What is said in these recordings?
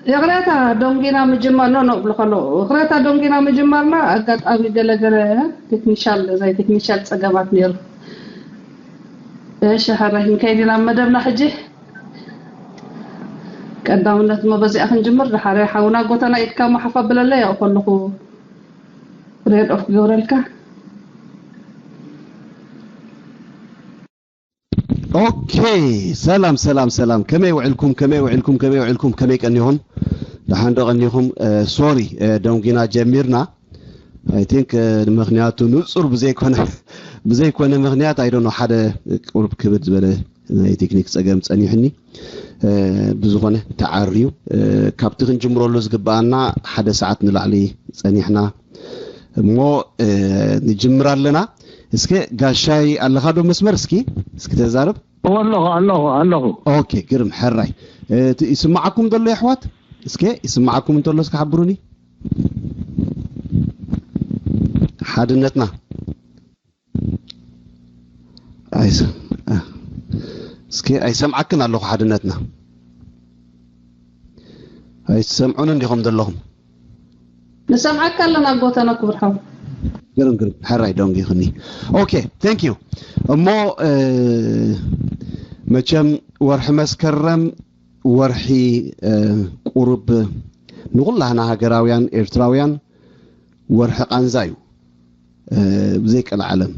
ይቕሬታ፣ ደንጊና ምጅማር፣ ኖ፣ ኖ፣ እብሉ ከለዉ፣ ይቕሬታ፣ ደንጊና ምጅማርና ኣጋጣሚ ገለ ገለ ቴክኒሻል፣ ናይ ቴክኒሻል ጸገማት ነይሩ። እሺ፣ ሕራይ ክንከይድ ኢና ኣብ መደብና ሕጂ። ቀዳምነት እሞ በዚኣ ክንጅምር። ድሓር ሓውና ጎተና ኢድካ እሞ ሓፍ ኣብለለይ፣ ያው ከለኹ ሬድ ኦፍ ክገብረልካ። ኦኬ፣ ሰላም ሰላም ሰላም፣ ከመይ ውዕልኩም? ከመይ ውዕልኩም? ከመይ ውዕልኩም? ከመይ ቀኒኹም? ደሓን ዶ ቀኒኹም? ሶሪ፣ ደንጊና ጀሚርና። I think ምኽንያቱ ንጹር ብዘይኮነ ብዘይኮነ ምኽንያት፣ I don't know፣ ሓደ ቁሩብ ክብድ ዝበለ ናይ ቴክኒክ ጸገም ጸኒሕኒ። ብዝኾነ ተዓርዩ፣ ካብቲ ክንጅምረሉ ዝግብኣና ሓደ ሰዓት ንላዕሊ ጸኒሕና እሞ ንጅምር ኣለና። እስከ ጋሻይ ኣለኻ ዶ መስመር? እስኪ እስኪ ተዛረብ። ኣለኹ ኣለኹ ኣለኹ። ኦኬ፣ ግርም፣ ሕራይ። ይስማዓኩም ዘሎ የሕዋት? እስከ ይስማዓኩም እንተሎ እስከ ሓብሩኒ። ሓድነትና እስኪ፣ ኣይሰምዓክን ኣለኹ። ሓድነትና ኣይትሰምዑን እንዲኹም ዘለኹም? ንሰምዓካ ኣለና ጎተና ክቡር ሓው። ግርም ግርም፣ ሕራይ ደንጊኹኒ። ኦኬ፣ thank you። እሞ መቸም ወርሒ መስከረም ወርሒ ቁሩብ ንኹላህና ሃገራውያን ኤርትራውያን ወርሒ ቃንዛ እዩ። ብዘይቀልዓለም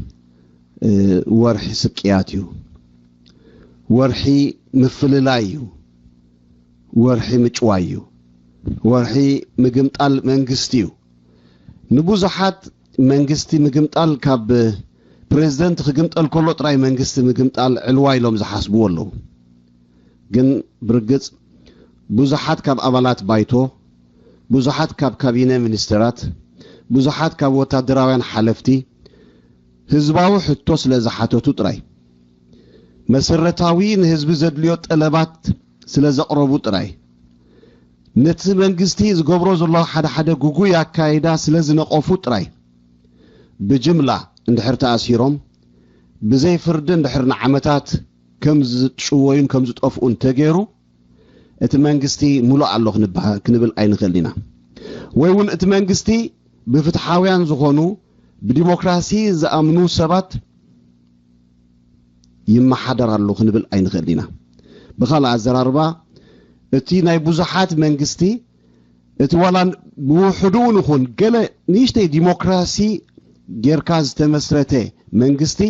ወርሒ ስቅያት እዩ። ወርሒ ምፍልላይ እዩ። ወርሒ ምጭዋይ እዩ። ወርሒ ምግምጣል መንግስቲ እዩ። ንብዙሓት መንግስቲ ምግምጣል ካብ ፕሬዝደንት ክግምጠል ከሎ ጥራይ መንግስቲ ምግምጣል ዕልዋ ኢሎም ዝሓስብዎ ኣለዉ። ግን ብርግጽ ብዙሓት ካብ ኣባላት ባይቶ፣ ብዙሓት ካብ ካቢነ ሚኒስተራት፣ ብዙሓት ካብ ወታደራውያን ሓለፍቲ ህዝባዊ ሕቶ ስለ ዝሓተቱ ጥራይ፣ መሰረታዊ ንህዝቢ ዘድልዮ ጠለባት ስለ ዘቕረቡ ጥራይ፣ ነቲ መንግስቲ ዝገብሮ ዘሎ ሓደ ሓደ ግጉይ ኣካይዳ ስለ ዝነቐፉ ጥራይ፣ ብጅምላ እንድሕር ተኣሲሮም፣ ብዘይ ፍርዲ እንድሕር ንዓመታት ከም ዝጭወዩን ከም ዝጠፍኡን ተገይሩ፣ እቲ መንግስቲ ሙሉእ ኣሎ ክንባ- ክንብል ኣይንኽእልን ኢና። ወይ እውን እቲ መንግስቲ ብፍትሓውያን ዝኾኑ ብዲሞክራሲ ዝኣምኑ ሰባት ይመሓደር ኣሎ ክንብል ኣይንኽእልን ኢና። ብኻልእ ኣዘራርባ እቲ ናይ ብዙሓት መንግስቲ እቲ ዋላ ብውሕዱ እውን ይኹን ገለ ንእሽተይ ዲሞክራሲ ጌርካ ዝተመስረተ መንግስቲ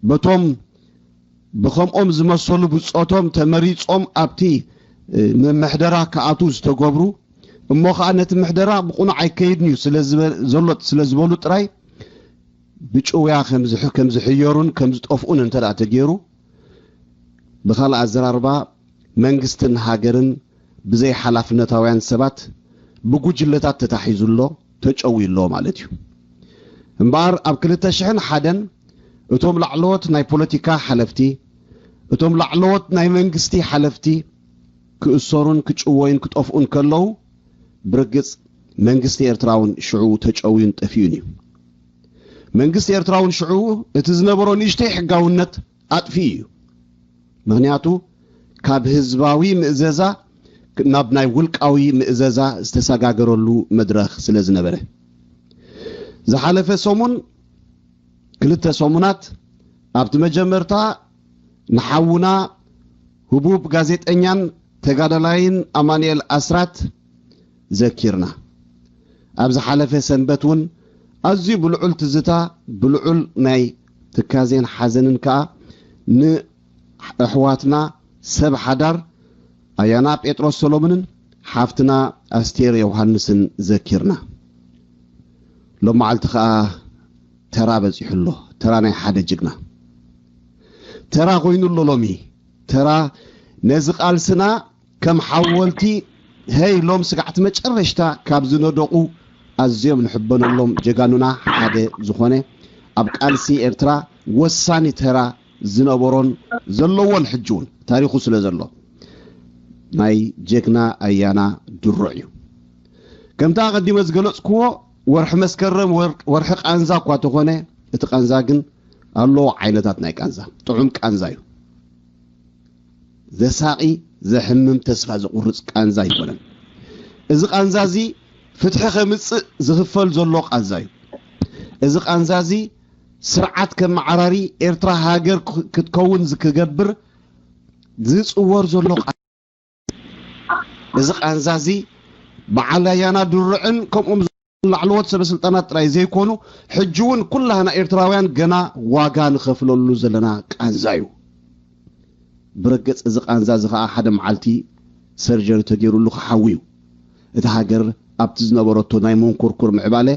በቶም ብኸምኦም ዝመሰሉ ብጾቶም ተመሪጾም ኣብቲ ምሕደራ ክኣትዉ ዝተገብሩ እሞ ኸኣ ነቲ ምሕደራ ብቑኑዕ ኣይከይድን እዩ ስለ ዝበ- ዘሎ ስለ ዝበሉ ጥራይ ብጭውያ ከም ዝሕ- ከም ዝሕየሩን ከም ዝጠፍኡን እንተ ደኣ ተገይሩ ብኻልእ ኣዘራርባ መንግስትን ሃገርን ብዘይ ሓላፍነታውያን ሰባት ብጉጅለታት ተታሒዙ ኣሎ ተጨውዩ ኣሎ ማለት እዩ። እምበኣር ኣብ ክልተ ሽሕን ሓደን እቶም ላዕለዎት ናይ ፖለቲካ ሓለፍቲ እቶም ላዕለዎት ናይ መንግስቲ ሓለፍቲ ክእሰሩን ክጭወዩን ክጠፍኡን ከለዉ ብርግጽ መንግስቲ ኤርትራ እውን ሽዑ ተጨውዩን ጠፊኡን እዩ። መንግስቲ ኤርትራ እውን ሽዑ እቲ ዝነበሮ ንእሽተይ ሕጋውነት ኣጥፊኡ እዩ። ምኽንያቱ ካብ ህዝባዊ ምእዘዛ ናብ ናይ ውልቃዊ ምእዘዛ ዝተሰጋገረሉ መድረኽ ስለ ዝነበረ። ዝሓለፈ ሰሙን ክልተ ሰሙናት ኣብቲ መጀመርታ ንሓውና ህቡብ ጋዜጠኛን ተጋዳላይን ኣማንኤል ኣስራት ዘኪርና። ኣብ ዝሓለፈ ሰንበት እውን ኣዝዩ ብልዑል ትዝታ ብልዑል ናይ ትካዜን ሓዘንን ከኣ ንኣሕዋትና ሰብ ሓዳር ኣያና ጴጥሮስ ሰሎምንን ሓፍትና ኣስቴር ዮሃንስን ዘኪርና። ሎመዓልቲ ከኣ ተራ በጺሑ ኣሎ። ተራ ናይ ሓደ ጅግና ተራ ኮይኑ ኣሎ ሎሚ። ተራ ነዚ ቃልስና ከም ሓወልቲ ሀይ ሎም ስጋዕቲ መጨረሽታ ካብ ዝነደቑ ኣዝዮም ንሕበነሎም ጀጋኑና ሓደ ዝኾነ ኣብ ቃልሲ ኤርትራ ወሳኒ ተራ ዝነበሮን ዘለዎን ሕጂ እውን ታሪኹ ስለ ዘሎ ናይ ጀግና ኣያና ድሩዕ እዩ። ከምቲ ኣቐዲመ ዝገለጽክዎ ወርሒ መስከረም ወር- ወርሒ ቃንዛ እኳ ተኾነ እቲ ቃንዛ ግን ኣለዎ ዓይነታት ናይ ቃንዛ። ጥዑም ቃንዛ እዩ። ዘሳቒ ዘሕምም ተስፋ ዘቑርጽ ቃንዛ ኣይኮነን። እዚ ቃንዛ እዚ ፍትሒ ከምጽእ ዝኽፈል ዘሎ ቃንዛ እዩ። እዚ ቃንዛ እዚ ስርዓት ከመዓራሪ ኤርትራ ሃገር ክ- ክትከውን ዝክገብር ዝጽወር ዘሎ ቃ- እዚ ቃንዛ እዚ በዓል ኣያና ድሩዕን ከምኦም ላዕለዎት ሰበ ስልጣናት ጥራይ ዘይኮኑ ሕጂ እውን ኩላህና ኤርትራውያን ገና ዋጋ ንኸፍለሉ ዘለና ቃንዛ እዩ። ብርግጽ እዚ ቃንዛ እዚ ኸኣ ሓደ መዓልቲ ሰርጀሪ ተገይሩሉ ክሓዊ እዩ። እታ ሃገር ኣብቲ ዝነበረቶ ናይ መንኮርኩር ምዕባለ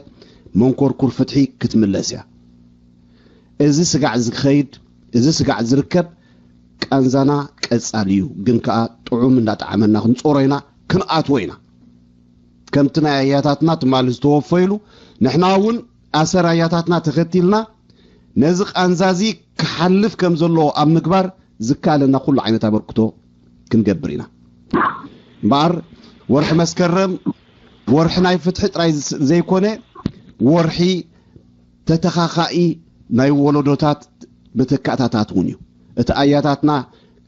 መንኮርኩር ፍትሒ ክትምለስ እያ። እዚ ስጋዕ ዝኸይድ እዚ ስጋዕ ዝርከብ ቃንዛና ቀጻሊ እዩ። ግን ከኣ ጥዑም እንዳጠዓመና ክንጾሮ ኢና፣ ክንኣትዎ ኢና። ከምቲ ናይ ኣያታትና ትማሊ ዝተወፈይሉ ንሕና እውን ኣሰር ኣያታትና ተኸቲልና ነዚ ቃንዛ እዚ ክሓልፍ ከም ዘለዎ ኣብ ምግባር ዝከኣለና ኩሉ ዓይነት ኣበርክቶ ክንገብር ኢና። እምበኣር ወርሒ መስከረም ወርሒ ናይ ፍትሒ ጥራይ ዝስ- ዘይኮነ ወርሒ ተተኻኻኢ ናይ ወለዶታት መተካእታታት እውን እዩ። እቲ ኣያታትና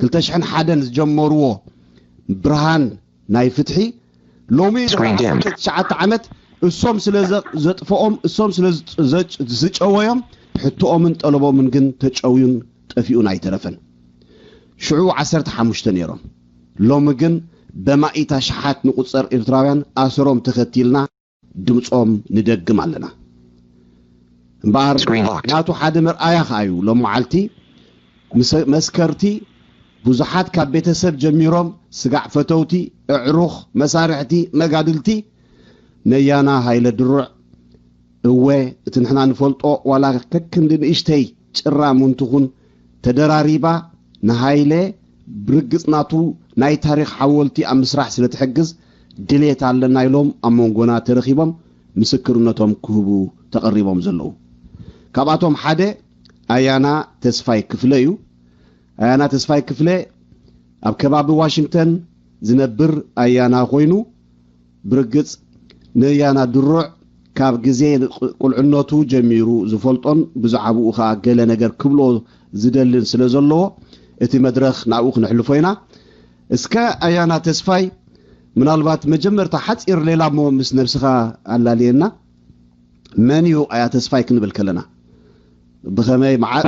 ክልተ ሽሕን ሓደን ዝጀመርዎ ብርሃን ናይ ፍትሒ ሎሚ Screen dimmed. ዓሰርተ ትሽዓተ ዓመት እሶም ስለ ዘ- ዘጥፍኦም እሶም ስለ ዝጥ- ዘጭ- ዝጨወዮም ሕቶኦምን ጠለቦምን ግን ተጨውዩን ጠፊኡን ኣይተረፈን። ሽዑ ዓሰርተ ሓሙሽተ ነይሮም። ሎሚ ግን በማኢት ኣሽሓት ንቁጸር ኤርትራውያን ኣሰሮም ተኸቲልና ድምጾም ንደግም ኣለና። እምበኣር Screen locked. ናቱ ሓደ መርኣያ ከኣ እዩ። ሎም መዓልቲ ምስ- መስከርቲ ብዙሓት ካብ ቤተሰብ ጀሚሮም ስጋዕ ፈተውቲ፣ እዕሩኽ፣ መሳርሕቲ፣ መጋድልቲ ነያና ሃይለ ድሩዕ እወ እቲ ንሕና ንፈልጦ ዋላ ከክንዲ ንእሽተይ ጭራም እውን ትኹን ተደራሪባ ንሃይለ ብርግጽ ናቱ ናይ ታሪኽ ሓወልቲ ኣብ ምስራሕ ስለ ትሕግዝ ድሌት ኣለና ኢሎም ኣብ መንጎና ተረኺቦም ምስክርነቶም ክህቡ ተቐሪቦም ዘለዉ። ካብኣቶም ሓደ ኣያና ተስፋይ ክፍለ እዩ። ኣያና ተስፋይ ክፍለ ኣብ ከባቢ ዋሽንግተን ዝነብር ኣያና ኮይኑ ብርግጽ ነያና ድሩዕ ካብ ግዜ ቁልዕነቱ ጀሚሩ ዝፈልጦን ብዛዕባኡ ኸኣ ገለ ነገር ክብሎ ዝደልን ስለ ዘለዎ እቲ መድረኽ ናብኡ ክነሕልፎ ኢና። እስከ ኣያና ተስፋይ ምናልባት መጀመርታ ሓጺር ሌላ እሞ ምስ ነብስኻ ኣላልየና። መን እዩ ኣያ ተስፋይ ክንብል ከለና ብኸመይ መዓል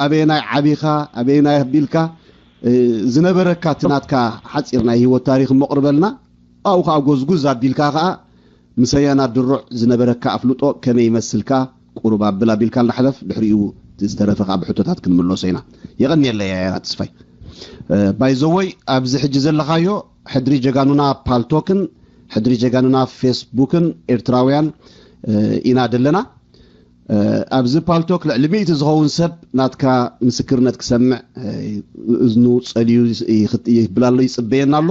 ኣበየናይ ዓቢኻ ኣበየናይ ኣቢልካ ዝነበረካ እቲ ናትካ ሓፂር ናይ ህይወት ታሪክ መቕርበልና ኣብኡ ከዓ ጎዝጉዝ ኣቢልካ ከዓ ምሰያና ድሩዕ ዝነበረካ ኣፍልጦ ከመይ ይመስልካ ቁሩብ ኣብል ኣቢልካ ንሕለፍ ድሕሪኡ ዝተረፈ ከዓ ብሕቶታት ክንምለሶ ኢና የቐንየለይ ኣያ ተስፋይ ባይዘወይ ኣብዚ ሕጂ ዘለኻዮ ሕድሪ ጀጋኑና ፓልቶክን ሕድሪ ጀጋኑና ፌስቡክን ኤርትራውያን ኢና ዘለና ኣብዚ ፓልቶክ ልዕሊ ሚእቲ ዝኸውን ሰብ ናትካ ምስክርነት ክሰምዕ እዝኑ ጸልዩ ይብል ኣሎ ይጽበየና ኣሎ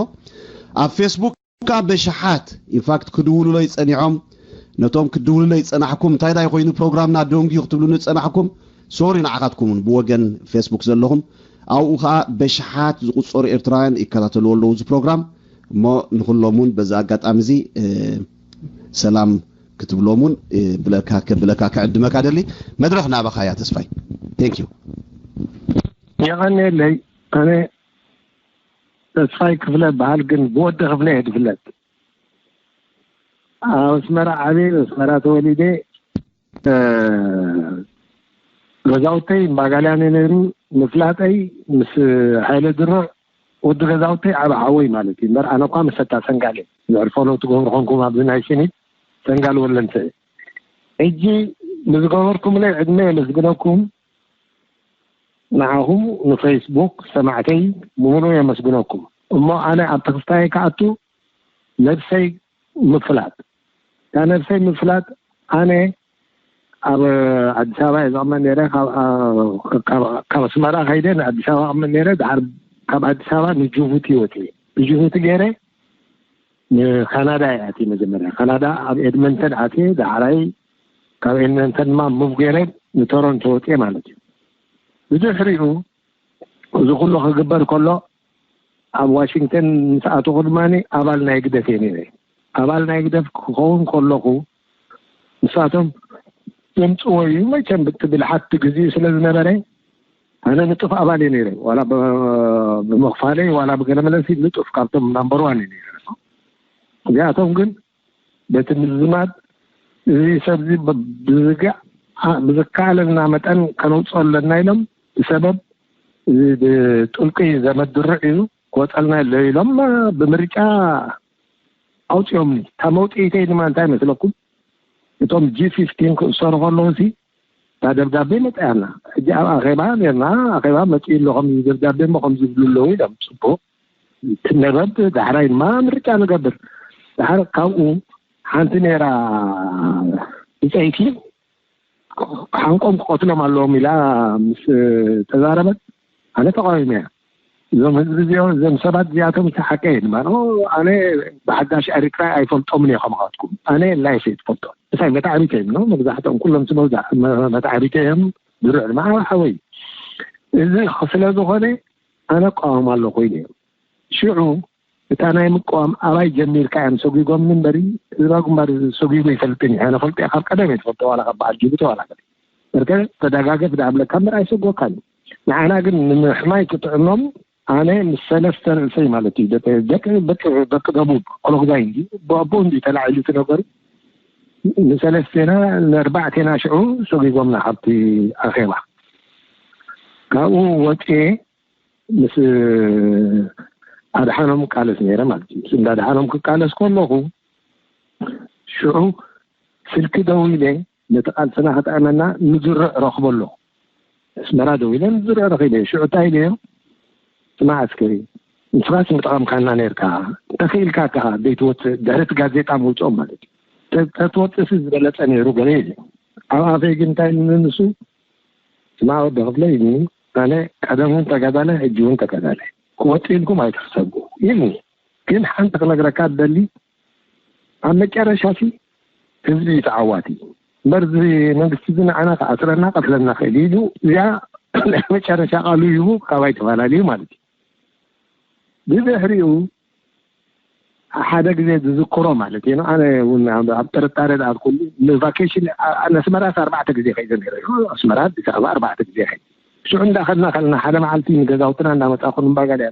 ኣብ ፌስቡክ ከዓ በሽሓት ኢንፋክት ክድውሉለይ ጸኒሖም ነቶም ክድውሉለይ ጸናሕኩም እንታይ ዳይ ኮይኑ ፕሮግራምና ደንጉዩ ክትብሉኒ ጸናሕኩም ሶሪ ንዓኻትኩምን ብወገን ፌስቡክ ዘለኹም ኣብኡ ከዓ በሽሓት ዝቁፀሩ ኤርትራውያን ይከታተልዎ ኣለዉ እዚ ፕሮግራም እሞ ንኩሎም እውን በዚ ኣጋጣሚ እዚ ሰላም ክትብሎም እውን ብለካ ከብለካ ክዕድመካ ደሊ መድረክ ናባኻ እያ ተስፋይ ቴንክ ዩ የቐንየለይ ኣነ ተስፋይ ክፍለ በሃል ግን ብወዲ ክፍለ እየ ዝፍለጥ ኣብ ኣስመራ ዓብየ ኣስመራ ተወሊደ ገዛውተይ እምባጋልያን ነይሩ ምፍላጠይ ምስ ሃይለ ድሮ ወዲ ገዛውተይ ዓብ ሓወይ ማለት እዩ እምበር ኣነ እኳ መሰታ ሰንጋል እየ ዘዕርፈሎ ትገብሩ ኮንኩም ኣብዚ ናይ ሲኒት ሰንጋል ወለንተ ሕጂ ንዝገበርኩምለይ ዕድመ የመስግነኩም ንዓኹም ንፌስቡክ ሰማዕተይ ብምሉ የመስግነኩም እሞ ኣነ ኣብ ተክስታይ ክኣቱ ነብሰይ ምፍላጥ እታ ነብሰይ ምፍላጥ ኣነ ኣብ ኣዲስ ኣበባ እየ ዘቕመጥ ነረ ካብ ኣስመራ ከይደ ንኣዲስ ኣበባ ቅመጥ ነረ ድሓር ካብ ኣዲስ ኣበባ ንጅቡቲ ወፅየ ብጅቡቲ ገይረ ንካናዳ እየ ኣትየ መጀመርያ ካናዳ ኣብ ኤድመንተን ኣትየ ዳሕራይ ካብ ኤድመንተን ድማ ሙቭ ገይረ ንቶሮንቶ ወፅየ ማለት እዩ ብድሕሪኡ እዚ ኩሉ ክግበር ከሎ ኣብ ዋሽንግተን ምስ ኣተኹ ድማ ኣባል ናይ ግደፍ እየ ነይረ ኣባል ናይ ግደፍ ክኸውን ከለኹ ንሳቶም ዘምፅዎ እዩ መቸም ብትብል ሓቲ ግዜኡ ስለ ዝነበረ ኣነ ንጡፍ ኣባል እየ ነይረ። ዋላ ብ-፣ ብምኽፋለይ ዋላ ብገለመለሲ ንጡፍ ካብቶም ናምበር ዋን እየ ነይረ። እዚኣቶም ግን በቲ ምዝማድ እዚ ሰብዚ ብ-፣ ብዝጋ-፣ ኣ-፣ ብዝከኣለና መጠን ከነውፅኦ ኣለና ኢሎም፣ ብሰበብ እዚ ብጥልቂ ዘመድ ድርዕ እዩ ክወፀልና ኣሎ ኢሎም፣ እ፣ ብምርጫ ኣውፂኦምኒ። እታ መውፅኢተይ ድማ እንታይ መስለኩም? እቶም ጂ ፊፍቲን ክእሰሩ ከለዉ ሲ እታ ደብዳቤ መፅኣና። ሕጂ ኣብ ኣኼባ ኔርና፣ ኣኼባ መፂኡ ኣሎ፣ ከምዚ ደብዳቤ እሞ ከምዚ ይብሉ ኣለዉ ኢሎም። ፅቡቅ ትነበብ፣ ዳሕራይ ድማ ምርጫ ንገብር። ዳሕር ካብኡ ሓንቲ ኔራ ብፀይቲ ሓንቆም ክቐትሎም ኣለዎም ኢላ ምስ ተዛረበት፣ ኣነ ተቃዊመ እያ። እዞም ህዝቢ እዚኦም፣ እዞም ሰባት እዚኣቶም እቲ ሓቂ እዮም። ኣነ፣ ኣነ ብሓዳሽ ኤርትራ ኣይፈልጦምን እየ ከምኻትኩም። ኣነ ላይፍ እየ ትፈልጦ። እሳይ መታዕቢተ እዮም፣ ኖ? መብዛሕትኦም ኩሎም መብዛ-፣ መ-፣ መታዕቢተ እዮም። ድሩዕ ድማ ሓወይ። እዚ ስለ ዝኾነ ኣነ እቃወም ኣለኹ ኢለ እዮም። ሽዑ እታ ናይ ምቅዋም ኣባይ ጀሚርካ እዮም ሰጒጎምኒ እምበሪ፣ ህዝባዊ ግንባር ሰጒጉ ይፈልጥን እዩ። ኣነ ፈልጦ እየ፣ ካብ ቀደም እየ ትፈልጦ፣ ዋላ ካብ በዓል ጅቡቲ ዋላ ገለ። በርከ ተደጋገፍ ደኣ እብለካ እምበር ኣይሰጎካን እዩ። ንዓና ግን ንምሕማይ ክጥዕኖም ኣነ ምስ ሰለስተ ርእሰይ ማለት እዩ፣ ደቂ፣ ደቂ፣ ደቂ፣ ደቂ ደቡብ ኦሎግዛይ እንዲ ብኣቦ እንዲ ተላዒሉ እቲ ነገሩ። ንሰለስቴና ንኣርባዕቴና ሽዑ ሰጒጎምና ካብቲ ኣኼባ። ካብኡ ወፅኤ ምስ ኣድሓኖም ቃለስ ነይረ ማለት እዩ። ምስ እንዳ ኣድሓኖም ክቃለስ ከለኹ ሽዑ ስልኪ ደዊለ ነቲ ቃልስና ክጥዕመና ንዝርዕ ረኽቦ ኣለኹ። ኣስመራ ደዊለ ንዝርዕ ረኺበ። ሽዑ እንታይ ኢለዮ? ስማዕ እስከ፣ ንስኻስ ምጥቓምካና ነርካ፣ እንተኽኢልካ ከኣ ዘይትወፅእ፣ ድሕሪ እቲ ጋዜጣ ምውፅኦም ማለት እዩ። ተ-፣ ተትወፅእሲ ዝበለፀ ነይሩ ገለ ኢለ። ኣብ ኣፈይ ግን እንታይ ኢሉኒ ንሱ? ስማዕ ወዲ ክፍለ ኢሉኒ፣ ኣነ ቀደም እውን ተጋዳላይ፣ ሕጂ እውን ተጋዳላይ። ክወፅእ ኢልኩም ኣይትሕሰቡ ኢሉኒ። ግን ሓንቲ ክነግረካ እደሊ፣ ኣብ መጨረሻ ሲ ህዝቢ እዩ ተዓዋቲ። እምበር እዚ መንግስቲ እዚ ንዓና ክኣስረና፣ ቀትለና ክእል እዩ ኢሉ፣ እዚኣ ናይ መጨረሻ ቃሉ ሂቡ ካባይ ተፈላለዩ ማለት እዩ። ብድሕሪኡ ሓደ ግዜ ዝዝክሮ ማለት እዩ። ኣነ እውን ኣብ፣ ኣብ ጥርጣረ ዝኣትኩሉ ንቫኬሽን ኣ-፣ ኣ-፣ ንኣስመራስ ኣርባዕተ ግዜ ከይደ ነይረ። ኣስመራ፣ ኣዲስ ኣበባ ኣርባዕተ ግዜ ከይደ። ሽዑ እንዳኸድና ከለና ሓደ መዓልቲ ንገዛውትና እንዳመጻኹ ንባጋልያ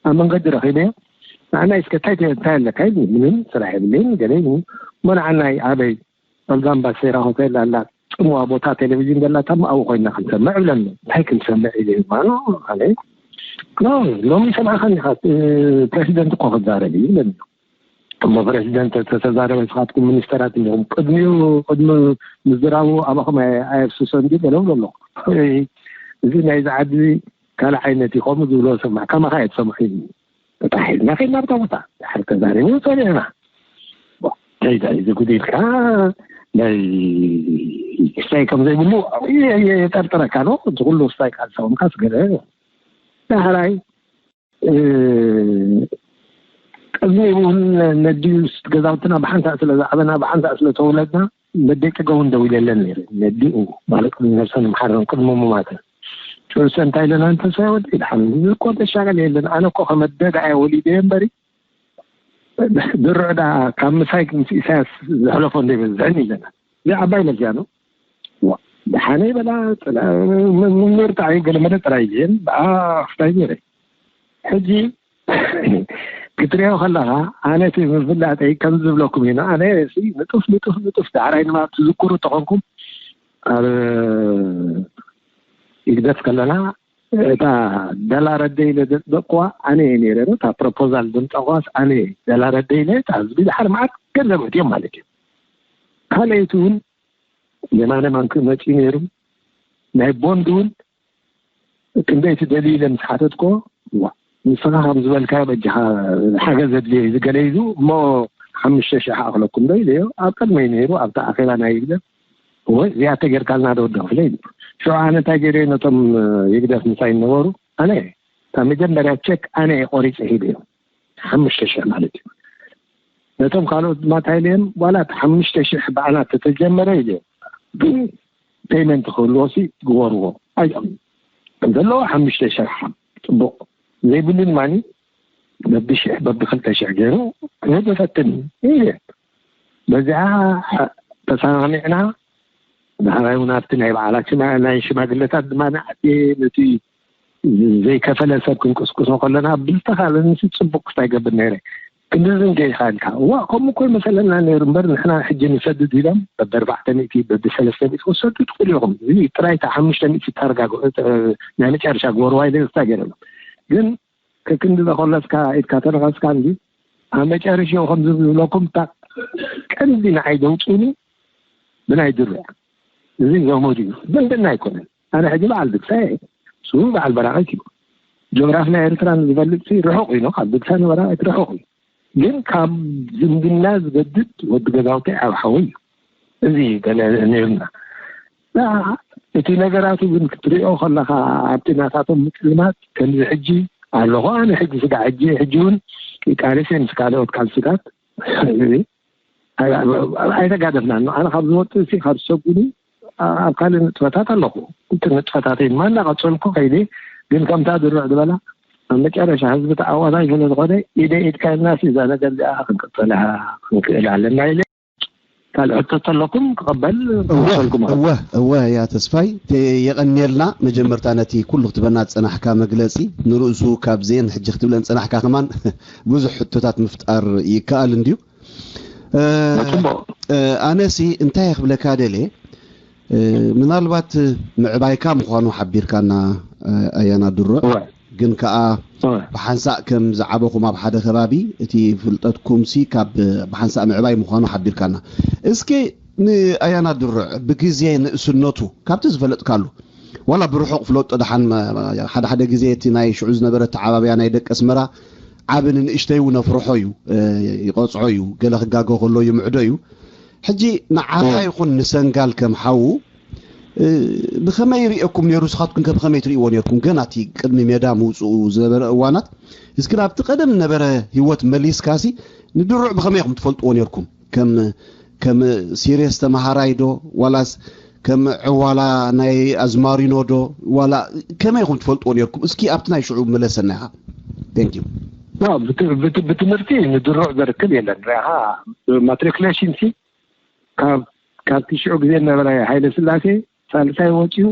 ኣብ መንገዲ ረኺበዮ። ንዓናይ እስከ እንታይ ተ-፣ እንታይ ኣለካ? ኢሉ፣ ምንም ስራሕ የብለይን፣ ገለ ኢሉ። እሞ ንዓናይ ኣበይ? ጸልማን ባሴራ ሆቴል ኣላ፣ ጽምዋ ቦታ ቴሌቪዥን ዘላ፣ እታ ኣብኡ ኮይንና ክንሰምዕ እብለኒ። እንታይ ክንሰምዕ ኢለ ድማ፣ ኖ፣ ኣነ፣ ኖ፣ ሎሚ ሰማዕካኒ ኢኻ፣ እ፣ ፕሬሲደንት እኮ ክዛረብ እዩ ይብለኒ። እሞ ፕሬሲደንት ተተዛረበ፣ ንስኻትኩም ሚኒስተራት እንዲኹም፣ ቅድሚኡ፣ ቅድሚ ምዝራቡ ኣባኹም ኣየ-፣ ኣየፍስሶ እንዲ ገለ እብሎ ኣለኹ። እ፣ እዚ ናይዚ ዓዲ ካልእ ዓይነት እዩ፣ ከምኡ ዝብሎ ሰማዕ፣ ከማኻ እየ ትሰምዖ ኢሉ። ተታሒዝና ከይድና ኣብታ ቦታ። ድሓር ተዛሪቡ ጸኒሕና። ዋ፣ እንታይ ዳይ እዚ ጉድ ኢልካ፣ ናይ ክስታይ ከም ዘይብሉ የ-፣ የ-፣ የጠርጥረካ ዶ? እቲ ኩሉ ክስታይ ቃልሲ ኮንካስ ገለ። ዳሕራይ፣ እ፣ ቅድሚ እውን ነዲኡ ገዛውትና ብሓንሳእ ስለ ዝዓበና፣ ብሓንሳእ ስለ ተወለድና፣ ነደይ ጸገውን ደው ኢለለን ነይረ። ነዲኡ ማለት ቅድሚ ነብሰን ምሓረን ቅድሚ ምማተን። ጭርሰ እንታይ ኢለና እንተሰ ወዲ ድሓን እኮ ተሻቀል የለን። ኣነ እኮ ከመደዳ እየ ወሊደ እምበሪ ድርዕ ዳ ካብ ምሳይ ምስ ኢሳያስ ዘሕለፎ እንደ ይበዝሕን ኢለና። እዚ ዓባይ መዝያ ነው። ዋ፣ ደሓነይ በላ፣ ጥላ-፣ ም-፣ ም-፣ ምርታዕ እዩ፣ ገለ መለ ጥራይ እየን። ብኣ ክስታይ ነይረ። ሕጂ ክትሪኦ ከለኻ፣ ኣነ እቲ ምፍላጠይ ከምዚ ዝብለኩም እዩ። ኣነ እዚ ንጡፍ፣ ንጡፍ፣ ንጡፍ ዳሕራይ ድማ ትዝክሩ ተኾንኩም፣ ኣብ ይግደፍ ከለና፣ እታ ደላረደ ኢለ ዘጽደቅዋ ኣነ እየ ነይረ። እታ ፕሮፖዛል ዘምጻእኳስ ኣነ እየ ደላረደ ኢለ፣ እታ ህዝቢ ድሓር መዓት ገንዘብ እትዮም ማለት እዩ። ካልኣይቲ እውን የማነ ማንክ መጺኡ ነይሩ። ናይ ቦንድ እውን ክንደይ ትደልዩ ኢለ ምስ ሓተትኮ፣ ዋ፣ ንስኻ ከም ዝበልካዮ በጃኻ ሓገዝ ዘድልዮ እዩ ዝገለ ኢሉ እሞ ሓሙሽተ ሽሕ ኣኽለኩም ዶ ኢለዮ። ኣብ ቅድመይ ነይሩ ኣብታ ኣኼባ ናይ ይግደፍ። ወይ እዚኣ ተጌርካልና ዶ ወዲ ክፍለ ኢሉ። ሽዑ ኣነ እንታይ ገይረ ነቶም ይግደፍ ምሳይ ነበሩ። ኣነ ካብ መጀመርያ ቸክ ኣነ እየ ቆሪፀ ሂበዮ። ሓሙሽተ ሽሕ ማለት እዩ። ነቶም ካልኦት ድማ እንታይ ኢለዮም፣ ዋላ እቲ ሓሙሽተ ሽሕ ብኣና ተተጀመረ ኢለዮም። ግን ፔይመንት ክህልዎ ሲ ግበርዎ። ኣይኦም ዘለዉ ሓሙሽተ ሽሕ ሓም ጽቡቕ ዘይብሉ ድማ በብሽሕ በብክልተ ሽሕ ገይሩ ክህብ ይፈትን እዩ። በዚኣ ተሰማሚዕና። ዳሕራይ እውን ኣብቲ ናይ በዓላት ሽማ-፣ ናይ ሽማግለታት ድማ ንኣትየ ነቲ ዘይከፈለ ሰብ ክንቅስቅሶ ከለና ብዝተኻለኒ ጽቡቅ ክስታይ ገብር ነይረ። ክንድዚ እንደ ኢልካ እዋ ከምኡ እኮ ይመሰለና ነይሩ እምበር ንሕና ሕጂ ንሰድድ ኢሎም በብኣርባዕተ ሚእቲ በብሰለስተ ሚእቲ ክሰዱ ትኽእሉ ኢኹም። እዚ ጥራይ እታ ሓሙሽተ ሚእቲ ተረጋግዑ፣ እ፣ ናይ መጨረሻ ግበርዋ ኢለ ክስታይ ገይረሎም። ግን ከክንዲ ዘኸለስካ ኢድካ ተነኸስካ እንጂ ኣብ መጨረሻ ከም ዝብለኩም እታ ቀንዲ ንዓይ ደውፅኒ ብናይ ድሮ እያ። እዚ ዘመዱ እዩ። ዝምድና ኣይኮነን። ኣነ ሕጂ በዓል ድግሳ እየ። እሱ በዓል በራቂት እዩ። ጂኦግራፊ ናይ ኤርትራ ንዝፈልጥ ሲ ርሑቕ እዩ። ካብ ድግሳ ንበራቂት ርሑቕ እዩ። ግን ካብ ዝምድና ዝገድድ ወዲ ገዛውቲ ዓብ ሓወይ እዩ። እዚ ገለ ነይሩና። ና፣ እቲ ነገራቱ ግን ክትሪኦ ከለኻ ኣብቲ ናታቶም ምጥልማት ከምዚ ሕጂ ኣለኹ። ኣነ ሕጂ ስጋ ሕጂ፣ ሕጂ እውን ቃልሴ ምስ ካልኦት ካልስታት ኣይተጋደፍናን። ኣነ ካብ ዝወፅእ ሲ ካብ ዝሰጉኒ ኣብ ካልእ ንጥፈታት ኣለኹ። እቲ ንጥፈታተይ ድማ እናቐፀልኩ ከይደ፣ ግን ከምታ ድሩዕ ዝበላ ኣብ መጨረሻ ህዝቢ ተዓዋታይ ስለ ዝኾነ ኢደ ኢድካ ኢልና ሲ እዛ ነገር እዚኣ ክንቅፀላ ክንክእል ኣለና ኢለ ካልእ ሕቶ ተለኩም ክቐበል እወ ክፈልኩም እወ እወ እያ ተስፋይ፣ ተ- የቐንየልና። መጀመርታ ነቲ ኩሉ ክትበና ዝጸናሕካ መግለጺ ንርእሱ ካብ ዜን ሕጂ ክትብለን ጸናሕካ ከማን ብዙሕ ሕቶታት ምፍጣር ይከኣል እንድዩ። እ፣ ጽቡቕ። እ፣ ኣነሲ እንታይ ክብለካ ደልየ፣ እ፣ ምናልባት ምዕባይካ ምዃኑ ሓቢርካና፣ እ፣ ኣያና ድሮ እወ። ግን ከኣ እወ። ብሓንሳእ ከም ዝዓበኹም ኣብ ሓደ ከባቢ እቲ ፍልጠትኩምሲ ካብ ብሓንሳእ ምዕባይ ምዃኑ ሓቢርካና። እስኪ ንኣያና ድሩዕ ብግዜ ንእስነቱ ካብቲ ዝፈለጥካሉ ዋላ ብርሑቕ ፍለጦ ደሓን መ- ሓደ ሓደ ግዜ እቲ ናይ ሽዑ ዝነበረ ተዓባብያ ናይ ደቂ ኣስመራ ዓቢ ንንእሽተይ እውን ኣፍርሖ እዩ፣ እ፣ ይቐጽዖ እዩ፣ ገለ ክጋገ ከሎ ይምዕዶ እዩ። ሕጂ ንዓኻ እም። ይኹን ንሰንጋል ከም ሓዉ እ፣ ብኸመይ ይርእየኩም ነይሩ? ንስኻትኩም ከ ብኸመይ ትርእይዎ ነይርኩም? ገና እቲ ቅድሚ ሜዳ ምውፅኡ ዝነበረ እዋናት፣ እስኪ ናብቲ ቀደም ነበረ ህይወት መሊስካሲ ንድሩዕ ብኸመይ ኢኹም ትፈልጥዎ ነይርኩም? ከም ከም ሲሪየስ ተመሃራይ ዶ ዋላስ ከም ዕዋላ ናይ ኣዝማሪኖ ዶ ዋላ ከመይ ኢኹም ትፈልጥዎ ነይርኩም? እስኪ ኣብቲ ናይ ሽዑ መለሰና ኢኻ። Thank you። ዋ፣ ብት- ብት- ብትምህርቲ ንድሩዕ ዘርክብ የለን። ሪኻ ማትሪኩሌሽን ሲ ካብ ካብቲ ሽዑ ግዜ ነበረ ሃይለ ስላሴ ሳልሳይ ወፂኡ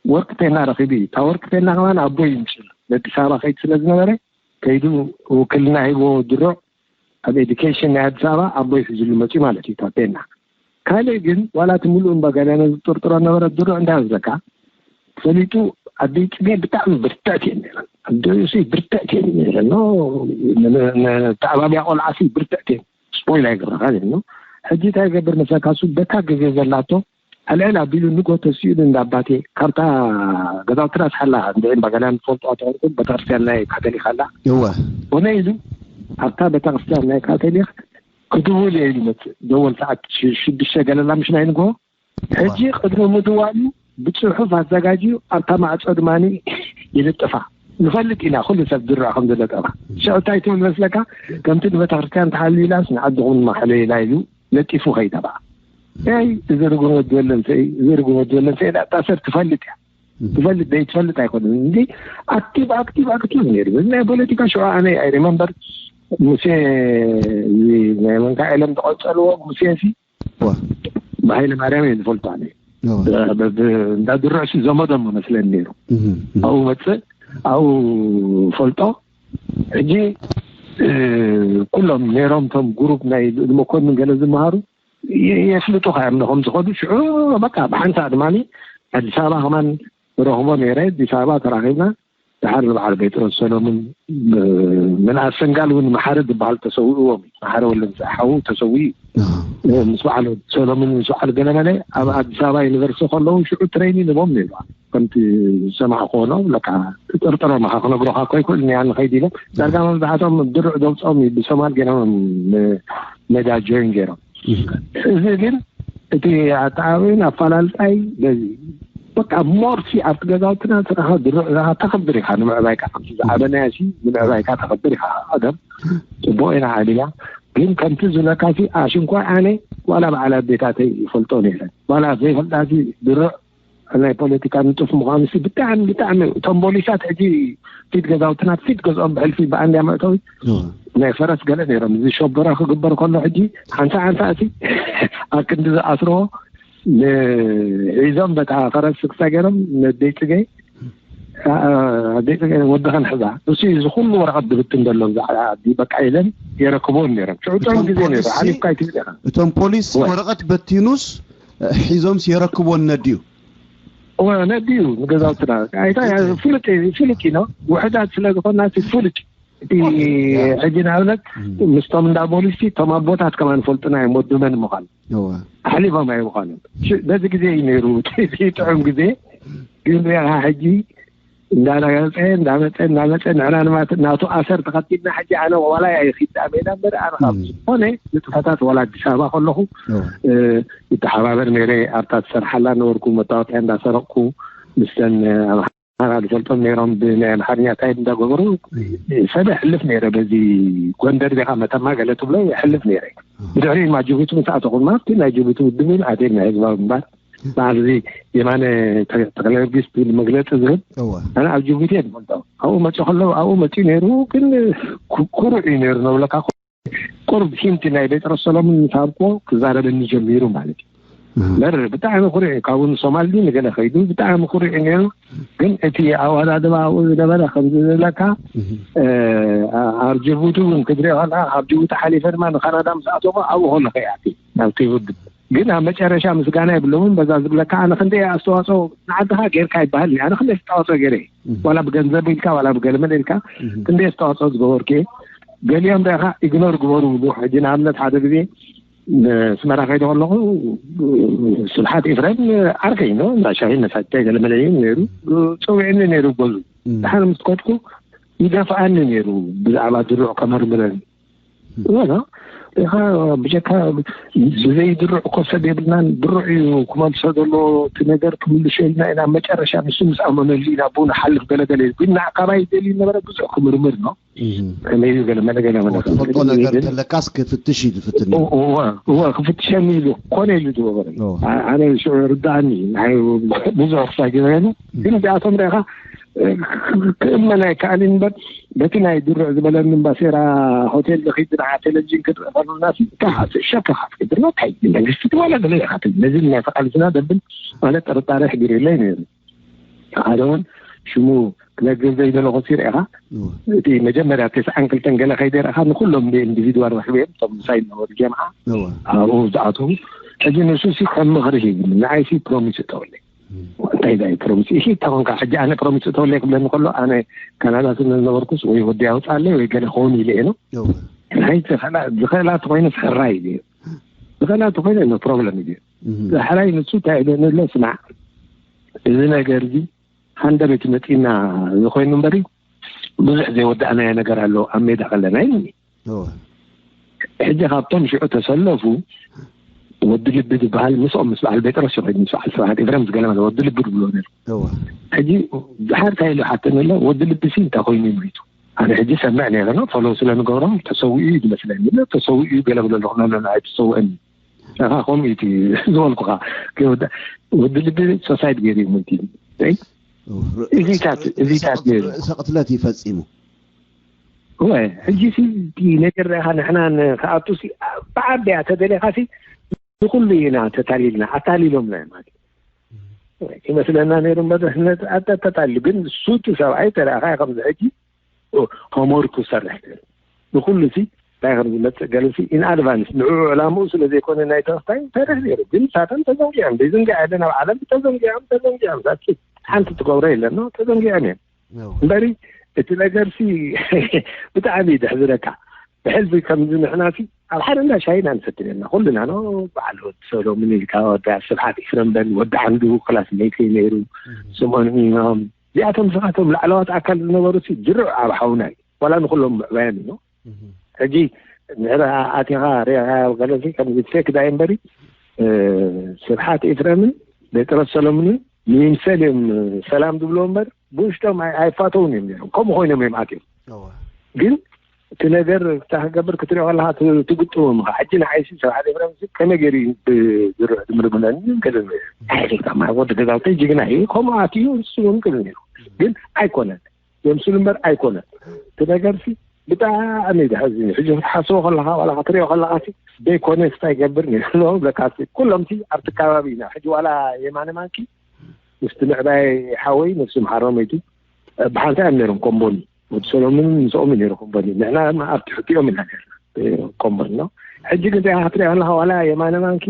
ወርቂ ፔና ረኺቡ እዩ። እታ ወርቂ ፔና ከማን ኣቦይ ይምፅሉ ነዲስ ኣበባ ከይድ ስለ ዝነበረ ከይዱ ውክልና ሂቦ ድሮ ኣብ ኤዱኬሽን ናይ ኣዲስ ኣበባ ኣቦይ ሒዝሉ መፅኡ ማለት እዩ። እታ ፔና ካልእ ግን ዋላ እቲ ሙሉእ እምባ ጋዳነ ዝጥርጥሮ ነበረ ድሮ እንታይ ዝብለካ ፈሊጡ ኣደይ ፅገ ብጣዕሚ ብርትዕት እየን ነይረን። ኣደዩሲ ብርትዕት እየን ነይረን። ኖ፣ ን- ን- ንተዓባብያ ቆልዓሲ ብርትዕት እየን። ስፖይል ኣይገብረኻን እየን። ሕጂ እንታይ ገብር መሰልካ እሱ በታ ግዜ ዘላቶ ኣልዕል ኣቢሉ ንጎ ተሲኡሉ እንዳ ኣባቴ ካብታ ገዛውትና ትሓላ እንድዒ እምባጋዳን ትፈልጥዋ ተኾንኩም ቤተክርስትያን ናይ ካቶሊክ ኣላ እወ። ኮነ ኢሉ ኣብታ ቤተክርስትያን ናይ ካቶሊክ ክድውል እየ ኢሉ መፅእ ደወል ሰዓት ሽ- ሽዱሽተ ገለላ ምሽ ናይ ንጎ ሕጂ ቅድሚ ምድዋሉ ብፅሑፍ ኣዘጋጅዩ ኣብታ ማዕፆ ድማ ይልጥፋ። ንፈልጥ ኢና ኩሉ ሰብ ዝርዖ ከም ዝለጠፋ። ሽዑ እንታይ ትብል መስለካ? ከምቲ ንቤተክርስትያን ተሓልዩላስ ንዓድኹም ንማሕለዩላ ኢሉ ለጢፉ ከይዳ በኣ። ይ እዚ ርጉም ወዲ ወለንሰ እዩ፣ እዚ ርጉም ወዲ ወለንሰ እዩ። እታ ሰብ ትፈልጥ እያ። ትፈልጥ ደይ ትፈልጥ ኣይኮነን እንዲ ኣክቲቭ ኣክቲቭ ኣክቲቭ ነይሩ። እዚ ናይ ፖለቲካ ሽዑ ኣነ ኣይ ሪመምበር ሙሴ እዚ ናይ መንካ ኤለም ተቆፀልዎ ሙሴ ሲ ዋ። ብሃይለ ማርያም እየ ዝፈልጦ ኣነ። ዋ። ብ- ብ- እንዳ ድርዕሲ ዘመዶም መስለኒ ነይሩ። እህ፣ እህ። ኣብኡ መፅእ ኣብኡ ፈልጦ። ሕጂ እ፣ ኩሎም ነይሮም እቶም ግሩፕ ናይ ልኡል መኮንን ገለ ዝመሃሩ የ- የፍልጡኻ እዮም ንኸም ዝኸዱ ሽዑ በቃ ብሓንሳእ ድማ ኣዲስ ኣበባ ከማን ረኽቦ ነይረ። ኣዲስ ኣበባ ተራኺብና ድሓር ንበዓል ጴጥሮስ ሰሎምን ብ- ምንኣስ ሰንጋል እውን መሓረ ዝበሃል ተሰዊእዎም እዩ። መሓረ ወለንፀ ሓዉ ተሰዊኡ እዩ። ምስ በዓል ሰሎምን ምስ በዓል ገለመለ ኣብ ኣዲስ ኣበባ ዩኒቨርሲቲ ከለዉ ሽዑ ትሬኒን ሂቦም ነይሩ። ከምቲ ዝሰማዕ ክኾኖ ለካ ትጥርጥሮም ኢኻ ክነግሮኻ እኮ ይክእል እኒኣ ንኸይድ ኢሎም ዳርጋ መብዛሕቶም ድርዕ ዘውፅኦም እዩ ብሶማል ገይሮም ሜዳ ጆይን ገይሮም። እዚ ግን እቲ ኣተዓባብን ኣፈላልጣይ በዚ በቃ ሞርሲ ኣብቲ ገዛውትና ስራኻ ድርዕ ኢኻ ተኸብር ኢኻ ንምዕባይካ ከምቲ ዝዓበናያ ሲ ንምዕባይካ ተኸብር ኢኻ። ቀደም ፅቡቅ ኢና ዓሊና ግን ከምቲ ዝብለካ ሲ ኣሽንኳይ ኣነ ዋላ በዓል ኣዴታተይ ይፈልጦ ነይረን ዋላ ዘይፈልጣ ሲ ድርዕ ናይ ፖለቲካ ንጡፍ ምዃኑ ሲ ብጣዕሚ ብጣዕሚ እቶም ቦሊሳት ሕጂ ፊት ገዛውትና ፊት ገዝኦም ብሕልፊ ብኣንድያ መእተዊ ናይ ፈረስ ገለ ነይሮም እዚ ሸበራ ክግበር ከሎ ሕጂ ሓንሳ ሓንሳ እቲ ኣብ ክንዲ ዝኣስርዎ ንሒዞም በታ ፈረስ ስክሳ ገይሮም ነደይ ፅገይ ወድኸን ሕዛ እሱ እዚ ኩሉ ወረቐት ድብትን ዘሎ ዛ ዓዲ በቃ ኢለን የረክቦን ነይረን። ሽዑ ጥዑም ግዜ ነይሩ። ሓሊፍካ ኣይትብል ኢኻ። እቶም ፖሊስ ወረቐት በቲኑስ ሒዞምስ የረክቦን ነድዩ። እወ ነድዩ ንገዛውትና ኣይታ ፍሉጥ ፍሉጥ እዩ ነው ውሕዳት ስለ ዝኾና ፍሉጥ እቲ ሕጂ ንኣብነት ምስቶም እንዳ ፖሊሲ እቶም ኣቦታት ከማን ፈልጡና እዮም ወዲ መን ምዃኑ ኣሕሊፎም ኣይምዃኑ። በዚ ግዜ እዩ ነይሩ ጥዑም ግዜ። ግን ሪኻ ሕጂ እንዳረገፀ እንዳመፀ እንዳመፀ ንዕና ድማ ናቱ ኣሰር ተኸቲልና ሕጂ ኣነ ዋላ ኣይኺድ ኣብ ሜዳ እምበር ኣነ ካብ ዝኾነ ንጥፈታት ዋላ ኣዲስ ኣበባ ከለኹ ይተሓባበር ነይረ። ኣብታ ትሰርሓላ ነበርኩ መታወቂያ እንዳሰረቕኩ ምስተን ኣምሓራ ዝፈልጦም ነይሮም ብናይ ኣምሓርኛ ታይፕ እንዳገበሩ ሰብ ሕልፍ ነይረ። በዚ ጎንደር ዲኻ መተማ ገለ ትብሎ ይሕልፍ ነይረ። ብድሕሪ ድማ ጅቡቲ ምስ ኣተኹ ድማ ኣብቲ ናይ ጅቡቲ ውድብን ኣቴን ናይ ህዝባዊ ግንባር በዓል እዚ የማነ ተክለጊዮርጊስ ዝብል መግለፂ ዝህብ ኣነ ኣብ ጅቡቲ እየ ዝፈልጦ። ኣብኡ መፂኡ ከለዉ ኣብኡ መፂኡ ነይሩ ግን ኩሩዕ እዩ ነይሩ ነብለካ። ቁርብ ሂንቲ ናይ ጴጥሮስ ሰሎሙን ምስ ሃብክዎ ክዛረበኒ ጀሚሩ ማለት እዩ። በር ብጣዕሚ ኩሩዕ እዩ። ካብኡ ንሶማል ድዩ ንገለ ከይዱ ብጣዕሚ ኩሩዕ እዩ ነይሩ። ግን እቲ ኣወዳድባ ኣብኡ ዝነበረ ከምዚ ዝብለካ ኣብ ጅቡቲ እውን ክትሪኦ ከለካ ካብ ጅቡቲ ሓሊፈ ድማ ንካናዳ ምስ ኣተኹ ኣብኡ ከለኹ እያ ናብቲ ውድብ ግን ኣብ መጨረሻ ምስጋና የብሎምን። በዛ ዝብለካ ኣነ ክንደይ ኣስተዋፅኦ ንዓድኻ ጌርካ ይበሃል። ኣነ ክንደይ ኣስተዋፅኦ ገይረ ዋላ ብገንዘብ ኢልካ ዋላ ብገለመለ ኢልካ ክንደይ ኣስተዋፅኦ ዝገበርኩ እየ። ገሊኦም ደኻ ኢግኖር ግበሩ ብሉ። ሕጂ ንኣብነት ሓደ ግዜ ኣስመራ ከይደ ከለኹ ስብሓት ኤፍሬም ዓርከይ ነው እንዳ ሻሂ ነሳታይ ገለመለ እዩ ነይሩ። ፀዊዕኒ ነይሩ ገዙ ድሓር ምስ ከድኩ ይደፍኣኒ ነይሩ ብዛዕባ ድሩዕ ከመርምረኒ። ወላ ኢኻ ብጀካ ብዘይ ድሩዕ እኮ ሰብ የብልናን። ድሩዕ እዩ ክመልሶ ዘሎ እቲ ነገር ክምልሶ ኢልና ኢና መጨረሻ ንሱ ምስ ኣመነሉ ኢና ብኡ ንሓልፍ ገለገለ ኢሉ ግን ንዓካባይ ደልዩ ነበረ ብዙሕ ክምርምር ነው። ከመይ እዩ ገለ መለ ገለ መለ ትፈልጦ ነገር እንተለካስ ክፍትሽ እዩ ዝፍትን። እወ ክፍትሸኒ ኢሉ ኮነ ኢሉ ዝወበረ ኣነ ሽዑ ርዳእኒ ብዙሕ ክሳይ ገበረኒ ግን እዚኣቶም ርኢኻ ክእመን ኣይከኣልን እምበር በቲ ናይ ድሩዕ ዝበለኒ እምባሴራ ሆቴል ንኺድ ንዓ ቴሌቪዥን ክርኢ ከሎና ሸክ ክትገብር እንታይ መንግስቲ ዋላ ገለ ኢኻ ነዚ ናይ ተቃልስና ደብል ማለት ጥርጣሬ ሕጊር የለይ ነይሩ። ሓደ እውን ሽሙ ክነግር ዘይደለኹ ሲ ርኢኻ እቲ መጀመርያ ተስዓን ክልተን ገለ ከይደ ርኢኻ ንኩሎም ኢንዲቪድዋል ረኽበ እዮም እቶም ምሳይ ነበሩ ጀምዓ ኣብኡ ዝኣተዉ ሕጂ ንሱ ሲ ከም ምኽሪ ሂብኒ ንዓይ ሲ ፕሮሚስ እተወለይ እንታይ ዳይ ፕሮሚስ እሺ ተኾንካ ሕጂ ኣነ ፕሮሚስ እተወለይ ክብለኒ ከሎ ኣነ ካናዳ ስለ ዝነበርኩስ ወይ ወዲ ኣውፅኣለይ ወይ ገለ ክኸውን ኢለ እየ ነው ናይ ዝኽእላ ተኮይነ ሕራይ እዩ ዝኽእላ ተኮይነ ኖ ፕሮብለም እዩ ሕራይ ንሱ እንታይ ኢለ ንሎ ስማዕ እዚ ነገር እዚ ሃንደበት መፂና ዝኾይኑ እምበሪ ብዙሕ ዘይወዳእናዮ ነገር ኣሎ ኣብ ሜዳ ከለና ኢሉኒ ሕጂ ካብቶም ሽዑ ተሰለፉ ወዲ ልቢ ዝበሃል ምስኦም ምስ በዓል ጴጥሮስ ይኸይድ ምስ በዓል ስብሓት ኤፍሬም ዝገለመለ ወዲ ልቢ ዝብሎ ነይሩ ሕጂ ዝሓር እንታይ ኢሉ ሓተኒ ኣሎ ወዲ ልቢ ሲ እንታይ ኮይኑ ይሞይቱ ኣነ ሕጂ ሰምዕ ነይረ ነው ፈለው ስለ ንገብሮም ተሰዊኡ እዩ ዝመስለኒ ተሰዊኡ እዩ ገለ ብሎ ኣለኹ ነሎ ኣይተሰውአኒ ንኻ ከምኡ እዩ ዝበልኩኻ ወዲ ልቢ ሶሳይድ ገይሩ እዩ ሞይቱ እዚታት እዚታት ነይሩ ርእሰ ቅትለት እዩ ፈፂሙ እወ ሕጂ ሲ ነገር ርኢኻ ንሕና ንክኣቱ ሲ ብዓበያ ተደሊኻ ሲ ንኩሉ ኢና ተታሊልና ኣታሊሎምና ማለት ይመስለና ነይሩ መድረስነት ኣተታሊሉ ግን ሱቲ ሰብኣይ ተረእኻ ከምዚ ሕጂ ሆምወርክ ክሰርሕ ንይሩ ንኩሉ ሲ እንታይ ከም ዝመፅእ ገለሲ ኢን ኣድቫንስ ንዕኡ ዕላምኡ ስለ ዘይኮነ ናይ ተወስታይ ይሰርሕ ነይሩ ግን ሳተን ተዘንጊዖም ዘይዝንጋዕ የለን ኣብ ዓለም ተዘንጊዖም ተዘንጊዖም ሳት ሓንቲ ትገብሮ የለን ተዘንጊዖም እዮም እምበሪ እቲ ነገር ሲ ብጣዕሚ እዩ ዘሕዝነካ ብሕልፊ ከምዚ ንሕና ሲ ኣብ ሓደ እንዳ ሻሂ ኢና ንሰቲ ነርና ኩልና ኖ በዓል ወዲ ሰሎምን ኢልካ ወዲ ስብሓት ኢፍረም በል ወዲ ዓንዱ ክላስሜተይ ነይሩ ስምኦን ኢኖም እዚኣቶም ስኻቶም ላዕለዋት ኣካል ዝነበሩ ሲ ድሩዕ ኣብ ሓውና እዩ ዋላ ንኩሎም ምዕባያን እዩ ሕጂ ንሕና ኣቲኻ ሪኢኻዮ ገለሲ ከምዚ ፌክ ዳይ እምበሪ ስብሓት ኤፍረምን ጴጥሮስ ሰሎሙንን ንምምሰል እዮም ሰላም ዝብልዎ እምበር ብውሽጦም ኣይፋተውን እዮም ነይሮም ከምኡ ኮይኖም እዮም ኣትዮም ግን እቲ ነገር ክገብር ክትሪኦ ከለካ ትግጥሞም ኢኻ ሕጂ ንዓይሲ ስብሓት ኤፍረም ከመይ ገይሩ ዝርዕ ዝምርምለኒ ገለ ወዲ ገዛውተይ ጅግና እዩ ከምኡ ኣትዩ ንሱ እውን ገለ ነይሩ ግን ኣይኮነን የምስሉ እምበር ኣይኮነን እቲ ነገር ሲ ብጣዕሚ እዩ ዘሕዝን እዩ ሕጂ ክትሓስቦ ከለካ ዋላ ክትሪኦ ከለካ ሲ ዘይኮነ ስታይ ገብር ነይሩ ብለካ ሲ ኩሎም ሲ ኣብቲ ከባቢ ኢና ሕጂ ዋላ የማነ ማንኪ ምስቲ ምዕባይ ሓወይ ነፍሲ ምሓሮ መይቱ ብሓንሳ እዮም ነይሮም ኮምቦኒ። ወዲ ሰሎምን ምስኦም እዩ ነይሩ ኮምቦኒ። ንሕና ኣብ ትሕቲኦም ኢና ነርና ኮምቦኒ ነው። ሕጂ ግን እዚኣ ክትሪኣ ከለኻ ዋላ የማነ ማንኪ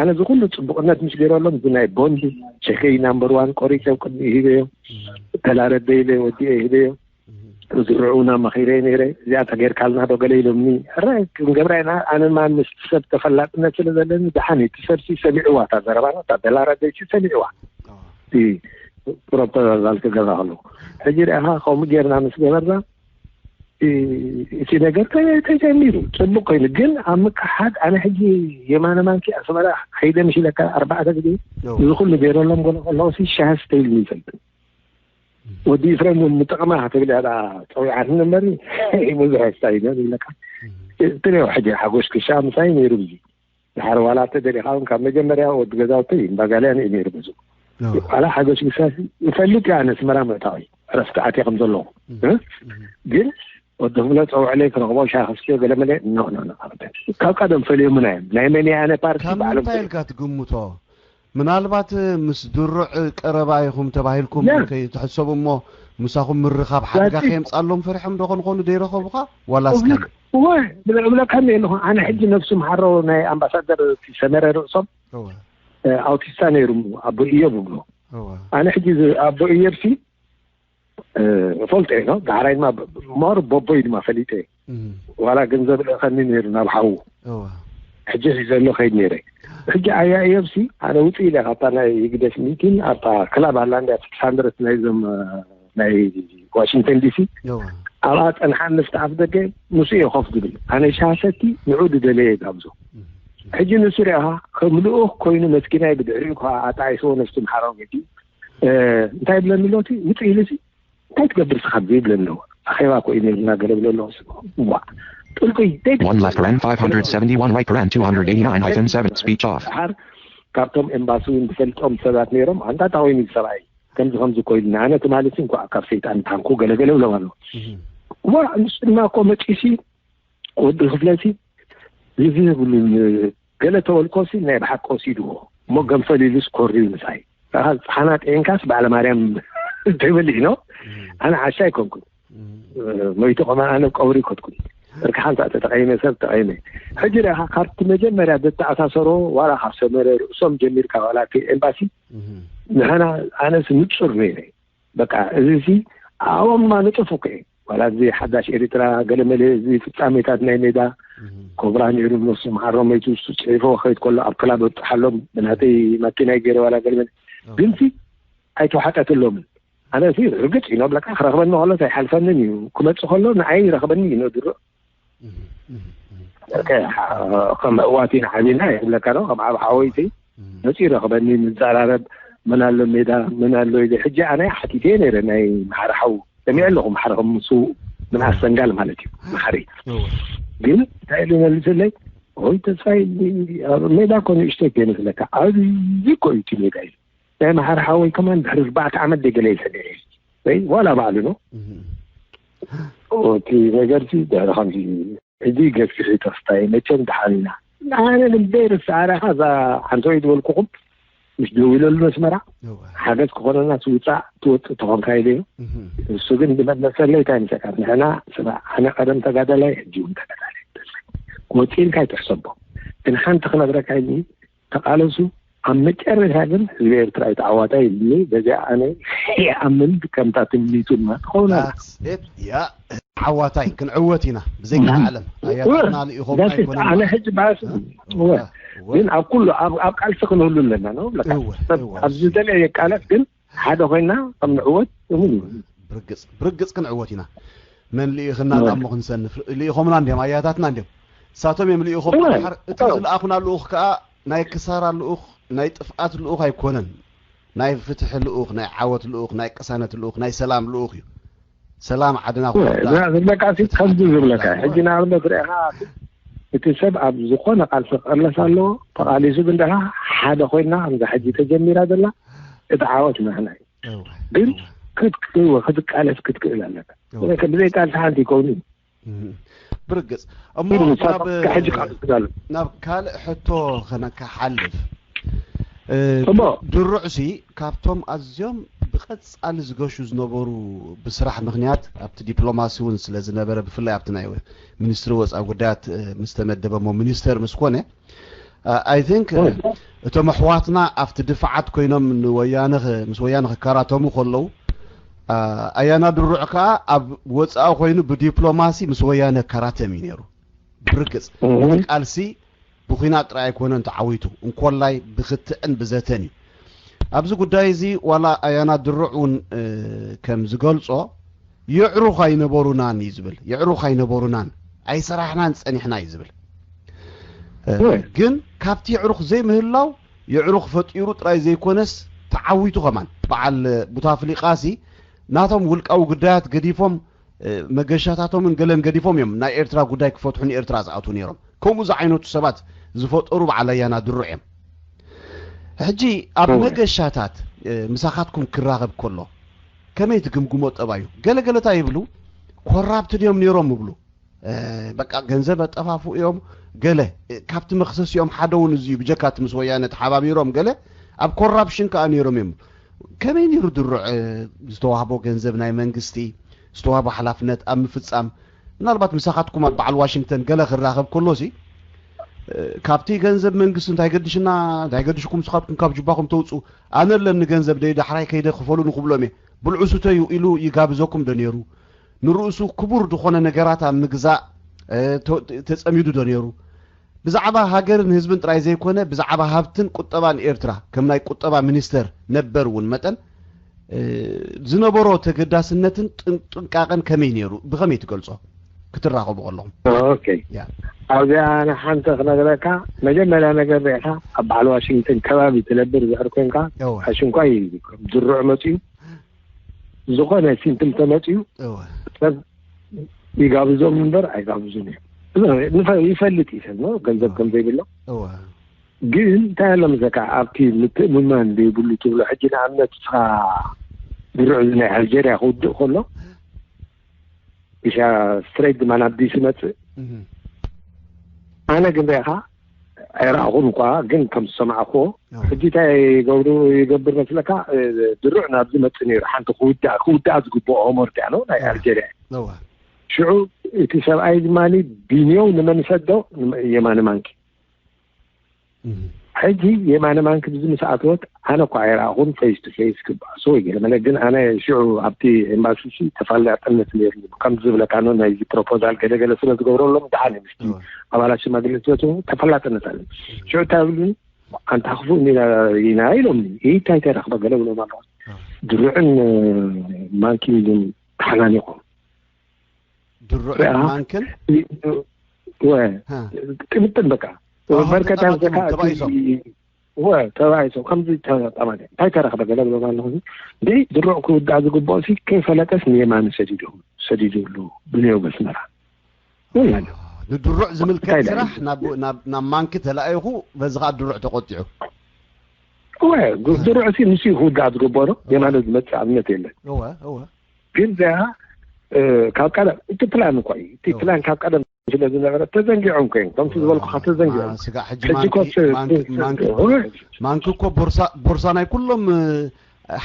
ኣነ እዚ ኩሉ ጽቡቕነት ምስ ገይረሎም እዚ ናይ ቦንድ ቸከይ ናምበር ዋን ቆሪጸ ቅድሚ ሂበዮ ተላረደ ኢለ ወዲኤ ሂበዮ ዝርዑና መኺረ ነይረ። እዚኣ ተገይርካልና ዶ ገለ ኢሎምኒ። ሕረ ክንገብራ ኢና። ኣነ ማን ምስ ሰብ ተፈላጥነት ስለ ዘለኒ ደሓን እዩ። እቲ ሰብሲ ሰሚዕዋ እታ ዘረባና እታ ተላረደይሲ ሰሚዕዋ እቲ ፕሮፖዛል ክገዛ ከለኹ። ሕጂ ርኣኻ ከምኡ ጌርና ምስ ገበርና እቲ ነገር ተጀሚሩ ጽቡቅ ኮይኑ ግን ኣብ ምክሓድ ኣነ ሕጂ የማነ ማንኪ ኣስመራ ከይደ ምሽ ኢለካ ኣርባዕተ ግዜ እዚ ኩሉ ገይረሎም ገለ ከለውሲ ሻሃ ስተይል ይፈልጥ ወዲ ፍረም እውን ንጥቕማ ክትብል እያ ጸዊዓት ንመሪ ብዙሕ ስታ ይበል ይብለካ ትሪኦ ሕጂ ሓጎሽ ክሻ ምሳይ ነይሩ ብዚ ድሓር ዋላ ተደሊኻ እውን ካብ መጀመርያ ወዲ ገዛውተይ እምባጋልያን እዩ ነይሩ ብዙ ዋላ ሓጎሽ ክሻ ይፈልጥ እያ ነስመራ ምእታዊ ዕረፍቲ ኣትየ ከም ዘለኹ ግን ወዲ ክብሎ ፀውዕለይ ክረኽቦ ሻ ክስትዮ ገለ መለ ኖ ኖ ኖ ካብ ቀደም ፈልዮምና እዮም ናይ መን ኣነ ፓርቲ ካብ ባዕሎም ምንታይ ኢልካ ትግምቶ ምናልባት ምስ ድሩዕ ቀረባ ኢኹም ተባሂልኩም ያ። ከይትሕሰቡ እሞ ምሳኹም ምርኻብ ሓደጋ ዛቲ- ከየምፃሎም ፈሪሖም ዶ ኾንኾኑ ደይረኸቡኻ ዋላስ ካልእ እወ ብለካ ኣለኹ ኣነ ሕጂ ነፍሱ ምሓሮ ናይ ኣምባሳደር ሰመረ ርእሶም እወ ኣውቲስታ ነይሩ ኣቦ እዮብ ብሎ እወ ኣነ ሕጂ ዝ- ኣቦ እዮብ ሲ ፈልጦ ዩ ዳሕራይ ድማ ሞር ቦቦይ ድማ ፈሊጠ ዋላ ገንዘብ ልእኸኒ ነይሩ ናብ ሓዉ ሕጂ ሒዘሎ ከይድ ነይረ ሕጂ ኣያ እዮብሲ ኣነ ውፅእ ኢለ ካብታ ናይ ህግደፍ ሚቲን ኣብታ ክላብ ኣላ እንዳ ስክስ ሃንድረት ናይዞም ናይ ዋሽንግተን ዲሲ ኣብኣ ፀንሓኒ ስተ ኣፍ ደገ ምስ እየ ኮፍ ዝብል ኣነ ሻሰቲ ንዑ ድደለየ ጋብዞ ሕጂ ንሱ ሪኣኻ ከም ልኡኽ ኮይኑ መስኪናይ ብድሕሪኡ ከዓ ኣጣይስዎ ነፍሲ ምሓራዊ ገዲኡ እንታይ ይብለኒ ኣሎ እቲ ውፅእ ኢሉ እንታይ ትገብር ስኻ ብዘይብለኒ ኣለዎ ኣኼባ ኮ እዩ ነይሩና ገለ ብለ ኣለዎ ስሞ ዋ ጥልቁይ One left paren five hundred seventy-one right paren two hundred eighty-nine hyphen seven speech off. ድሓር ካብቶም ኤምባሲ እውን ዝፈልጦም ሰባት ነይሮም ኣንታ እንታይ ኮይኑ ሰብኣይ ከምዚ ከምዚ ኮይኑ ኣነ ትማሊ ሲ እንኳዕ ካብ ሰይጣን ታንኩ ገለገለ ብሎም ኣለዎ ዋ ንሱ ድማ እኮ መፂሲ ወዲ ክፍለሲ ግዜ የብሉን ገለ ተወልቆሲ ናይ ብሓቂ ወሲድዎ እሞ ገንፈል ኢሉስ ኮርዩ ምሳይ ጸሓና ጤንካስ በዓለ ማርያም ትብል ኢኖ ኣነ ዓሻ ኣይኮንኩን ሞይቱ ከማ ኣነ ቀብሪ ይከድኩን እርካ ሓንሳ ተጠቀይመ ሰብ ተቀይመ ሕጂ ዳኻ ካብቲ መጀመርያ ዘተኣሳሰሮ ዋላ ካብ ሰመረ ርእሶም ጀሚርካ ዋላ እቲ ኤምባሲ ንሕና ኣነስ ንጹር ነይረ በቃ እዚ ሲ ኣብኦም ድማ ንጡፍ እኮ እዩ ዋላ እዚ ሓዳሽ ኤርትራ ገለመለ እዚ ፍጻሜታት ናይ ሜዳ ኮብራ ነይሩ ነሱ መሓሮ መይቱ እሱ ጽሒፎ ከይድ ከሎ ኣብ ክላብ ወጥሓሎም ብናተይ ማኪናይ ገይረ ዋላ ገለመለ ግን ሲ ኣይተዋሓጠትሎምን ኣነ ሲ ርግጽ እዩ ብለካ ክረኽበኒ ከሎ ኣይሓልፈንን እዩ ክመጽእ ከሎ ንዓይ ይረኽበኒ እዩ ነድሮ ከም ኣሕዋት ኢና ዓቢና ይብለካ ዶ ከም ዓብ ሓወይቲ መፂኡ ረኽበኒ ንዘራረብ መን ኣሎ ሜዳ መን ኣሎ ኢለ ሕጂ ኣነ ሓቲተ ነይረ ናይ መሓሪ ሓው ሰሚዐ ኣለኹ መሓሪ ከም ምስ ምንኣስ ሰንጋል ማለት እዩ መሓሪ ግን እንታይ ኢሉ መልስለይ ወይ ተስፋይ ሜዳ እኮ ንእሽተይ ከይመስለካ ኣብዚ እኮ እዩ እቲ ሜዳ ኢሉ ናይ መሓሪ ሓወይ ከማን ድሕሪ ኣርባዕተ ዓመት ደገለ ይሰሚዐ ወይ ዋላ ባዕሉ ነው እቲ ነገርሲ ድሕሪ ከምዚ ሕጂ ገፊሑ ተስፋዬ መቸም ደሓን ኢና ኣነ ልበይ ርሳዕራኻ እዛ ሓንቲ ወይ ዝበልኩኹም ምስ ደዊለሉ መስመራ ሓገዝ ክኾነና ትውፃእ ትወፅእ ተኾንካ ኢለ እዩ እሱ ግን ዝመለሰለይ እንታይ ምሰካት ንሕና ስማ ኣነ ቀደም ተጋደላይ ሕጂ እውን ተጋዳላይ ወፂእልካ ይትሕሰቦ ግን ሓንቲ ክነግረካ ኢልኒ ተቓለሱ ኣብ መጨረሻ ግን ህዝቢ ኤርትራ እዩ ተዓዋታይ ኢልኒ በዚኣ ኣነ ይኣምን ከምታ ትምኒቱ ድማ ትኸውን ኣላ That's it. ያ ዓዋታይ ክንዕወት ኢና ብዘይካ ዓለም ኣያታትና ልኢኾም ኣይኮነን ኣነ ሕጂ ባስ ግን ኣብ ኩሉ ኣብ ቃልሲ ክንህሉ ኣለና ነው ብለካ እወ ሰብ እወ ኣብ ዝደለየ ቃለስ ግን ሓደ ኮይና ከም ንዕወት እሙን እዩ ብርግጽ ብርግጽ ክንዕወት ኢና መን ልኢኽና እሞ ክንሰንፍ ልኢኾምና እንዲዮም ኣያታትና እንዲዮም እሳቶም እዮም ልኢኾም እወ። ድሓር እቲ ዝለኣኹና ልኡኽ ከኣ ናይ ክሳራ ልኡኽ ናይ ጥፍኣት ልኡኽ ኣይኮነን ናይ ፍትሒ ልኡኽ ናይ ዓወት ልኡኽ ናይ ቅሳነት ልኡኽ ናይ ሰላም ልኡኽ እዩ ሰላም ዓድና ክወርዳ ዝብለካ ሲ ከምዚ ዝብለካ ሕጂ ንኣብነት ርኢኻ እቲ ሰብ ኣብ ዝኾነ ቃልሲ ክቐለስ ኣለዎ ተቓሊሱ ግን ደኻ ሓደ ኮይና ከምዛ ሕጂ ተጀሚራ ዘላ እቲ ዓወት ናህና እዩ ግን ክትክእልዎ ክትቃለስ ክትክእል ኣለካ ብዘይ ቃልሲ ሓንቲ ይከውን እዩ ብርግጽ እሞ ናብ ናብ ካልእ ሕቶ ከነካሓልፍ ድሩዕሲ ካብቶም ኣዝዮም ቀጻሊ ዝገሹ ዝነበሩ፣ ብስራሕ ምኽንያት ኣብቲ ዲፕሎማሲ እውን ስለ ዝነበረ፣ ብፍላይ ኣብቲ ናይ ሚኒስትሪ ወፃኢ ጉዳያት፣ እ፣ ምስ ተመደበ እሞ ሚኒስተር ምስ ኮነ፣ እ፣ I think፣ እ፣ እቶም ኣሕዋትና ኣብቲ ድፋዓት ኮይኖም ንወያነ ኸ-፣ ምስ ወያነ ክከራተሙ ከለዉ፣ እ፣ ኣያና ድሩዕ ከዓ ኣብ ወፃኢ ኮይኑ ብዲፕሎማሲ ምስ ወያነ ከራተም እዩ ነይሩ። ብርግጽ፣ እቲ ቃልሲ ብኹናት ጥራይ ኣይኮነን ተዓዊቱ፣ እንኮላይ ብክትዕን ብዘተን እዩ። ኣብዚ ጉዳይ እዚ ዋላ ኣያና ድሩዕ እውን፣ እ፣ ከም ዝገልጾ፣ የዕሩኽ ኣይነበሩናን እዩ ዝብል። የዕሩኽ ኣይነበሩናን፣ ኣይሰራሕናን ጸኒሕና እዩ ዝብል። እ፣ እወ። ግን ካብቲ የዕሩኽ ዘይምህላው፣ የዕሩኽ ፈጢሩ ጥራይ ዘይኮነስ ተዓዊቱ ከማን። በዓል ቡታፍሊቃሲ ናቶም ውልቃዊ ጉዳያት ገዲፎም፣ እ፣ መገሻታቶምን ገለን ገዲፎም እዮም ናይ ኤርትራ ጉዳይ ክፈትሑ ንኤርትራ ዝኣትዉ ነይሮም። ከምኡ ዝዓይነቱ ሰባት ዝፈጠሩ በዓል ኣያና ድሩዕ እዮም። ሕጂ ኣብ እወ። መገሻታት፣ እ፣ ምሳኻትኩም ክራኸብ ከሎ ከመይ ትግምግሞ ጠባዩ? ገለ ገለታ ይብሉ፣ ኮራፕት ድዮም ነይሮም ይብሉ። እ፣ በቃ ገንዘብ ኣጠፋፉ እዮም፣ ገለ፣ እ፣ ካብቲ መኽሰሲኦም ሓደ እውን እዚ እዩ፣ ብጀካ እቲ ምስ ወያነ ተሓባቢሮም ገለ ኣብ ኮራፕሽን ከኣ ነይሮም እዮም። ከመይ ነይሩ ድሩዕ፣ እ፣ ዝተዋህቦ ገንዘብ ናይ መንግስቲ፣ ዝተዋህቦ ሓላፍነት ኣብ ምፍጻም? ምናልባት ምሳኻትኩም ኣብ በዓል ዋሽንግተን ገለ ክራኸብ ከሎሲ፣ እ፣ ካብቲ ገንዘብ መንግስቲ እንታይ ገድሽና፣ እንታይ ገድሽኩም ንስኻትኩም ካብ ጁባኹም ተውጹ፣ ኣነ ኣለኒ ገንዘብ ደይ ዳሕራይ ከይደ ክፈሉኒ ክብሎም እየ። ብልዑ ስተዩ ኢሉ ይጋብዘኩም ዶ ነይሩ? ንርእሱ ክቡር ዝኾነ ነገራት ኣብ ምግዛእ፣ እ፣ ተ-፣ ተጸሚዱ ዶ ነይሩ? ብዛዕባ ሃገርን ህዝብን ጥራይ ዘይኮነ፣ ብዛዕባ ሃብትን ቁጠባን ኤርትራ፣ ከም ናይ ቁጠባ ሚኒስተር ነበር እውን መጠን፣ እ፣ ዝነበሮ ተገዳስነትን ጥን-፣ ጥንቃቐን ከመይ ነይሩ? ብኸመይ ትገልጾ? ክትራኸቡ ከለኹም? ኦኬ። ያ። ኣብዚኣ ንሓንቲ ክነግረካ፣ መጀመርያ ነገር ሪኢኻ ኣብ በዓል ዋሽንግተን ከባቢ ትነብር ድሕር ኮንካ፣ እወ። ኣሽንኳይ ድሩዕ መፅዩ፣ ዝኾነ ሲምፕል ተመፅዩ፣ እወ። ሰብ ይጋብዞም እምበር ኣይጋብዙን እዮም። ንፈ-፣ ይፈልጥ እዩ ሰብ፣ ነው፣ ገንዘብ እወ። ከም ዘይብሎ። እወ። ግን እንታይ ኣሎ መሰለካ፣ ኣብቲ ምትእምማን ዘይብሉ ትብሎ፣ ሕጂ ንኣብነት ንስኻ ድሩዕ እዚ ናይ ኣልጀርያ ክውድእ ከሎ፣ ኢሻ ስትሬት ድማ ናብ ዲሲ መጽእ። እህ። ኣነ ግን ሪኢኻ ኣይረኣኹን እኳ፣ ግን ከም ዝሰማዕክዎ፣ እወ። ሕጂ እንታይ ይገብሩ፣ ይገብር መስለካ፣ እ፣ ድሩዕ ናብዚ መጽእ ነይሩ፣ ሓንቲ ክውዳእ፣ ክውዳእ ዝግብኦ ሆምወርክ እያ፣ ነው፣ ናይ እወ። ኣልጀርያ። እወ። ሽዑ እቲ ሰብኣይ ድማ ቢንዮው ንመን ይሰዶ? ንመ-፣ የማነ ማንኪ። እህ። ሕጂ የማነ ማንኪ ብዚ ምስ ኣተወት፣ ኣነ እኳ ኣይረኣኹን፣ ፌስ ቱ ፌስ ክበኣሱ ወይ ገለ መለ፣ ግን ኣነ ሽዑ ኣብቲ ኤምባሲ ሲ ተፈላጥነት ነይሩ። ከምዚ ዝብለካ ነው፣ ናይዚ ፕሮፖዛል ገለ ገለ ስለ ዝገብረሎም፣ ደሓን እዩ፣ ምስቲ እወ። ኣባላት ሽማግሌ ስለ ዝኾኑ ተፈላጥነት ኣለ። እህ። ሽዑ እንታይ ይብሉኒ? ኣንታ ክፉእ ኢና፣ ኢና ኢሎምኒ። ይህ እንታይ ተረኽበ? ገለ ብሎም ኣለኹ። እወ። ድሩዕን፣ እ፣ ማንኪን ግን ተሓናኒቖም። ድሩዕ ያ። ማንክን? ወ-፣ ሃ። ቅምጥል በቃ። ኣሃ፣ በርከት ተጣባጢቦም፣ ያዘካ ተባኢሶም። ወ-፣ ተባኢሶም። ከምዚ ተጣባጢ። እንታይ ተረኽበ? ገለ ብሎም ኣለኹ። ደይ ድሩዕ ክውዳእ ዝግብኦ ሲ ከይፈለጠስ ንየማነ ሰዲዱ፣ ሰዲዱ ኣሎ ብንዮ በስመራ። ወይ ኣሎ። ንድሩዕ ዝምልከት እንታይ ስራሕ ኢሉ? ናብ፣ ናብ፣ ናብ ማንኪ ተላኢኹ፣ በዚ ኸኣ ድሩዕ ተቖጢዑ። ወ-፣ ድሩዕ ሲ ንሱ እዩ ክውዳእ ዝግብኦ ነው። የማነ ዝመጽእ ኣብነት የለን። እወ፣ እወ። ግን እዚኣ፣ እ፣ ካብ ቀደም፣ እቲ ፕላን እኮ እዩ። እቲ እወ። ፕላን ካብ ቀደም ስለ ዝነበረ ተዘንጊዖም እኮ እዮም። ከምቲ ዝበልኩኻ ተዘንጊዖም። ማ-፣ ስጋዕ ሕጂ ሕጂ ማንኪ፣ እኮ ስ-፣ ማንኪ፣ ስ-፣ ማንኪ፣ እወ። ማንኪ እኮ ቦርሳ፣ ቦርሳ ናይ ኩሎም፣ እ፣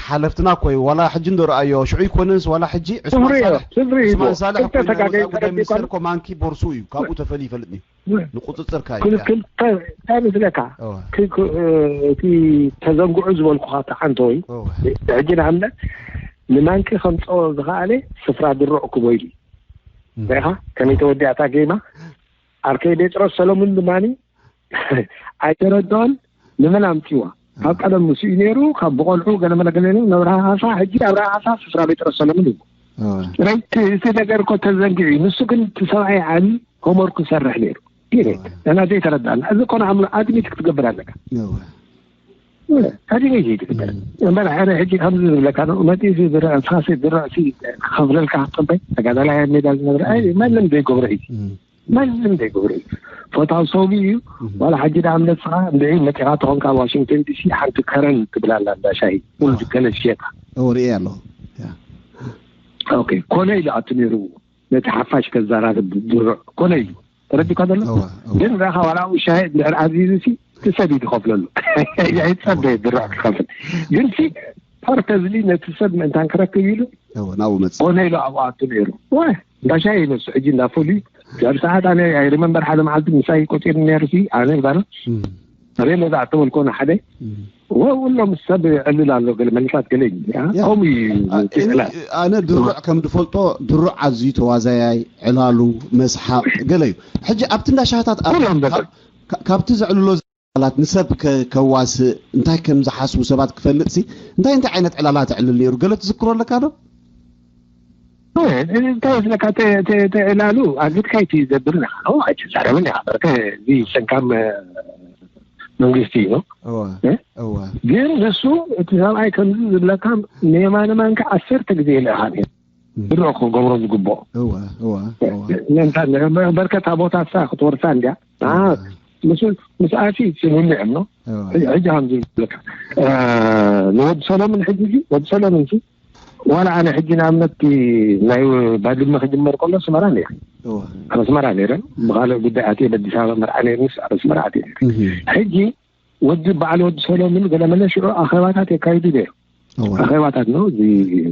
ሓለፍትና እኮ እዩ። ዋላ ሕጂ እንዶ ረኣዮ፣ ሽዑ ይኮነንስ ዋላ ሕጂ ዑስማን ክብሪ እዮ፣ ሳልሕ፣ ክብሪ እዮ። ዑስማን ሳልሕ ክልተ እኮ ናይ ተጋገዩ ወጻኢ ጉዳይ ተረዲእኩም። ሚኒስተር እኮ ማንኪ ቦርሱ እዩ። ካብኡ ተፈልዩ ይፈልጥኒ። እወ። ንቁጽጽር ካዩ፣ ክልክል ተ-፣ እንታይ መስለካ? እወ። ክ-፣ ክ-፣ እ፣ እቲ ተዘንግዑ ዝበልኩኻ ተሓንቶ ወይ እወ። ሕጂ ንኣብነት ንማንኪ ከምጽኦ ዝኸኣለ ስፍራ ድሩዕ ክቦ ኢሉ። እም። ሪኢኻ ከመይ ተወዲኣታ ጌማ? ዓርከይ ጴጥሮስ ሰለሙን ድማኒ ኣይተረድኦን። ንመን ኣምጺዋ? ካብ ቀደም ንሱ እዩ ነይሩ፣ ካብ ብቆልዑ ገለ መለ ገለ ነይሩ። ነብርሃ ካሳ፣ ሕጂ ኣብርሃ ካሳ ስፍራ ጴጥሮስ ሰለሙን እዩ። እወ። ራይት፣ እቲ ነገር እኮ ተዘንጊዑ እዩ። ንሱ ግን እቲ ሰብኣይ ዓሊ ሆምወርክ ክሰርሕ ነይሩ። ፒሪየድ። እወ። እና ዘይተረዳእና። እዚ እኮ ንኣምሮ ኣድሚት ክትገብር ኣለካ። እወ። እወ፣ ኣድሚት እዩ ትግበር። እም። እምበር ሓደ ሕጂ ከምዚ ዝብለካ ነው። መጢኡ ዝርዕ፣ ንስኻሲ ዝርዕ ሲ ክኸፍለልካ ክትጽበይ፣ ተጋዳላይ ኣብ ሜዳ ዝነብር፣ ኣይ፣ ማንም ዘይገብሮ እዩ። እም። ማንም ዘይገብሮ እዩ። ፈታው ሰውቢ እዩ። እም። ዋላ ሕጂ ደኣ እምነትኻ እንድዒ መጺኻ ተኾንካ ኣብ ዋሽንግተን ዲሲ ሓንቲ ከረን ትብል ኣላ እንዳ ሻሂ። እወ። ገለ ዝሸጣ። እወ፣ ርእየ ኣለኹ። ያ። ኦኬ፣ ኮነ ኢሉ ኣቱ ነይሩ ነቲ ሓፋሽ ከዘራርብ ድሩዕ ኮነ ኢሉ። ተረዲእካ ዘሎ? እወ፣ እወ። ግን ረኻ ዋላ ኣብኡ ሻሂ እንድሕር ኣዚዙ ሲ እቲ ሰብ እዩ ዝኸፍለሉ። ኣይጸበ ድሩዕ ክኸፍል። ግን ሲ ፓርተዝሊ ነቲ ሰብ ምእንታን ክረክብ ኢሉ እወ ናብኡ መጽእ። ኮነ ኢሉ ኣብኡ ኣቱ ነይሩ። ወ እንዳ ሻሂ ይነሱ ሕጂ እንዳ ፉል እዩ። ኣብ ሰዓት ኣነ ኣይ ሪመምበር ሓደ መዓልቲ ምሳይ ቆፂሩ ነይሩ ሲ ኣነ ባር ሬሎ ዝኣተወልኮ ንሓደ ወ ውሎም ሰብ ዕልል ኣሎ ገለ መልሳት ገለ እዩ። ከምኡ እዩ እቲ ዕላል። ኣነ ድሩዕ ከም ድፈልጦ ድሩዕ ኣዝዩ ተዋዛያይ ዕላሉ መስሓቕ ገለ እዩ። ሕጂ ኣብቲ እንዳ ሻህታት ኣብ- ኩሎም በቃ። ካብ- ካብቲ ዘዕልሎ ላት ንሰብ ከ- ከዋስእ እንታይ ከም ዝሓስቡ ሰባት ክፈልጥ ሲ እንታይ እንታይ ዓይነት ዕላላ ተዕልል ነይሩ ገለ ትዝክሮ ኣለካ ዶ? እንታይ ስለካ ተዕላሉ ኣግድካይቲ ዘብርና ኣይትዛረብን ኢኻ በርከ እዚ ሰንካም መንግስቲ እዩ። እወ እ? እወ ግን ንሱ እቲ ሰብኣይ ከምዚ ዝብለካ ንየማነ ማንካ ዓሰርተ ግዜ ይልእኻ ነይሩ። ብርዑ ክገብሮ ዝግብኦ እወ እወ እወ ምእንታ በርከት ቦታ ሳ ክትወርሳ እንዲያ። ንዓ ምስ ምስ ኣሲ ስምምዕ እምኖ እወ ሕጂ ሕጂ ከም ዝብለካ እ፣ ንወዲ ሰሎምን ሕጂ እዚ ወዲ ሰሎምን ሲ ዋላ ኣነ ሕጂ ንኣብነት ናይ ባድመ ክጅመር ከሎ ኣስመራ ነይረ። እወ ኣብ ኣስመራ ነይረ። ብካልእ ጉዳይ ኣትየ በኣዲስ ኣበባ መርዓ ነይርኒስ ኣብ ኣስመራ ኣትየ ነይረ። እህ ሕጂ ወዲ በዓል ወዲ ሰሎምን ገለመለ ሽዑ ኣኼባታት የካይዱ ነይሩ። እወ ኣኼባታት ነው እዚ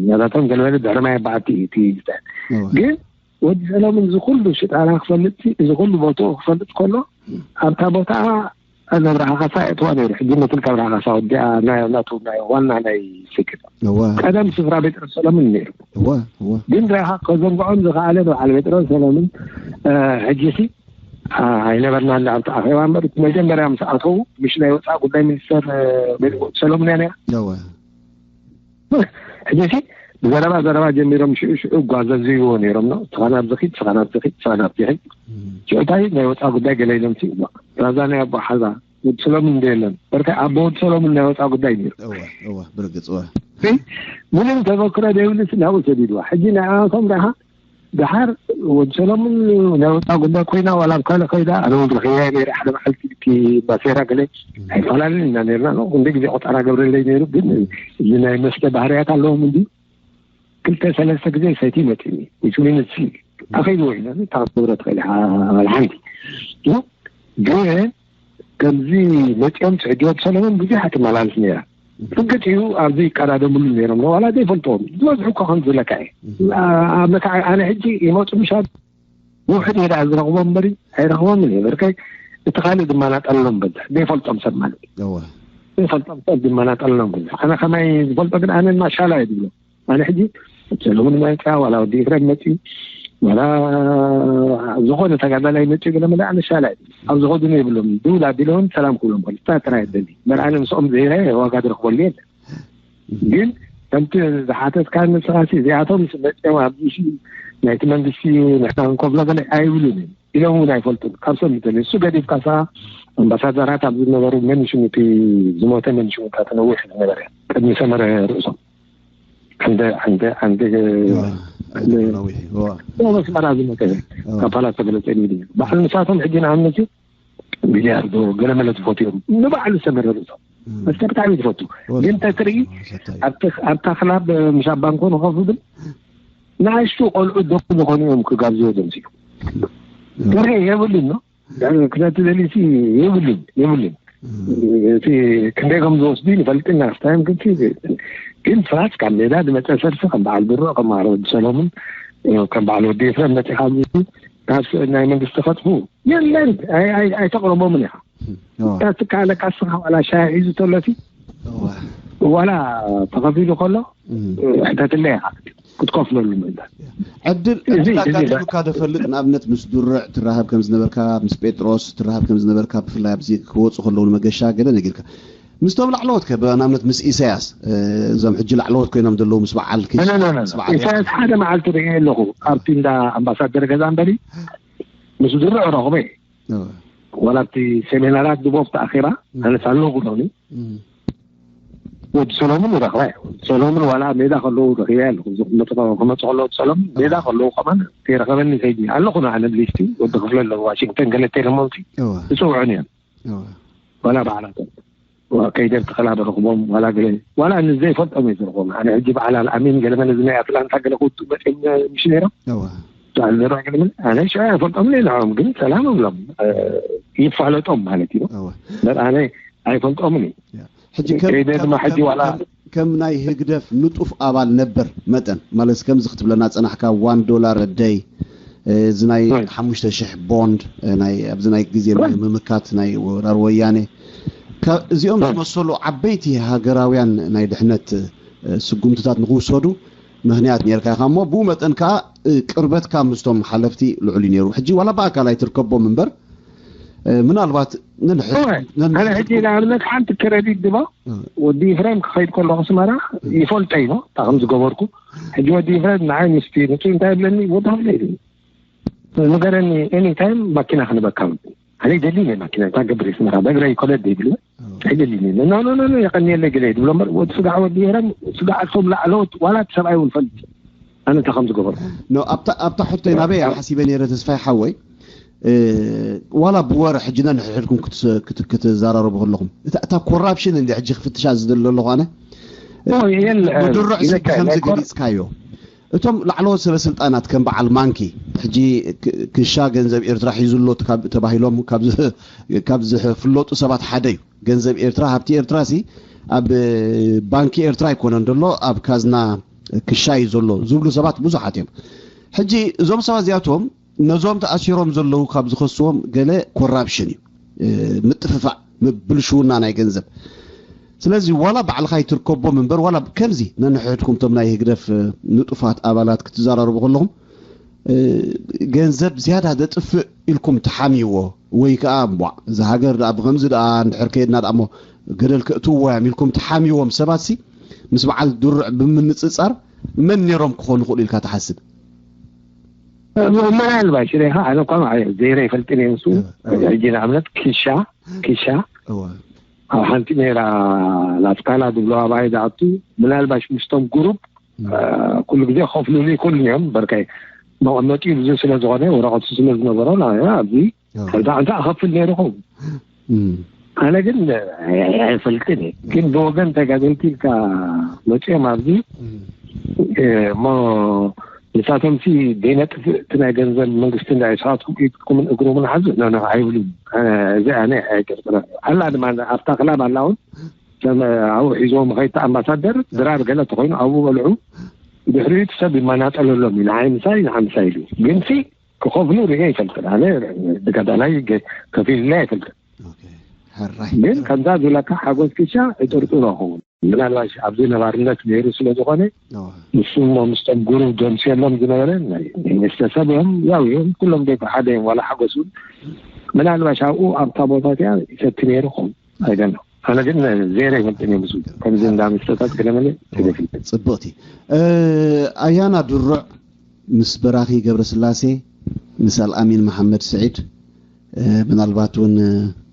ናታቶም ገለመለ ድሕሪ ማይ በዓቲ እዩ እቲ ዝተ እወ ግን ወዲ ሰሎምን እዚ ኩሉ ሽጣራ ክፈልጥ እዚ ኩሉ ቦትኡ ክፈልጥ ከሎ ኣብታ ቦታ ነብርሃ ካሳ የእትዋ ነይሩ። ሕጂ መትልካ ኣብርሃ ካሳ ወዲኣ ናይ ናቱ ናይ ዋና ናይ ስክት እወ ቀደም ስፍራ ቤትሮስ ሰሎምን ነይሩ። እወ እወ ግን ዳኻ ከዘንግዖም ዝኸኣለ በዓል ቤትሮስ ሰሎምን እ፣ ሕጂ ሲ እ፣ ኣይነበርና እንዳ ኣብቲ ኣኼባ እምበር እቲ መጀመርያ ምስ ኣተዉ ምሽ ናይ ወፃኢ ጉዳይ ሚኒስተር እ፣ ቤትሮስ ሰሎምን እያ ነይራ። እወ ሕጂ ሲ ብዘረባ ዘረባ ጀሚሮም ሽዑ ሽዑ ጓዘዝይዎ ነይሮም ነው ስኻ ናብ ዝኺድ ስኻ ናብ ዝኺድ ስኻ ናብ ዝኺድ ሽዑ እንታይ ናይ ወፃኢ ጉዳይ ገለ ኢሎም ሲ እዋ ራዛ ናይ ኣቦ ሓዛ ወዲ ሰሎምን እንደ የለን በርከ ኣቦ ወዲ ሰሎምን ናይ ወፃኢ ጉዳይ ነይሩ። እወ እወ ብርግጽ እወ ምንም ተመክሮ ዘይብሉ ሲ ናብኡ ሰዲድዋ ሕጂ ናይ ኣቶም ረኻ ደሓር ወዲ ሰሎምን ናይ ወፃኢ ጉዳይ ኮይና ዋላ ኣብ ካልእ ከይዳ ኣነ እውን ረኺበያ ነይረ ሓደ መዓልቲ እቲ ባሴራ ገለ ኣይፈላለን ኢና ነርና ነው እንደ ግዜ ቆጠራ ገብረለይ ነይሩ ግን እዚ ናይ መስተ ባህርያት ኣለዎም እንዲ ክልተ ሰለስተ ግዜ ሰይቲ መፂኒ which means ኣኸይድዎ ኢና ታክብረ ትኽእል ኢኻ ሓንቲ ግን ከምዚ መፂኦም ሕጂ ወዲ ሰለሞን ብዙሕ ትመላልስ ነይራ ፍግጥ እዩ ኣብዚ ይቀዳደምሉ ነይሮም ዋላ ዘይፈልጥዎም ዝበዝሑ እኮ ከም ዝብለካ እየ ኣብ መታዕ ኣነ ሕጂ ይመፁ ምሻ ውሕድ እየ ደኣ ዝረኽቦም እምበሪ ኣይረኽቦምን እየ በርከይ እቲ ካልእ ድማ ናጠሎም በዛ ዘይፈልጦም ሰብ ማለት እዩ ዘይፈልጦም ሰብ ድማ ናጠሎም በዛ ኣነ ከማይ ዝፈልጦ ግን ኣነ ድማ ሻላ እየ ዝብሎ ኣነ ሕጂ ሰለሙን መፅያ ዋላ ወዲ ኤፍሬም መፅዩ ዋላ ዝኾነ ተጋዳላይ መፅዩ ገለ መለ ኣነ ሻላ እየ ኣብ ዝኸዱኒ የብሎም ድውል ኣቢለ እውን ሰላም ክብሎም ከሎ ጥራይ የደሊ እምበር ኣነ ምስኦም ዘይረ ዋጋ ዝረኽበሉ የለን ግን ከምቲ ዝሓተትካ ንስኻሲ እዚኣቶም መፅኦም ኣብዚ ናይቲ መንግስቲ ንሕና ክንከፍሎ ገለ ኣይብሉን እዮም ኢሎም እውን ኣይፈልጡን ካብ ሰብ ምተለዩ እሱ ገዲፍካ ሰ ኣምባሳደራት ኣብ ዝነበሩ መን ሽሙ እቲ ዝሞተ መን ሽሙ እታ ነዊሕ ዝነበረ ቅድሚ ሰመረ ርእሶም ዓንደ ዓንደ ዓንደ ኣስመራ ዝመተ ካብ ፓላስ ተገለፀ ባዕሉ ንሳቶም ሕጂ ንኣብነት ቢልያርዶ ገለመለ ዝፈትዮም ንባዕሉ ዝተመረሩ እዮም መስተ ብጣዕሚ ዝፈቱ ግን ተትርኢ ኣብታ ክላብ ምሻ ባንኮ ንኸፉ ግን ንኣሽቱ ቆልዑ ደቁ ዝኾኑ እዮም ክጋብዝዎ ዘምፅኡ ገርሀ የብሉን ነው ክዛቲ ደሊሲ የብሉን የብሉን እቲ ክንደይ ከም ዝወስዱ ንፈልጥና ስታይም ግን ግን ፍራስ ካብ ሜዳ ዝመፀ ሰልፊ ከም በዓል ብሮ ከም በዓል ወዲ ሰሎምን ከም በዓል ወዲ ኤፍረም መፂኻ ካብ ናይ መንግስቲ ከጥፉ የለን ኣይተቅረቦምን ኢኻ ትካለካ ስኻ ዋላ ሻሂ ሒዙ ተሎሲ ዋላ ተኸፊሉ ከሎ ሕተትለ ኢኻ ክትከፍለሉ ምእንታን ዕድል ዕድል ኣጋጢሙካ ዶ ፈልጥ ንኣብነት ምስ ዱርዕ ትራኸብ ከም ዝነበርካ ምስ ጴጥሮስ ትራኸብ ከም ዝነበርካ ብፍላይ ኣብዚ ክወፁ ከለዉ ንመገሻ ገለ ነጊርካ ምስቶም ላዕለዎት ከ ንኣብነት ምስ ኢሳያስ እዞም ሕጂ ላዕለዎት ኮይኖም ዘለዉ ምስ በዓል ኢሳያስ ሓደ መዓልቲ ርእየ ኣለኹ ኣብቲ እንዳ ኣምባሳደር ገዛ እምበሪ ምስ ዝርዑ ረኽበ ዋላ ኣብቲ ሴሚናራት ድቦ ኣብቲ ኣኼባ ኣነስ ኣለኹ ሎሚ ወዲ ሰሎሙን ይረኽባ ሰሎሙን ዋላ ሜዳ ከለዉ ረኺበ ኣለኹ ክመፁ ከለዉ ሰሎሙን ሜዳ ከለዉ ከማን ከይረኸበኒ ከይዲ ኣለኹ ኣነ ብሊስቲ ወዲ ክፍለ ኣለኹ ዋሽንግተን ገለ ቴሌሞንቲ ዝፅውዑን እዮም ዋላ በዓላቶም ከይደ ተኸላ ብረኽቦም ዋላ ገለ ዋላ ንዘይፈልጦም እየ ዝረኽቦም ኣነ ሕጂ በዓል ኣልኣሚን ገለ መለ ናይ ኣትላንታ ገለ ክውፅኡ መፅኦም ምሽ ነይሮም በዓል ዘርባ ገለ መለ ኣነ ሽዑ ኣይፈልጦም ነይሮም ግን ሰላም እብሎም ይፋለጦም ማለት እዩ በር ኣነ ኣይፈልጦምን እዩ ሕጂ ከይደ ድማ ሕጂ ዋላ ከም ናይ ህግደፍ ንጡፍ ኣባል ነበር መጠን፣ ማለት ከምዚ ክትብለና ጸናሕካ፣ ዋን ዶላር ደይ፣ እዚ ናይ ሓሙሽተ ሽሕ ቦንድ፣ ናይ ኣብዚ ናይ ግዜ ናይ ምምካት ናይ ወራር ወያኔ፣ እዚኦም ዝመሰሉ ዓበይቲ ሃገራውያን ናይ ድሕነት ስጉምትታት ንክውሰዱ ምክንያት ነርካ ኢኻ እሞ፣ ብኡ መጠን ከዓ ቅርበትካ ምስቶም ሓለፍቲ ልዑል እዩ ነይሩ። ሕጂ ዋላ ብኣካል ኣይትርከቦም እምበር፣ ምናልባት ነንሕድ ኣነ ሕጂ ንኣብነት ሓንቲ ክረዲት ድባ፣ ወዲ ኢፍሬም ክኸይድ ከለኹ ኣስመራ ይፈልጦ እዩ እታ ከም ዝገበርኩ። ሕጂ ወዲ ኢፍሬም ንዓይ ምስቲ ንጹ እንታይ ይብለኒ፣ ወዲ ሃብለ ይብለኒ፣ ንገረኒ፣ ኤኒ ታይም ማኪና ክንበካ። ኣነ ይደልኒ ማኪና፣ እንታይ ገብር ኣስመራ፣ በእግረይ ይኮለድ ይብል። ኣይደልኒ። ኖ ኖ ኖ ኖ፣ የቐንየለይ ገለ ይብሎ እምበር፣ ወዲ ስጋዕ፣ ወዲ ኢፍሬም ስጋዕ፣ እቶም ላዕለዎት ዋላ እቲ ሰብኣይ እውን ፈልጥ ኣነ እንታይ ከም ዝገበርኩ። ኖ፣ ኣብታ ኣብታ ሕቶይ ናበይ እያ ሓሲበ ነይረ፣ ተስፋይ ሓወይ። ዋላ ብወረ ሕጂ ነንሕድኩም ክትዘራረቡ ከለኹም፣ እታ ኮራፕሽን እንዲ ሕጂ ክፍትሻ ዝደሊ ኣለኹ ኣነ። ብድሩዕ ከምዚ ገሊፅካዮ፣ እቶም ላዕለዎት ሰበ ስልጣናት ከም በዓል ማንኪ፣ ሕጂ ክሻ ገንዘብ ኤርትራ ሒዙ ኣሎ ተባሂሎም ካብ ዝፍለጡ ሰባት ሓደ እዩ። ገንዘብ ኤርትራ፣ ሃብቲ ኤርትራ ሲ ኣብ ባንኪ ኤርትራ ኣይኮነን ዘሎ፣ ኣብ ካዝና ክሻ እዩ ዘሎ ዝብሉ ሰባት ብዙሓት እዮም። ሕጂ እዞም ሰባት እዚኣቶም ነዞም ተኣሲሮም ዘለዉ ካብ ዝኸስዎም ገለ ኮራፕሽን እዩ፣ ምጥፍፋእ፣ ብልሽውና ናይ ገንዘብ። ስለዚ ዋላ ባዕልኻ ይትርከቦም እምበር፣ ዋላ ከምዚ ነንሕድኩም እቶም ናይ ህግደፍ ንጡፋት ኣባላት ክትዘራረቡ ከለኹም፣ ገንዘብ ዝያዳ ዘጥፍእ ኢልኩም ትሓምይዎ፣ ወይ ከዓ እምቧዕ፣ እዚ ሃገር ደኣ ብኸምዚ ደኣ እንድሕር ከይድና ደኣ እሞ ገደል ከእትውዎ እዮም ኢልኩም ትሓምይዎም ሰባት ሲ ምስ በዓል ድሩዕ ብምንጽጻር መን ነይሮም ክኾኑ ይኽእሉ ኢልካ ትሓስብ? ምናልባሽ ሪኻ፣ ኣነ እኳ ዘይረ ይፈልጥን እየ። ንሱ ሕጂ ንኣብነት ኪሻ ኪሻ ኣብ ሓንቲ ሜራ ላስካላ ዝብለዋ ባይ ዝኣቱ፣ ምናልባሽ ምስቶም ግሩፕ ኩሉ ግዜ ክኸፍሉሉ ይክእሉ እዮም። በርከይ መቐመጢ ብዙ ስለ ዝኾነ፣ ወረቐቱ ስለ ዝነበሮ፣ ኣብዚ ሓንሳ ሓንሳ እኸፍል ነይሩ ኸውን። ኣነ ግን ኣይፈልጥን እየ። ግን ብወገን ተጋደልቲ ኢልካ መፂኦም ኣብዚ እሞ ንሳቶም ሲ ዘይነጥፍእ እቲ ናይ ገንዘብ መንግስቲ እንዳ ስኻትኩም ኢድኩምን እግሮምን ሓዙ ኖ ኖ ኣይብሉን። እዚ ኣነ ኣይጥርጥረን። ኣላ ድማ ኣብታ ክላብ ኣላ እውን ኣብኡ ሒዝዎም ከይታ ኣምባሳደር ድራር ገለ ተኮይኑ ኣብኡ በልዑ። ድሕሪኡ እቲ ሰብ ይመናጠለሎም እዩ። ንዓይ ምሳይ ንዓ ምሳይ ኢሉ ግን ሲ ክኸፍሉ ርኤ ኣይፈልጥን። ኣነ ተጋዳላይ ከፊሉለይ ኣይፈልጥን። ግን ከምዛ ዝብለካ ሓጎስ ኪሻ እጥርጥሮ ኸውን ምናልባሽ ኣብዚ ነባርነት ነይሩ ስለ ዝኾነ ንሱ እሞ ምስቶም ጉሩብ ደምስየሎም ዝነበረ ናይ ሚኒስተር ሰብ እዮም። ያው እዮም ኩሎም ደቂ ሓደ እዮም። ዋላ ሓጎስ እውን ምናልባሽ ኣብኡ ኣብታ ቦታ እቲኣ ይሰቲ ነይሩ ኸውን። ኣይደን ኣነ ግን ዜሮ ይፈልጥን እዮም። እሱ ከምዚ እንዳ ሚኒስተታት ገለመለ ተደፊ ጽብቕቲ ኣያና ድሩዕ ምስ በራኺ ገብረስላሴ፣ ምስ ኣልኣሚን መሓመድ ስዒድ፣ ምናልባት እውን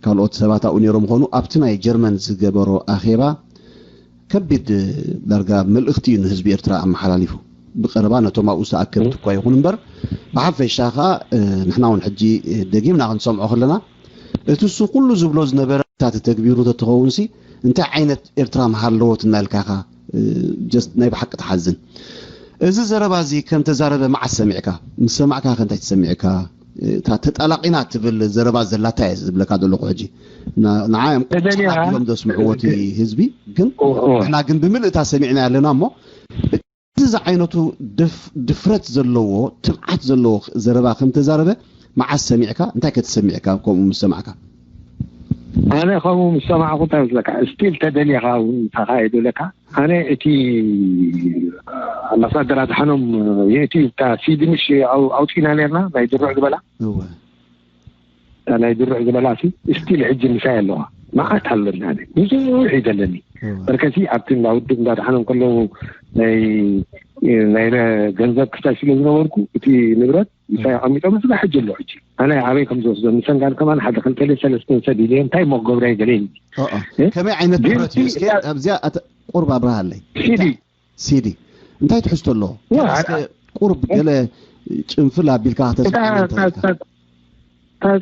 ካልኦት ሰባት ኣብኡ ነይሮም ኾኑ፣ ኣብቲ ናይ ጀርመን ዝገበሮ ኣኼባ ከቢድ ዳርጋ መልእኽቲ እዩ ንህዝቢ ኤርትራ ኣመሓላሊፉ። ብቐረባ ነቶም ኣብኡ ዝተኣከብቲ እኳ ይኹን እምበር፣ ብሓፈሻ ኸኣ ንሕና እውን ሕጂ ደጊምና ክንሰምዖ ከለና እቲ እሱ ኩሉ ዝብሎ ዝነበረ ተተግቢሩ ተትኸውን ሲ እንታይ ዓይነት ኤርትራ ምሃለዎት እናልካኻ ጀስት ናይ ብሓቂ ትሓዝን። እዚ ዘረባ እዚ ከም ተዛረበ መዓስ ሰሚዕካ? ምስ ሰማዕካ ከ እንታይ ተሰሚዕካ? እታ ተጣላቂና ትብል ዘረባ ዘላታ እየ ዝብለካ ዘለኹ ሕጂ። ንዓ እዮም ቀጭ ኣቢሎም ዘስምዕዎ እቲ ህዝቢ፣ ግን ንሕና ግን ብምልእታ ሰሚዕና ኣለና እሞ እዚ ዝዓይነቱ ድፍረት ዘለዎ ትብዓት ዘለዎ ዘረባ ከም ተዛረበ መዓስ ሰሚዕካ? እንታይ ከ ተሰሚዕካ ከምኡ ምስ ሰማዕካ? ኣነ ከምኡ ምስ ሰማዕኩ እንታይ መስለካ? ስቲል ተደሊኻ እውን ተኻየዱ ለካ ኣነ እቲ ኣምባሳደር ኣድሓኖም የእቲ እታ ሲዲ ምሽ ኣውፂና ነርና ናይ ድሩዕ ዝበላ እወ እታ ናይ ድሩዕ ዝበላ ሲ ስቲል ሕጂ ምሳይ ኣለዋ መዓት ኣለና ብዙሕ እዩ ዘለኒ እወ በርከሲ ኣብቲ እንዳ ውድብ እንዳድሓኖም ከለዉ ናይ ናይ ገንዘብ ክሳይ ስለ ዝነበርኩ እቲ ንብረት ምሳይ ኣቐሚጦም እዚ ሕጂ ኣሎ ሕጂ ኣነ ኣበይ ከም ዝወስዶ ንሰንጋል ከማን ሓደ ክልተ ሰለስተ ሰብ ኢለ እንታይ እሞ ክገብራ ይገለ ከመይ ዓይነት ንብረት እዩ እስከ ኣብዚኣ ቁርብ ኣብርሃለይ ሲዲ ሲዲ እንታይ ትሕዝቶ ኣለዎ ቁርብ ገለ ጭንፍል ኣቢልካ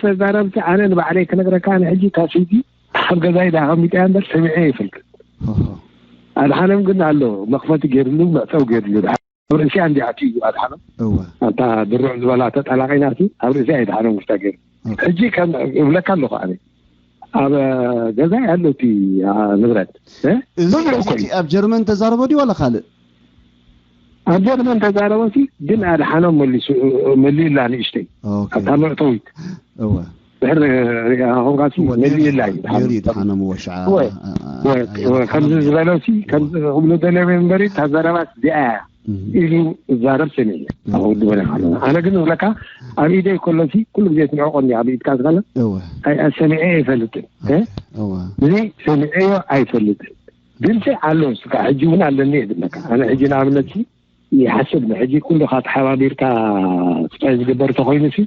ተዛረብቲ ኣነ ንባዕለይ ክነግረካ ንሕጂ እታ ሲዲ ኣብ ገዛይ ዳ ኣቐሚጠያ እምበር ሰሚዐ ይፈልጥ ኣድሓኖም ግን ኣሎ መኽፈቲ ገይርሉ መእተው ገይርሉ ኣብ ርእሲኣ እንዲኣ ኣትዩ ኣድሓኖም ኣብታ ድሩዕ ዝበላ ተጣላቂና ኣብ ርእሲኣ ይድሓኖም ክስታ ገይሩ ሕጂ ከም እብለካ ኣለኹ ኣነ ኣብ ገዛ ያለው እቲ ንብረት እዚ ኣብ ጀርመን ተዛረቦ ድዩ ዋላ ካልእ? ኣብ ጀርመን ተዛረቦ ሲ ግን ኣድሓኖም መሊሱ መሊላ ንእሽተይ ኣብታ መእተዊት ድሕር ሪኣ ኾንካ ሲ መሊላ እዩ ድሓኖም ወሽዓ ከምዚ ዝበለ ሲ ከምዚ ክብሎ ደልዮም እምበሪ እታ ዘረባ እዚኣ እያ ኢሉ እዛረብ ሰሚዐ። ኣውድበና ኣነ ግን ዝብለካ ኣብ ኢደይ ከሎ ሲ ኩሉ ግዜ ትንዕቆ እንዲ ኣብ ኢድካ ዝኸለ ሰሚዐ ኣይፈልጥን። እዚ ሰሚዐዮ ኣይፈልጥን። ግን ሲ ኣሎ ስካ ሕጂ እውን ኣለኒ እየ ዝብለካ። ኣነ ሕጂ ንኣብነት ሲ ይሓስብ ሕጂ ኩሉ ካብ ተሓባቢርካ ስታይ ዝግበር ተኮይኑ ሲ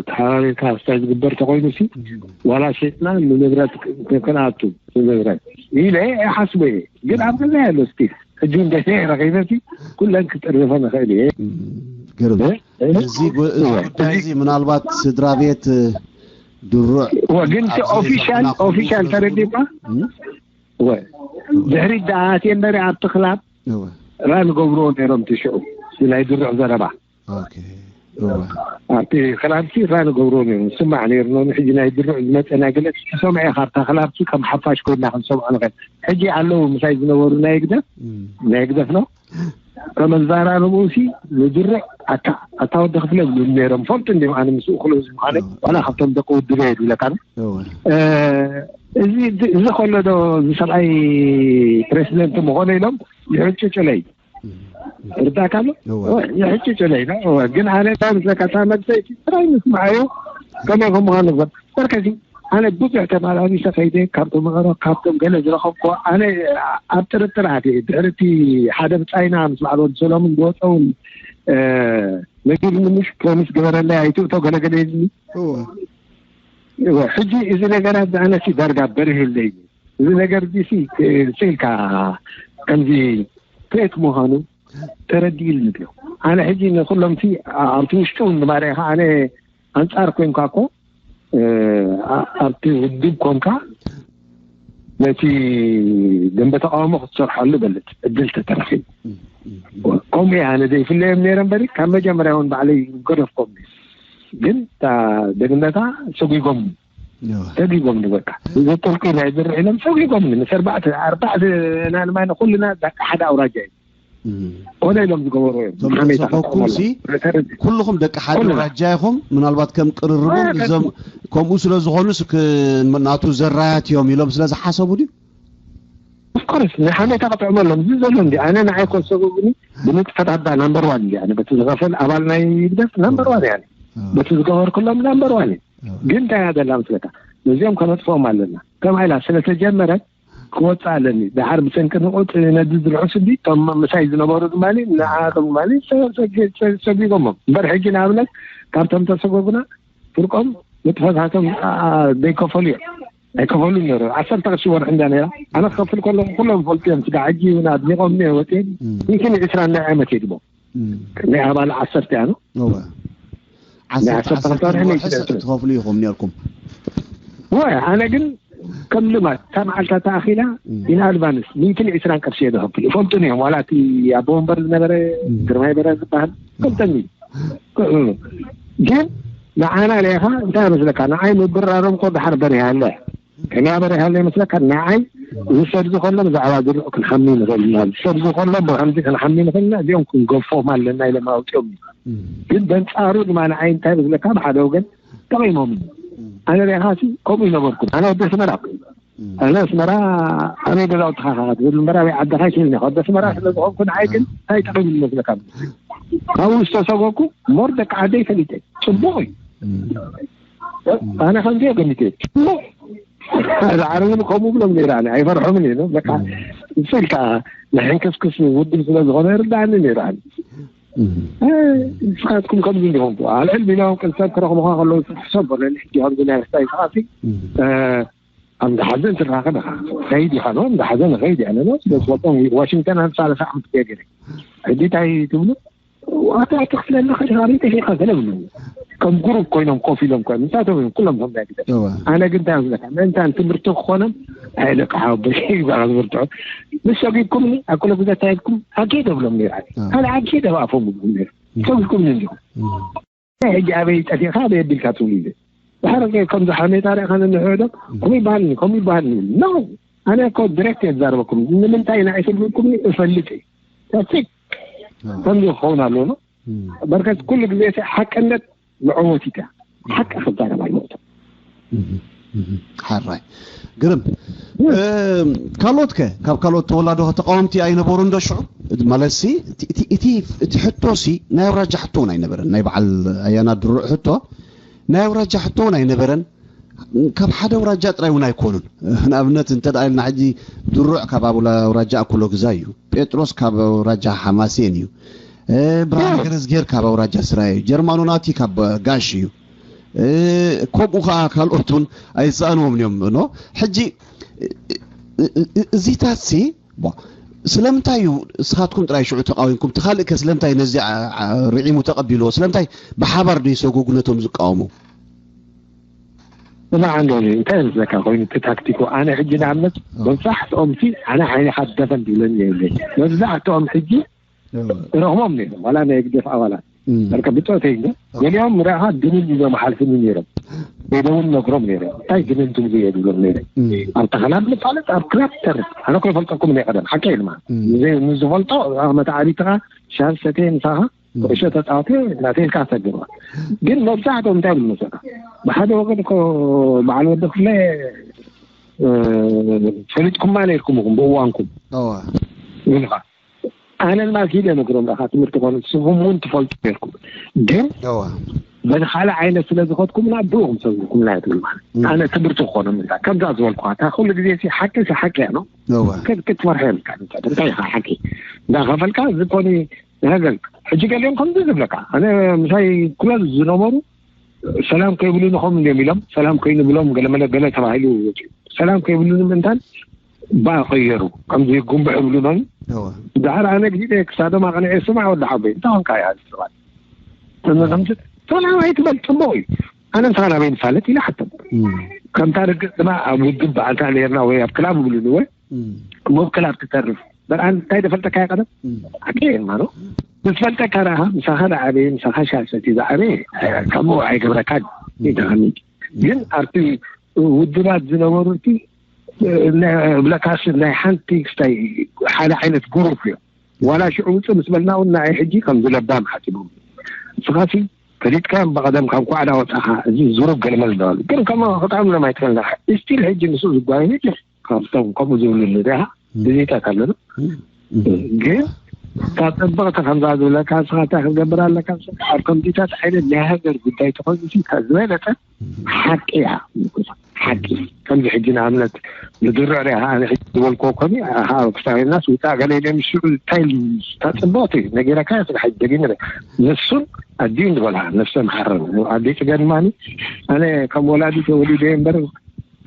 ተሓባቢርካ ስታይ ዝግበር ተኮይኑ ሲ ዋላ ሸጥና ንንብረት ክንኣቱ ንንብረት ኢለ ይሓስቦ እየ። ግን ኣብ ገዛ ያለ ስቲል ሕጂ እንደ ረኺበ ሲ ኩለን ክጥርፈ ንኽእል እየ። እዚ ጉዳይ እዚ ምናልባት ስድራ ቤት ድሩዕ ግን ኦፊሻል ኦፊሻል ተረዲማ ድሕሪት ደኣ ኣትየ እምበሪ ኣብቲ ክላብ ራ ንገብርዎ ነይሮም ትሽዑ ናይ ድሩዕ ዘረባ ኣብቲ ክላብሲ ራ ንገብርዎ ነይሮም ስማዕ ነይሩ ኖ ሕጂ ናይ ድሩዕ ዝመፀ ናይ ገለ ሰምዐ ካብታ ክላብሲ ከም ሓፋሽ ኮይና ክንሰምዖ ንኽእል ሕጂ ኣለዉ ምሳይ ዝነበሩ ናይ ግደፍ ናይ ግደፍ ነው ከመዛራረቡ ሲ ንድሩዕ ኣታ ኣታ ወዲ ክፍለ ዝብሉ ነይሮም ፈልጡ እንዲም ኣነ ምስኡ ክሎ ዝምዃነ ዋላ ካብቶም ደቂ ውድበ የድብለካ እዚ እዚ ከሎ ዶ እዚ ሰብኣይ ፕሬዚደንት ምኾነ ኢሎም ይሕጭጭለይ ርዳካ ኣሎ ይሕጭጭለይ ግን ኣነ እንታይ ምስለካ እታ መግዘይቲ ጥራይ ምስምዓዮ ከመይ ከምዃኑ ግበር በርከዚ ኣነ ብዙሕ ተመላሊሰ ከይደ ካብቶም መቐሮ ካብቶም ገለ ዝረኸብኮ ኣነ ኣብ ጥርጥር ኣት ድሕርቲ ሓደ ብፃይና ምስ በዓል ወዲ ሰሎምን ዝወፀውን ነጊርኒ ምሽ ፕሮሚስ ግበረለይ ኣይትእቶ ገለገለ ይዝኒ ሕጂ እዚ ነገራት ዝኣነሲ ዳርጋ በሪህለይ እዚ ነገር እዚ ስኢልካ ከምዚ ፌክ ምዃኑ ተረዲእሉ ንብሎ ኣነ ሕጂ ንኩሎም ኣብቲ ውሽጡ ንማርያኻ ኣነ ኣንጻር ኮንካ እኮ ኣብቲ ውድብ ኮንካ ነቲ ደንበ ተቃውሞ ክትሰርሓሉ በልት እድል ተተረኺቡ ከምኡ ኣነ ዘይፍለዮም ነይረ እምበሪ ካብ መጀመርያ እውን ባዕለይ ገደፍኮም ግን ደግነታ ሰጒጎም ሰጒጎም ንበቃ ዘጠልቁ ናይ ዝርዒ ኢሎም ሰጒጎም ምስ ኣርባዕተ ኣርባዕተ ናንማይ ንኩልና ዳቂ ሓደ ኣውራጃ እዩ ኮነ ኢሎም ዝገበሩ እዮም እቶም ሓሜታ ተሰበኩም ሲ ኩልኹም ደቂ ሓደ ኣውራጃ ኢኹም ምናልባት ከም ቅርርቦም እዞም ከምኡ ስለ ዝኾኑ ናቱ ዘራያት እዮም ኢሎም ስለ ዝሓሰቡ ድዩ ኦፍኮርስ ናይ ሓሜታ ክጥዕመሎም እዚ ዘሎ እንዲ ኣነ ንዓይ ኮሰቡ ግን ብንጥፈት ኣባ ናምበር ዋን እንዲ ኣነ በቲ ዝኸፈል ኣባል ናይ ህግደፍ ናምበር ዋን እያ በቲ ዝገበርኩሎም ናምበር ዋን እዩ ግን እንታይ እያ ዘላ ምስለካ ነዚኦም ከነጥፍኦም ኣለና ከም ኢላ ስለተጀመረት ክወፅእ ኣለኒ ድሓር ብሰንኪ ንቑጥ ነዲ ዝርሑስ እንዲ እቶም ምሳይ ዝነበሩ ድማ ንዓቶም ድማ ሰጊቦሞም እምበር ሕጂ ንኣብነት ካብቶም ተሰጎጉና ፍርቆም ንጥፈታቶም ዘይከፈሉ እዮም ኣይከፈሉ ነሩ ዓሰርተ ቅርሺ ወርሒ እንዳ ነራ ኣነ ክከፍል ከለኩ ኩሎም ፈልጡ እዮም ስጋ ሕጂ እውን ኣድኒቆም ወፅኦም ሚእትን ዕስራን ናይ ዓመት የድቦ ናይ ኣባል ዓሰርተ እያ ነው ዓሰርተ ዓሰርተ ወርሒ ትኸፍሉ ኢኹም ነርኩም ወይ ኣነ ግን ከም ልማድ እታ መዓልታ ተኣኺላ ኢን ኣድቫንስ ሚእትን ዕስራን ቅርሺ እየ ዝኸፍል ይፈልጡን እዮም ዋላ እቲ ኣቦ ወንበር ዝነበረ ግርማይ በረ ዝበሃል ፈልጠኒ ግን ንዓና ሌኻ እንታይ መስለካ ንዓይ ምብራሮም ኮ ድሓር በሪሃለ ከመይ በሪሃለ መስለካ ንዓይ ዝሰድ ዝኾሎ ብዛዕባ ዝርዑ ክንሓሚ ንኽእል ኢና ዝሰድ ዝኾሎ ብከምዚ ክንሓሚ ንኽእል ኢና እዚኦም ክንገፎም ኣለና ኢሎም ኣውፅኦም ግን በንፃሩ ድማ ንዓይ እንታይ መስለካ ብሓደ ወገን ጠቒሞም ኣነ ሌኻ ከምኡ ይነበርኩ ኣነ ወደ ስመራ ኣነ ኣስመራ ኣበይ ገዛውትኻ ኢኻ ትብል እምበር ኣበይ ዓድኻ ኣይትብልኒ ካብ ኣስመራ ስለ ዝኾንኩ ንዓይ ግን እንታይ ጠቒሙ መስለካ ካብኡ ዝተሰጎኩ ሞር ደቂ ዓደይ ፈሊጠ ፅቡቕ እዩ ኣነ ከምዚኦ ገሚተ ፅቡቕ ዝዓረብን ከምኡ ብሎም ነይራ ኣነ ኣይፈርሖምን እየ በቃ ንስልካ ንሕንክስክስ ውድብ ስለ ዝኾነ ይርዳእኒ ነይሩ ኣነ ንስኻትኩም ከምዚ እንዲኹም ኣልዕል ቢሎም ቅልሰብ ክረኽቡኻ ከለዉ ሕሰብ በለኒ ሕጂ ከምዚ ናይ ስታይ ስኻሲ ኣብ እንዳ ሓዘን ትራኸብ ኢኻ ከይድ ኢኻ ዶ እንዳ ሓዘን ከይድ ያለ ዶ ስለ ዝፈልጦም ዋሽንግተን ኣብ ሳለሳ ዓመት ገገረ ሕጂ እንታይ ትብሉ ኣታ ክፍለና ከዲኻ ኣበይ ጠፊእካ ገለ ብሉ ከም ጉሩብ ኮይኖም ኮፍ ኢሎም ኮይኖም ንሳቶም እዮም ኩሎም ከም ናይ ግደ ኣነ ግን እንታይ ዝብለካ ምእንታን ትምህርቲ ክኾኖም ኣይ ደቂ ሓወቦይ ይበላ ዝብርትዖ ምስ ሰጊድኩምኒ ኣብ ኩለ ግዘ እንታይ ኢልኩም ኣጌ ደብሎም ነይሩ ኣነ ኣጌ ደብኣፎም ይብሉ ነይሩ ሰጊድኩምኒ እንዲኹም ሕጂ ኣበይ ጠፊእካ ኣበይ ኣቢልካ ትብሉ ኢለ ድሕሪ ከምዚ ሓሜታ ሪእኻ ንንሕዶ ከምኡ ይበሃልኒ ከምኡ ይበሃልኒ። ኖ፣ ኣነ እኮ ዲሬክት እየ ዝዛረበኩም። ንምንታይ ኢና ኣይትብልኩምኒ? እፈልጥ እየ። ከምዚ ክኸውን ኣለዎ። በርከት ኩሉ ግዜ ሓቅነት መዕወቲት እያ። ሓቂ ክዛረብ ኣይመውትን። ሓራይ ግርም። ካልኦት ከ ካብ ካልኦት ተወላዶ ተቃወምቲ ኣይነበሩ እንዶ ሽዑ? ማለት ሲ እቲ ሕቶ ሲ ናይ ኣውራጃ ሕቶ እውን ኣይነበረን። ናይ በዓል ኣያና ድሩዕ ሕቶ ናይ ኣውራጃ ሕቶ እውን ኣይነበረን። ካብ ሓደ ኣውራጃ ጥራይ እውን ኣይኮኑን። ንኣብነት እንተ ኢልና ሕጂ ድሩዕ ካብ ኣውራጃ ኣኩሎ ግዛ እዩ። ጴጥሮስ ካብ ኣውራጃ ሓማሴን እዩ። ብርሃነ ገረዝጌር ካብ ኣውራጃ ስራየ እዩ። ጀርማኖ ናቲ ካብ ጋሽ እዩ። ከምኡ ከዓ ካልኦት እውን ኣይሰኣንዎም እዮም። ኖ ሕጂ እዚታት ሲ ስለምንታይ እዩ እስኻትኩም ጥራይ ሽዑ ተቃዊምኩም? እቲ ካልእ ከ ስለምንታይ ነዚ ርዒሙ ተቀቢልዎ? ስለምንታይ ብሓባር ዶ ይሰጎጉ ነቶም ዝቃወሙ? ስማዕ እንዶ እንታይ ዝብለካ ኮይኑ እቲ ታክቲኩ ኣነ ሕጂ ንኣብነት መብዛሕትኦም ሲ ኣነ ዓይኒ ሓደፈን ዝብለኒ የብለይ። መብዛሕትኦም ሕጂ ረኽቦም ነይሮም ዋላ ናይ ህግደፍ ኣባላት በቃ ብፆተይ እንዶ ገሊኦም ርኣኻ ግንን ኢሎም ሓልፍኒ ነይሮም። ኢለ እውን ነግሮም ነይረ። እንታይ ግንን ትብሉ እየ ዝብሎም ነይረ። ኣብ ተኸላ ንፋለጥ ኣብ ክላብ ተርፍ ኣነ እኮ ይፈልጠኩም ናይ ቀደም ሓቂ ኢልማ ንዝፈልጦ መተዓቢትኻ ሻብ ሰተ ምሳኻ ኩዕሾ ተፃወተ ናተይልካ ሰግርዋ። ግን መብዛሕትኦም እንታይ ብሉ መሰካ ብሓደ ወገን እኮ በዓል ወዲ ክፍለ ፈሊጥኩማ ነይርኩም ኢኹም ብእዋንኩም ኢልካ ኣነ ድማ ኪደ ነግሮም ኢኻ ትምህርቲ ኮነ ንስኹም እውን ትፈልጡ ነይርኩም ግን በዚ ካልእ ዓይነት ስለ ዝኸድኩምና ብኡ ክምሰልኩምና እየ ትብል ማለት ኣነ ትምህርቲ ክኾኖም ኢልካ ከምዛ ዝበልኩኻ እታ ኩሉ ግዜ ሲ ሓቂ ሲ ሓቂ እያ ነው ክትፈርሖ የብልካ እንታይ ኢኻ ሓቂ እንዳኸፈልካ ዝኾነ ሃገር ሕጂ ገሊኦም ከምዚ ዝብለካ ኣነ ምሳይ ክለል ዝነበሩ ሰላም ከይብሉኒ ከም እንዲም ኢሎም ሰላም ከይንብሎም ገለመለ ገለ ተባሂሉ ወፂኡ ሰላም ከይብሉኒ ምእንታን ባ ከየሩ ከምዚ ጉንብዕ ይብሉኖን ዳሕር ኣነ ግዜ ክሳዶም ኣቕንዐ ስማዕ ወዲ ሓወይ እንታይ ኾንካ እያ ሰባት ከምዚ ሰላም ኣይትበል ፅቡቕ እዩ ኣነ ምሳኻ ናበይ ንፋለጥ ኢለ ሓቶም ከምታ ርግፅ ድማ ኣብ ውድብ በዓልታ ነርና ወይ ኣብ ክላብ ይብሉኒ ወይ መብከል ኣብ ትተርፍ በርኣን እንታይ ደፈልጠካ ይቀደም ኣቀየማ ነው ዝፈልጠካ ረኻ ምሳኻ ዝዓበየ ምሳኻ ሻሰቲ ዝዓበየ ከምኡ ኣይገብረካን ይተኸኒ ግን ኣብቲ ውድባት ዝነበሩ እቲ ብለካስ ናይ ሓንቲ ክስታይ ሓደ ዓይነት ጉሩፕ እዮም ዋላ ሽዑ ውፅእ ምስ በልና እውን ንኣይ ሕጂ ከም ዝለባም ሓሲቦም ንስኻሲ ፈሊጥካዮም ብቐደም ካብ ኳዕዳ ወፃኻ እዚ ዙሩብ ገለመል ዝበሉ ግን ከም ክጣዕምሎም ኣይትፈልና ስቲል ሕጂ ምስኡ ዝጓየዩ የለን ካብቶም ከምኡ ዝብሉ ንሪኣ ብዜታት ኣለና ግን ካብ ፅብቕቲ ከምዛ ዝብለካ ንስኻ እንታይ ክትገብር ኣለካ ኣብ ከምዚታት ዓይነት ናይ ሃገር ጉዳይ ተኾይኑ ዝበለጠ ሓቂ እያ ሓቂ ከምዚ ሕጂ ንኣብነት ንድርዕ ሪኣ ኣነ ሕጂ ዝበልክዎ ኮኒ ክሳብናስ ውፃእ ገለ ኢለ ምስ ሽዑ እንታይ እታ ፅብቕቲ ነጊረካ ስራሕ ደጊም ንሱን ኣዲኡ ዝበልሃ ነፍሰ መሓረር ኣዲኡ ፅገ ድማ ኣነ ከም ወላዲ ተወሊደ እምበር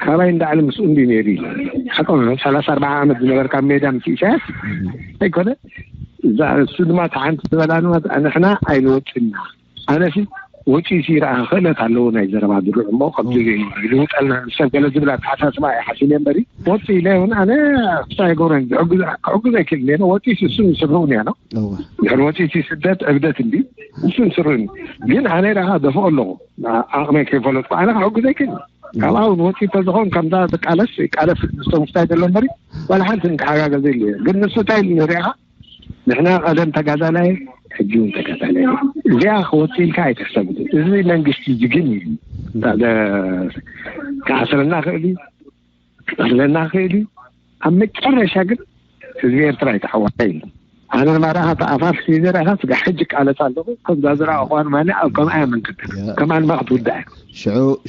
ካባይ እንዳዕሊ ምስኡ እንዲ ነይሩ ሓቆም ሰላሳ ኣርባዓ ዓመት ዝነበርካ ሜዳ ምስ ኢሳያስ ኣይኮነ እዛ እሱ ድማ ተሓንቲ ዝበላ ድማ ንሕና ኣይንወፅና ኣነሲ ወፂ ሲ ረኣ ክእለት ኣለዎ ናይ ዘረባ ድሩዕ እሞ ከምዚ ልውጠልና ሰብ ገለ ዝብል ኣተሓሳስባ እየ ሓሲለ እምበሪ ወፂ ኢለ እውን ኣነ ክሳይ ገብረን ክሕግዞ ኣይክእል ነይረ ወፂ ሲ እሱ ንስርሑ እውን እያ ነው ድሕሪ ወፂ ሲ ስደት ዕብደት እንዲ እሱ ንስርሑ ግን ኣነ ረኻ ደፍኦ ኣለኹ ዓቕመይ ከይፈለጥኩ ኣነ ክሕግዞ ኣይክእል ካብኣ እውን ወፂ ተዝኾን ከምዛ ዝቃለስ ይቃለስ ምስቶም ክሳይ ዘሎ እምበሪ ዋላ ሓንቲ ንተሓጋገዘ ኢሉ ግን ንሱ እንታይ ኢሉ ንሪኣኻ ንሕና ቀደም ተጋዳላይ ሕጂ እውን ተጋዳላይ እዚኣ ክወፅእ ኢልካ ኣይትሕሰብ እዚ መንግስቲ እዚ ግን እዩ ክኣስረና ክእል እዩ ክቀትለና ክእል እዩ ኣብ መጨረሻ ግን ህዝቢ ኤርትራ ኣይተሓዋይ እዩ ኣነ ንማራኻ ተኣፋፍ ዘረኻ ስጋ ሕጂ ቃለስ ኣለኹ ከምዛ ዝረኣኹ ኣንማኒ ኣብ ከምኣ መንገዲ ከማን ማ ክትውዳእ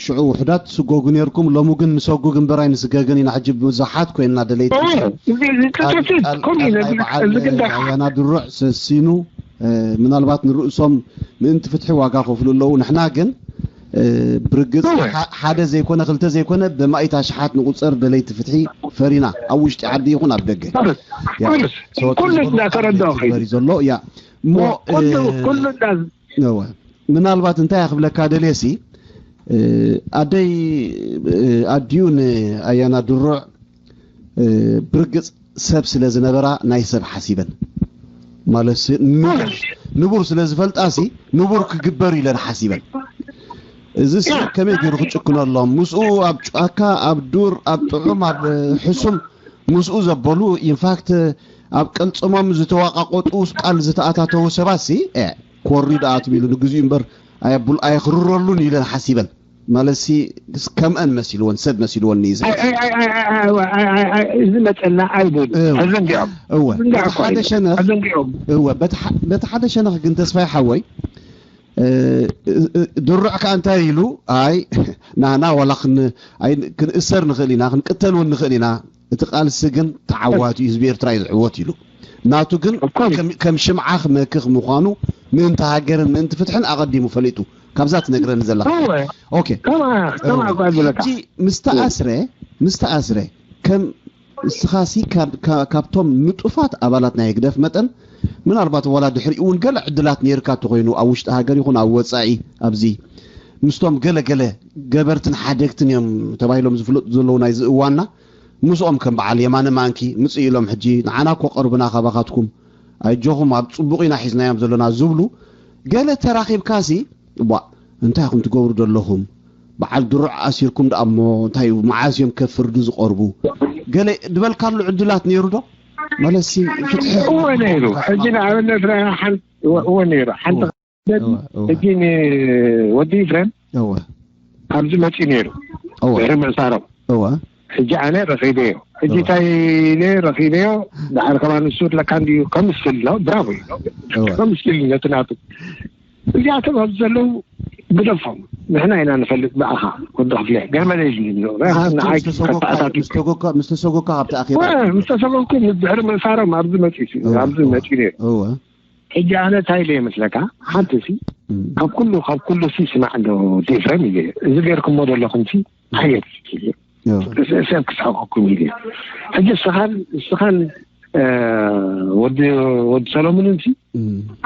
ሽዑ ውሑዳት ትስጎጉ ነርኩም ሎሚ ግን ንሰጉግ እምበር ኣይንስገግን ኢና ሕጂ ብዙሓት ኮይንና ደለይቲ ናይ በዓል ኣያና ድሩዕ ሰሲኑ ምናልባት ንርእሶም ምእንቲ ፍትሒ ዋጋ ከፍሉ ኣለዉ ንሕና ግን ብርግፅ ሓደ ዘይኮነ ክልተ ዘይኮነ ብማኢት ኣሽሓት ንቁፀር ደለይቲ ፍትሒ ፈሪና ኣብ ውሽጢ ዓዲ ይኹን ኣብ ደገ ኩሉ እንዳተረዳኦ በሪ ዘሎ እያ እሞ ኩሉ ምናልባት እንታይ ክብለካ ደልየ ሲ ኣደይ ኣዲኡ ንኣያና ድሩዕ ብርግፅ ሰብ ስለ ዝነበራ ናይ ሰብ ሓሲበን ማለት ንቡር ስለ ዝፈልጣ ሲ ንቡር ክግበር ኢለን ሓሲበን እዚ ሰብ ከመይ ገይሩ ክጭክነሎም? ምስኡ ኣብ ጫካ፣ ኣብ ዱር፣ ኣብ ጥዑም፣ ኣብ ሕሱም ምስኡ ዘበሉ፣ ኢንፋክት ኣብ ቀልጽሞም ዝተዋቃቆጡ ቃል ዝተኣታተዉ ሰባት ሲ፣ እ፣ ኮሪ ደኣ ትብሉ ንግዚኡ እምበር ኣየብሉ ኣየኽርረሉን ኢለን ሓሲበን። ማለት ሲ ከምአን መሲልወን ሰብ መሲልወን እዩ። እዚ መጸና ኣይበሉ። ተዘንጊዖም። እወ በቲ ሓደ ሸነኽ እወ በቲ ሓደ ሸነኽ ግን ተስፋይ ሓወይ ድሩዕ ከኣ እንታይ ኢሉ? ኣይ ናህና ዋላ ክንእሰር ንኽእል ኢና፣ ክንቅተል እውን ንኽእል ኢና፣ እቲ ቃልሲ ግን ተዓዋቲ እዩ፣ ህዝቢ ኤርትራ እዩ ዝዕወት ኢሉ። ናቱ ግን ከም ሽምዓ ክመክኽ ምዃኑ ምእንቲ ሃገርን ምእንቲ ፍትሕን ኣቐዲሙ ፈሊጡ ካብዛ ትነግረኒ ዘለኻ። ኦኬ ሕጂ ምስ ተኣስረ ምስ ተኣስረ ከም ንስኻሲ ካብቶም ንጡፋት ኣባላት ናይ ህግደፍ መጠን ምናልባት ዋላ ድሕሪኡ እውን ገለ ዕድላት ነይርካ እንተኾይኑ ኣብ ውሽጢ ሃገር ይኹን ኣብ ወፃኢ ኣብዚ ምስቶም ገለ ገለ ገበርትን ሓደግትን እዮም ተባሂሎም ዝፍለጡ ዘለዉ ናይዚ እዋንና ምስኦም ከም በዓል የማነ ማንኪ ምፅእ ኢሎም ሕጂ ንዓና እኮ ቀርብና ካባኻትኩም ኣጆኹም ኣብ ፅቡቕ ኢና ሒዝናዮም ዘለና ዝብሉ ገለ ተራኺብካሲ እቧ እንታይ ኢኹም ትገብሩ ዘለኹም በዓል ድሩዕ ኣሲርኩም ደኣ እሞ እንታይ እዩ መዓስ እዮም ከብ ፍርዲ ዝቐርቡ ገለ ዝበልካሉ ዕድላት ነይሩ ዶ መለሲ ፍትሒ እወ ነይሩ ሕጂ ንኣብነት እወ ነይሩ ሓንቲ ሕጂ ንወዲ ኢፍሬም ኣብዚ መፂኡ ነይሩ ድሕሪ ምእሳሮም ሕጂ ኣነ ረኺበዮ ሕጂ እንታይ ኢለ ረኺበዮ ድሓር ከማ ንሱ ለካ እንዲዩ ከምስል ነው ብራቮ እዩ ከምስል ነቲ ናቱ እዚኣቶም ኣብዚ ዘለዉ ግደፎም ንሕና ኢና ንፈልጥ ብኣኻ ወዲ ክፍለ ገርመለ ኢሉ ንዓይ ከተኣታት ምስ ተሰጎካ ካብቲ ኣኼባ ምስ ተሰጎኩ ድሕሪ ምእሳሮም ኣብዚ መፂኡ ኣብዚ መፂኡ ነይሩ ሕጂ ኣነ እንታይ ኢለ ይመስለካ ሓንቲ ሲ ካብ ኩሉ ካብ ኩሉ ሲ ስማዕ እንዶ ዲፍረን እዩ እዚ ገርኩሞ ዘለኹም ሲ ዓይነት ሰብ ክስሕቀኩም ኢሉ ሕጂ እስኻን እስኻን ወዲ ወዲ ሰሎሙንን ሲ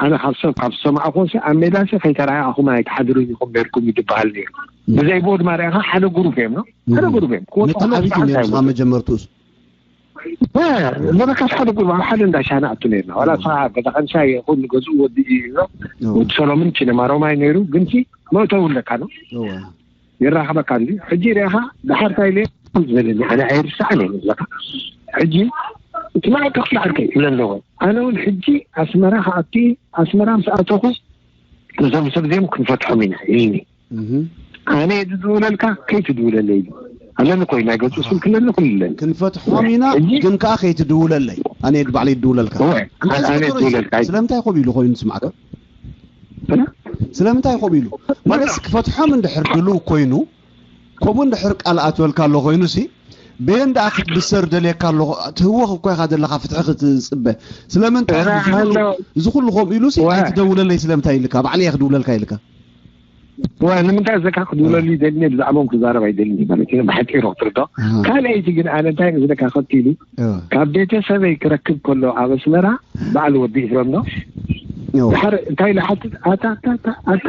ኣነ ካብ ሰብ ካብ ዝሰማዕኹም ሲ ኣብ ሜዳ ሲ ከይተረኣኣኹም ኣይትሓድሩን ኢኹም ነርኩም ይድበሃል ነይሩ ብዘይ ብኡ ድማ ርኢኻ ሓደ ጉሩፕ እዮም ነው ሓደ ጉሩፕ እዮም ክወጡ መጠን ዓቢት እዮም ካብ መጀመርትኡስ መበካስ ሓደ ጉሩፕ ኣብ ሓደ እንዳ ሻና ኣቱ ነርና ዋላ ስኻ ገዛ ከንሻ ይኹን ገዝኡ ወዲ እዩ ነው ወዲ ሰሎሙን ቺነማ ሮማይ ነይሩ ግን ሲ መእተው ኣለካ ነው ይራኸበካ እንዲ ሕጂ ርኢኻ ድሓር እንታይ ኢለ ዝበለኒ ኣነ ኣይርስዓን እየ ንብለካ ሕጂ እቲ መዓልቲ ክፍሊ ዓርከይ ይብለ ኣለዎ ኣነ እውን ሕጂ ኣስመራ ክኣቲ ኣስመራ ምስ ኣተኹ ነዞም ሰብ እዚኦም ክንፈትሖም ኢና ኢልኒ ኣነ እየ ዝድውለልካ ከይትድውለለይ ኢሉ ኣለኒ ኮይ ናይ ገፁ ስልክ ኣለኒ ኩሉ ኣለኒ ክንፈትሖም ኢና ግን ከዓ ከይትድውለለይ ኣነ እየ ባዕለይ ዝድውለልካ ስለምንታይ ኮም ኢሉ ኮይኑ ስማዕካ ስለምንታይ ኮም ኢሉ ማለት ክፈትሖም እንድሕር ድልው ኮይኑ ከምኡ እንድሕር ቃል ኣትወልካ ኣሎ ኮይኑ ሲ በየን ደኣ ክትብሰር ደልየካ ኣሎ ትህወኽ እኮ ኢኻ ዘለኻ ፍትሒ ክትፅበ ስለምንታይ እዚ ኩሉ ከምኡ ኢሉ ሲ ኣይትደውለለይ ስለምንታይ ኢልካ ባዕለየ ክድውለልካ ኢልካ ንምንታይ ዘካ ክድውለሉ ይደልኒ ብዛዕባኦም ክዛረብ ኣይደልኒ ማለት እዩ ብሓፂሩ ክትርዶ ካልኣይቲ ግን ኣነ እንታይ ዝለካ ከቲሉ ካብ ቤተሰበይ ክረክብ ከሎ ኣብ ኣስመራ በዓል ወዲ ኢፍረም ዶ ድሓር እንታይ ኢለ ሓትት ኣታ ኣታ ኣታ ኣታ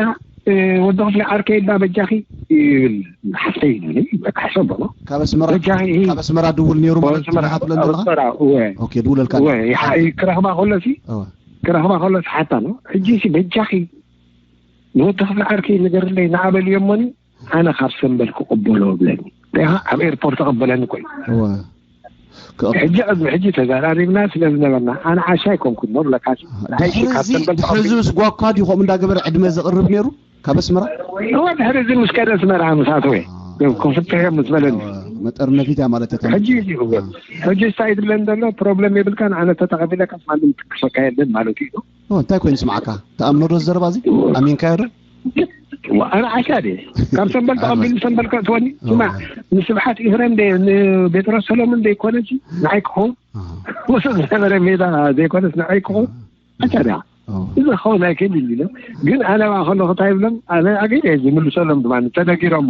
ወዲ ክፍለ ዓርከይ ኢልና በጃኺ ይብል ሓፍተይ ኢሉኒ በቃ ሕሰቦ ነው ካብ ኣስመራ በጃኺ ካብ ኣስመራ ድውል ነይሩ ማለት ኣስመራ ትብለኒ ኣለኻ ኣስመራ እወ ኦኬ ድውለልካ እወ ይሓ- ክረኽባ ከሎ ሲ እወ ክረኽባ ከሎ ሲ ሓታ ነው ሕጂ ሲ በጃኺ ንወዲ ክፍለ ዓርከይ ንገርለይ ንዓበል እዮሞኒ ኣነ ካብ ሰንበል ክቕበሎ እብለኒ ሪኢኻ ኣብ ኤርፖርት ተቐበለኒ ኮይኑ እወ ሕጂ ቅድሚ ሕጂ ተዘራሪብና ስለ ዝነበርና ኣነ ዓሻ ኣይኮንኩን ሞ ብለካ ንዓይ ካብ ሰንበል ተቐቢሉ ድሕርዚ ምስ ጓኳ ድዩ ከምኡ እንዳገበረ ዕድመ ዘቕርብ ነይሩ ካብ ኣስመራ እወ ድሕሪ እዚ ምስ ከደ ኣስመራ ምስ ኣተወ ክፍትሕ እዮም ምስ በለኒ መጠርነፊት እያ ማለት እያ ሕጂ እዚ እወ ሕጂ እንታይ ትብለኒ ዘሎ ፕሮብለም የብልካን ኣነ ተተቐቢለካ ማንም ትክሰካ የለን ማለት እዩ እንታይ ኮይኑ ስምዓካ ተኣምኖ ዶ ዘረባ እዚ ኣሚንካዮ ዶ ኣነ ዓሻ ድየ ካብ ሰንበል ተቐቢሉ ሰንበል ከእትወኒ ስማ ንስብሓት ኢፍሬም ደ ንቤትሮስ ሰሎሙን ዘይኮነሲ ንዓይ ክኸውን ምስ ዝነበረ ሜዳ ዘይኮነስ ንዓይ ክኸውን ዓሻ ድያ እዚ ክኸውን ኣይክእል ኢሉ ግን ኣነ ብኣ ከለኹ እንታይ ይብሎም ኣነ ኣገደ ዝምልሰሎም ድማ ተነጊሮሞ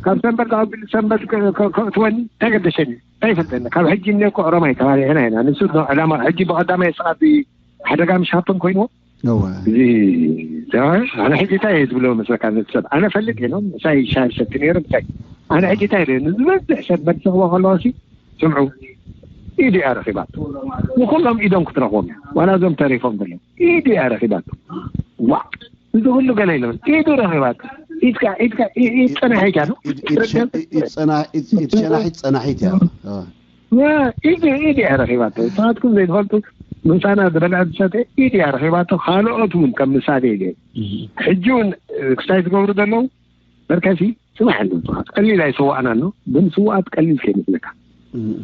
ካብ ሰንበል ተቐቢሉ ሰንበል ከእትወኒ እንታይ ገደሸኒ እንታይ ይፈልጠኒ ካብ ሕጂ እነ እኮ ኦሮማይ ተባሪዕና ኢና ንሱ ዕላማ ሕጂ ብቐዳማይ ስቓት ሓደጋ ምሽ ሃፕን ኮይንዎ እዚ ኣነ ሕጂ እንታይ እየ ዝብሎ መስለካ ነቲ ሰብ ኣነ ፈልጥ እየ ምሳይ ሻሂ ሰቲ ነይሩ ምሳይ ኣነ ሕጂ እንታይ እየ ንዝበዝሕ ሰብ መልሲ ክቦ ከለዎ ሲ ስምዑ ኢዱ እያ ረኺባቶ ንኩሎም ኢዶም ክትረኽቦም እያ ዋላ እዞም ተሪፎም ዘለዉ ኢዱ እያ ረኺባቶ ዋ እዚ ኩሉ ገለ ኢሎም ኢዱ ረኺባቶ ኢድካ ኢድካ ኢድ ጸናሒት እያ። ኢድ ሸናሒት ጸናሒት እያ። ኢድ ኢድ እያ ረኺባቶ። ንስኻትኩም ዘይትፈልጡ፣ ምሳና ዝበልዐ ዝሰተ ኢድ እያ ረኺባቶ። ካልኦት እውን ከም ምሳሌ ኢለ ሕጂ እውን ክስታይ ዝገብሩ ዘለዉ በርከሲ ስማዕ፣ እንዶ ቀሊል ኣይሰዋእና ኣሎ፣ ግን ስዋኣት ቀሊል ከይመስለካ።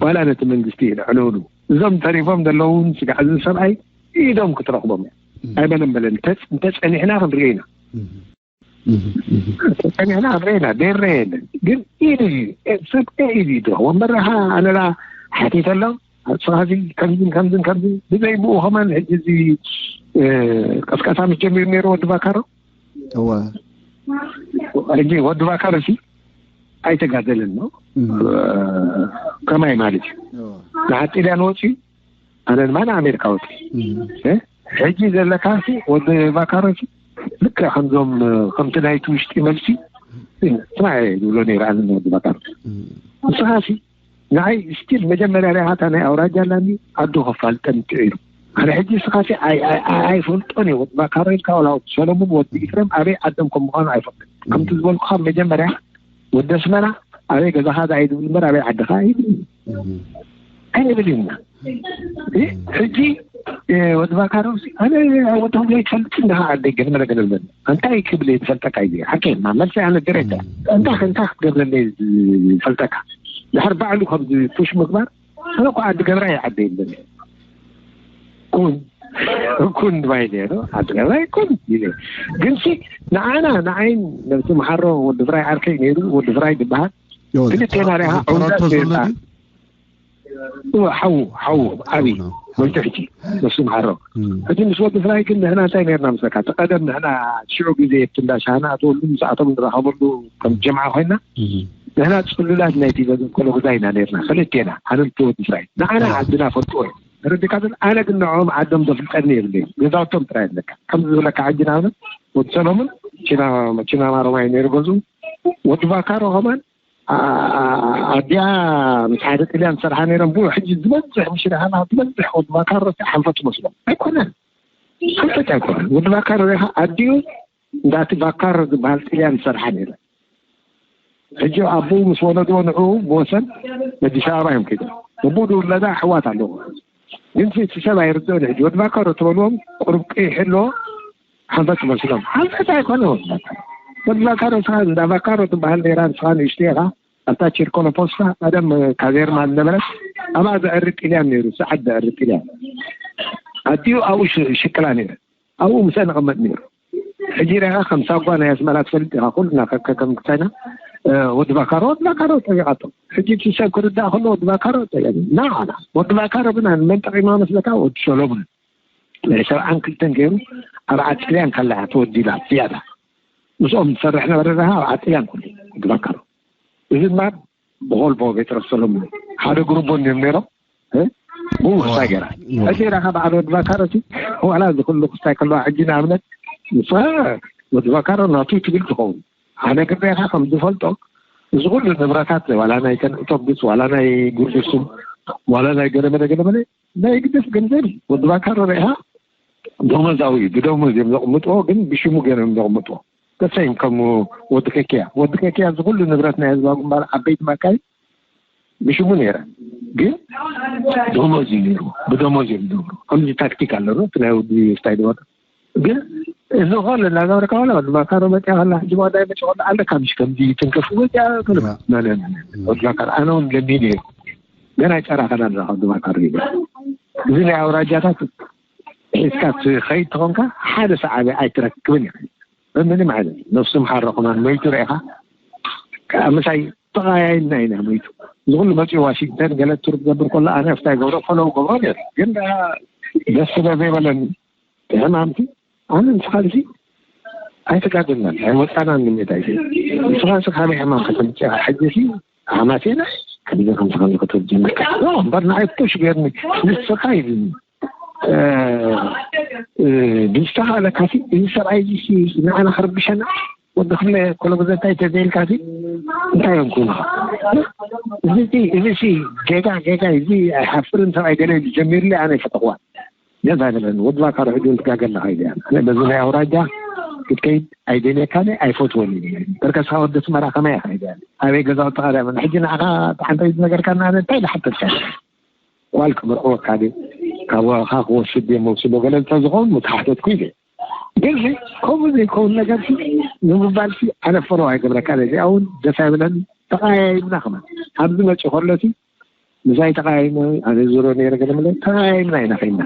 ዋላ ነቲ መንግስቲ ይልዕለሉ፣ እዞም ተሪፎም ዘለዉ እውን ስጋዕ እዚ ሰብኣይ ኢዶም ክትረኽቦም እያ። ኣይበለን በለን እንተጸኒሕና ክንሪኦ ኢና። ጸኒሕና ክንሪኦ ኢና። ደረ የለን ግን ኢድ እዩ። ሰብ ኢድ እዩ ድሮ ወንበርኻ ኣነላ ሓቲተ ኣሎ። ስኻዚ ከምዝን ከምዝን ከምዝን ብዘይ ብኡ ከማን ሕጂ እዚ ቀስቀሳ ምስ ጀሚሩ ነይሩ ወዲ ባካሮ። እወ። ሕጂ ወዲ ባካሮ ሲ ኣይተጋደልን ነው። ከማይ ማለት እዩ። ንሓጢልያን ወፂኡ ኣነ ድማ ንኣሜሪካ ወፂ ሕጂ ዘለካ ሲ ወዲ ባካሮ ሲ ልክዕ ከምዞም ከምቲ ናይቲ ውሽጢ መልሲ ስማዕ ዝብሎ ነይረ ኣነ ንወዲ ባካሮ። ንስኻ ሲ ንዓይ ስቲል መጀመርያ ሪኢኻ እታ ናይ ኣውራጃ ኣላኒ ኣዱ ከፋልጠን ጥዒሩ። ኣነ ሕጂ ንስኻ ሲ ኣይፈልጦን እየ። ወዲ ባካሮ ኢልካ ዋላ ወዲ ሰለሙን ወዲ ኢፍረም ኣበይ ዓዶም ከም ምዃኑ ኣይፈልጦን። ከምቲ ዝበልኩኻ መጀመርያ ወዲ ኣስመራ ኣበይ ገዛኻ ዳኣ ይብል እምበር ኣበይ ዓድኻ ኣይብል ኣይንብል ኢና። ሕጂ ወዲ ባካሮ ኣነ ወዲ ክብሎ ይትፈልጥ እንዳ ዓደይ ገለ መለ ገለ ዝበለ እንታይ ክብል ይትፈልጠካ እዩ ሓቂ ማ መልሲ ኣነ ገረዳ እንታይ እንታይ ክትገብረለ ይፈልጠካ ድሕር ባዕሉ ከምዚ ፑሽ ምግባር ኣነ እኮ ዓዲ ገብራ ይዓደ ይብል ኩን ኩን ባይ ነይሩ ዓዲ ገብራ ይኩን ይብል ግንሲ ንዓና ንዓይን ነብቲ መሓሮ ወዲ ፍራይ ዓርከይ ነይሩ ወዲ ፍራይ ዝበሃል ክልቴና ሪኢኻ ዕውዳት ነይርና እወ ሓዉ ሓዉ ዓብዪ ወልቂ ሕጂ ነሱ መሓሮ እቲ ምስ ወዲ ፍራይ ግን ንሕና እንታይ ነርና ምስለካ እቲ ቀደም ንሕና ሽዑ ግዜ እቲ እንዳ ሻህና ኣተወሉ ምስኣቶም ንራኸበሉ ከም ጀምዓ ኮይና ንሕና ፅሉላት ናይቲ ዘገንከሎ ግዛ ኢና ነርና ክልቴና ኣነ ምስ ወዲ ፍራይ ንዓና ዓድና ፈልጥዎ እዩ ተረዲካ ዘሎ ኣነ ግን ንዕኦም ዓዶም ዘፍልጠኒ የብለይ ገዛውቶም ጥራይ ኣለካ ከምዚ ዝብለካ ሕጂ ንኣብነት ወዲ ሰሎሙን ቺናማሮማይ ነይሩ ገዝኡ ወዲ ቫካሮ ከማን ኣዲኣ ምስ ሓደ ጥልያን ዝሰርሓ ነይረን ብኡ ሕጂ ዝበዝሕ ምሽርሓና ዝበዝሕ ወዲ ቫካሮ ሓንፈት ትመስሎ ኣይኮነን ሓንፈት ኣይኮነን ወዲ ቫካሮ ሪኢኻ ኣዲኡ እንዳቲ ቫካሮ ዝበሃል ጥልያን ዝሰርሓ ነይረን ሕጂ ኣቦኡ ምስ ወለድዎ ንዕኡ ብወሰን ኣዲስ ኣበባ እዮም ከይዶም ኣቦኡ ዝውለዳ ኣሕዋት ኣለዎ ግን እቲ ሰብ ኣይርድኦን ሕጂ ወዲ ቫካሮ ትበልዎም ቁሩብ ቅይሕ ኣለዎ ሓንፈት ትመስሎም ሓንፈት ኣይኮነ ወዲ ቫካሮ ወዲ ቫካሮ ስኻ እንዳ ቫካሮ ትበሃል ነይራ ንስኻ ንእሽቶ ኢኻ ኣብታ ቺርኮሎፖስካ ቀደም ካዜርማ ዝነበረት ኣብኣ ዘዕሪ ጥልያን ነይሩ ሰዓት ዘዕሪ ጥልያን ኣዲኡ ኣብኡ ሽቅላ ነይረ ኣብኡ ምሰ ንቐመጥ ነይሩ ሕጂ ሪኻ ከም ሳጓ ናይ ኣስመራ ትፈልጥ ኢኻ ኩልና ከም ክሳይና ወዲ ቫካሮ ወዲ ቫካሮ ጠይቃቶ ሕጂ እቲ ሰብ ክርዳእ ከሎ ወዲ ቫካሮ ጠይቃ ናዓና ወዲ ቫካሮ ግን መን ጠቂማ መስለካ ወዲ ሰሎሙን ናይ ሰብዓን ክልተን ገይሩ ኣብ ዓጥልያን ከላ ተወዲባ ዝያዳ ምስኦም ዝሰርሕ ነበረ ሪኻ ኣብ ዓጥልያን ኩሉ ወዲ ቫካሮ እዚ ድማ ብኾልቦ ቤትረስ ሰሎሙን ሓደ ግሩቦ እንዲዮም ነይሮም ብኡ ክስታይ ገይራ ሕጂ ራኻ በዓል ወዲ ቫካሮ ሲ ዋላ እዚ ኩሉ ክስታይ ከለዋ ሕጂ ንኣብነት ንስኻ ወዲ ቫካሮ ናቱ ትብል ትኸውን ሓደ ግርቤኻ ከም ዝፈልጦ እዚ ኩሉ ንብረታት ዋላ ናይ ተን ኦቶብስ ዋላ ናይ ጉርጉሱም ዋላ ናይ ገለመለ ገለመለ ናይ ግደፍ ገንዘብ እዩ ወዲ ቫካሮ ሪኢኻ ደሞዛዊ እዩ ብደሞዝ እዮም ዘቕምጥዎ ግን ብሽሙ ገይሮም ዘቕምጥዎ ተሰይም ከም ወዲ ከኪያ ወዲ ከኪያ እዚ ኩሉ ንብረት ናይ ህዝባዊ ግንባር ዓበይቲ ማካይ ብሽሙ ነይረ ግን ደሞዝ እዩ ነይሩ ብደሞዝ እዮም ዝነብሩ ከምዚ ታክቲክ ኣለኑ እቲ ናይ ወዲ ስታይ ዝበሉ ግን እዚ ኮል እናገበርካ ዋላ ወዲ ቫካሮ መፅያ ከላ ሕጂ ዋዳ መፅያ ከላ ኣለካ ምሽ ከምዚ ትንከፍ መፅያ ወዲ ቫካሮ ኣነ እውን ለሚን እየ ገና ጨራ ከና ንረኻ ወዲ ቫካሮ ይብል እዚ ናይ ኣውራጃታት ሒዝካ ትኸይድ ተኾንካ ሓደ ሰዓቢ ኣይትረክብን ኢኻ በምንም ዓይነት ነፍሱ ምሓረ ኹማን መይቱ ርኢኻ ምሳይ ተቐያይና ኢና መይቱ እዚ ኩሉ መፂኡ ዋሽንግተን ገለ ቱር ክገብር ከሎ ኣነ ፍታይ ገብሮ ፈለው ገብሮ ነይሩ ግን ደስ ስለ ዘይበለኒ ሕማምቲ ኣነ ንስኻልሲ ኣይተጋደልናን ኣይወፃናን ንምንታይ ንስኻ ስ ካበይ ሕማም ከተምፅኻ ሕጂ ሲ ሓማሴና ከምዚ ከምዚ ከምዚ ክትብል ጀመርካ እምበር ንዓይ ፑሽ ገይርኒ ንስኻ ኢሉኒ ብዝተኻእለካ እዚ ሰብኣይ እዚ ንዓና ክርብሸና ወዲ ክፍለ ኮለጎዘታይ ተዘይልካ እዚ እንታይ እዮም ኩሉ እዚ እዚ ጌጋ ጌጋ እዚ ኣይሓፍርን ሰብኣይ ገለ ጀሚርለ ኣነ ይፈተኽዋ ገዛ ገለን ወዲ ባካሮ ሕጂ ትጋገ ኣለኻ ኢለ በዚ ናይ ኣውራጃ ክትከይድ ኣይደልየካን እየ፣ ኣይፈትወን እየ። በርከስኻ ወዲ ኣስመራ ከመይ ኢኻ ኢለ። ኣበይ ገዛውትኻ ደኣ? ሕጂ ንዓኻ ሓንቲ ነገርካ እና እንታይ ዝሓተትካ? ጓል ክምርዕወካ ድዩ? ካብ ዋዕኻ ክወስድ ድዮም መውስዶ? ገለ እንተዝኸውን ምተሓተትኩ ኢለ። ግን ከምኡ ዘይከውን ነገር ሲ ንምባል ሲ ኣነ ፈሎ ኣይገብረካን እየ። እዚኣ እውን ደስ ኣይብለን። ተቐያይምና ከማን ኣብዚ መፂኡ ከሎ ሲ ምሳይ ተቐያይመ፣ ኣነ ዙሮ ነይረ ገለ መለ ተቐያይምና ኢና ከይና።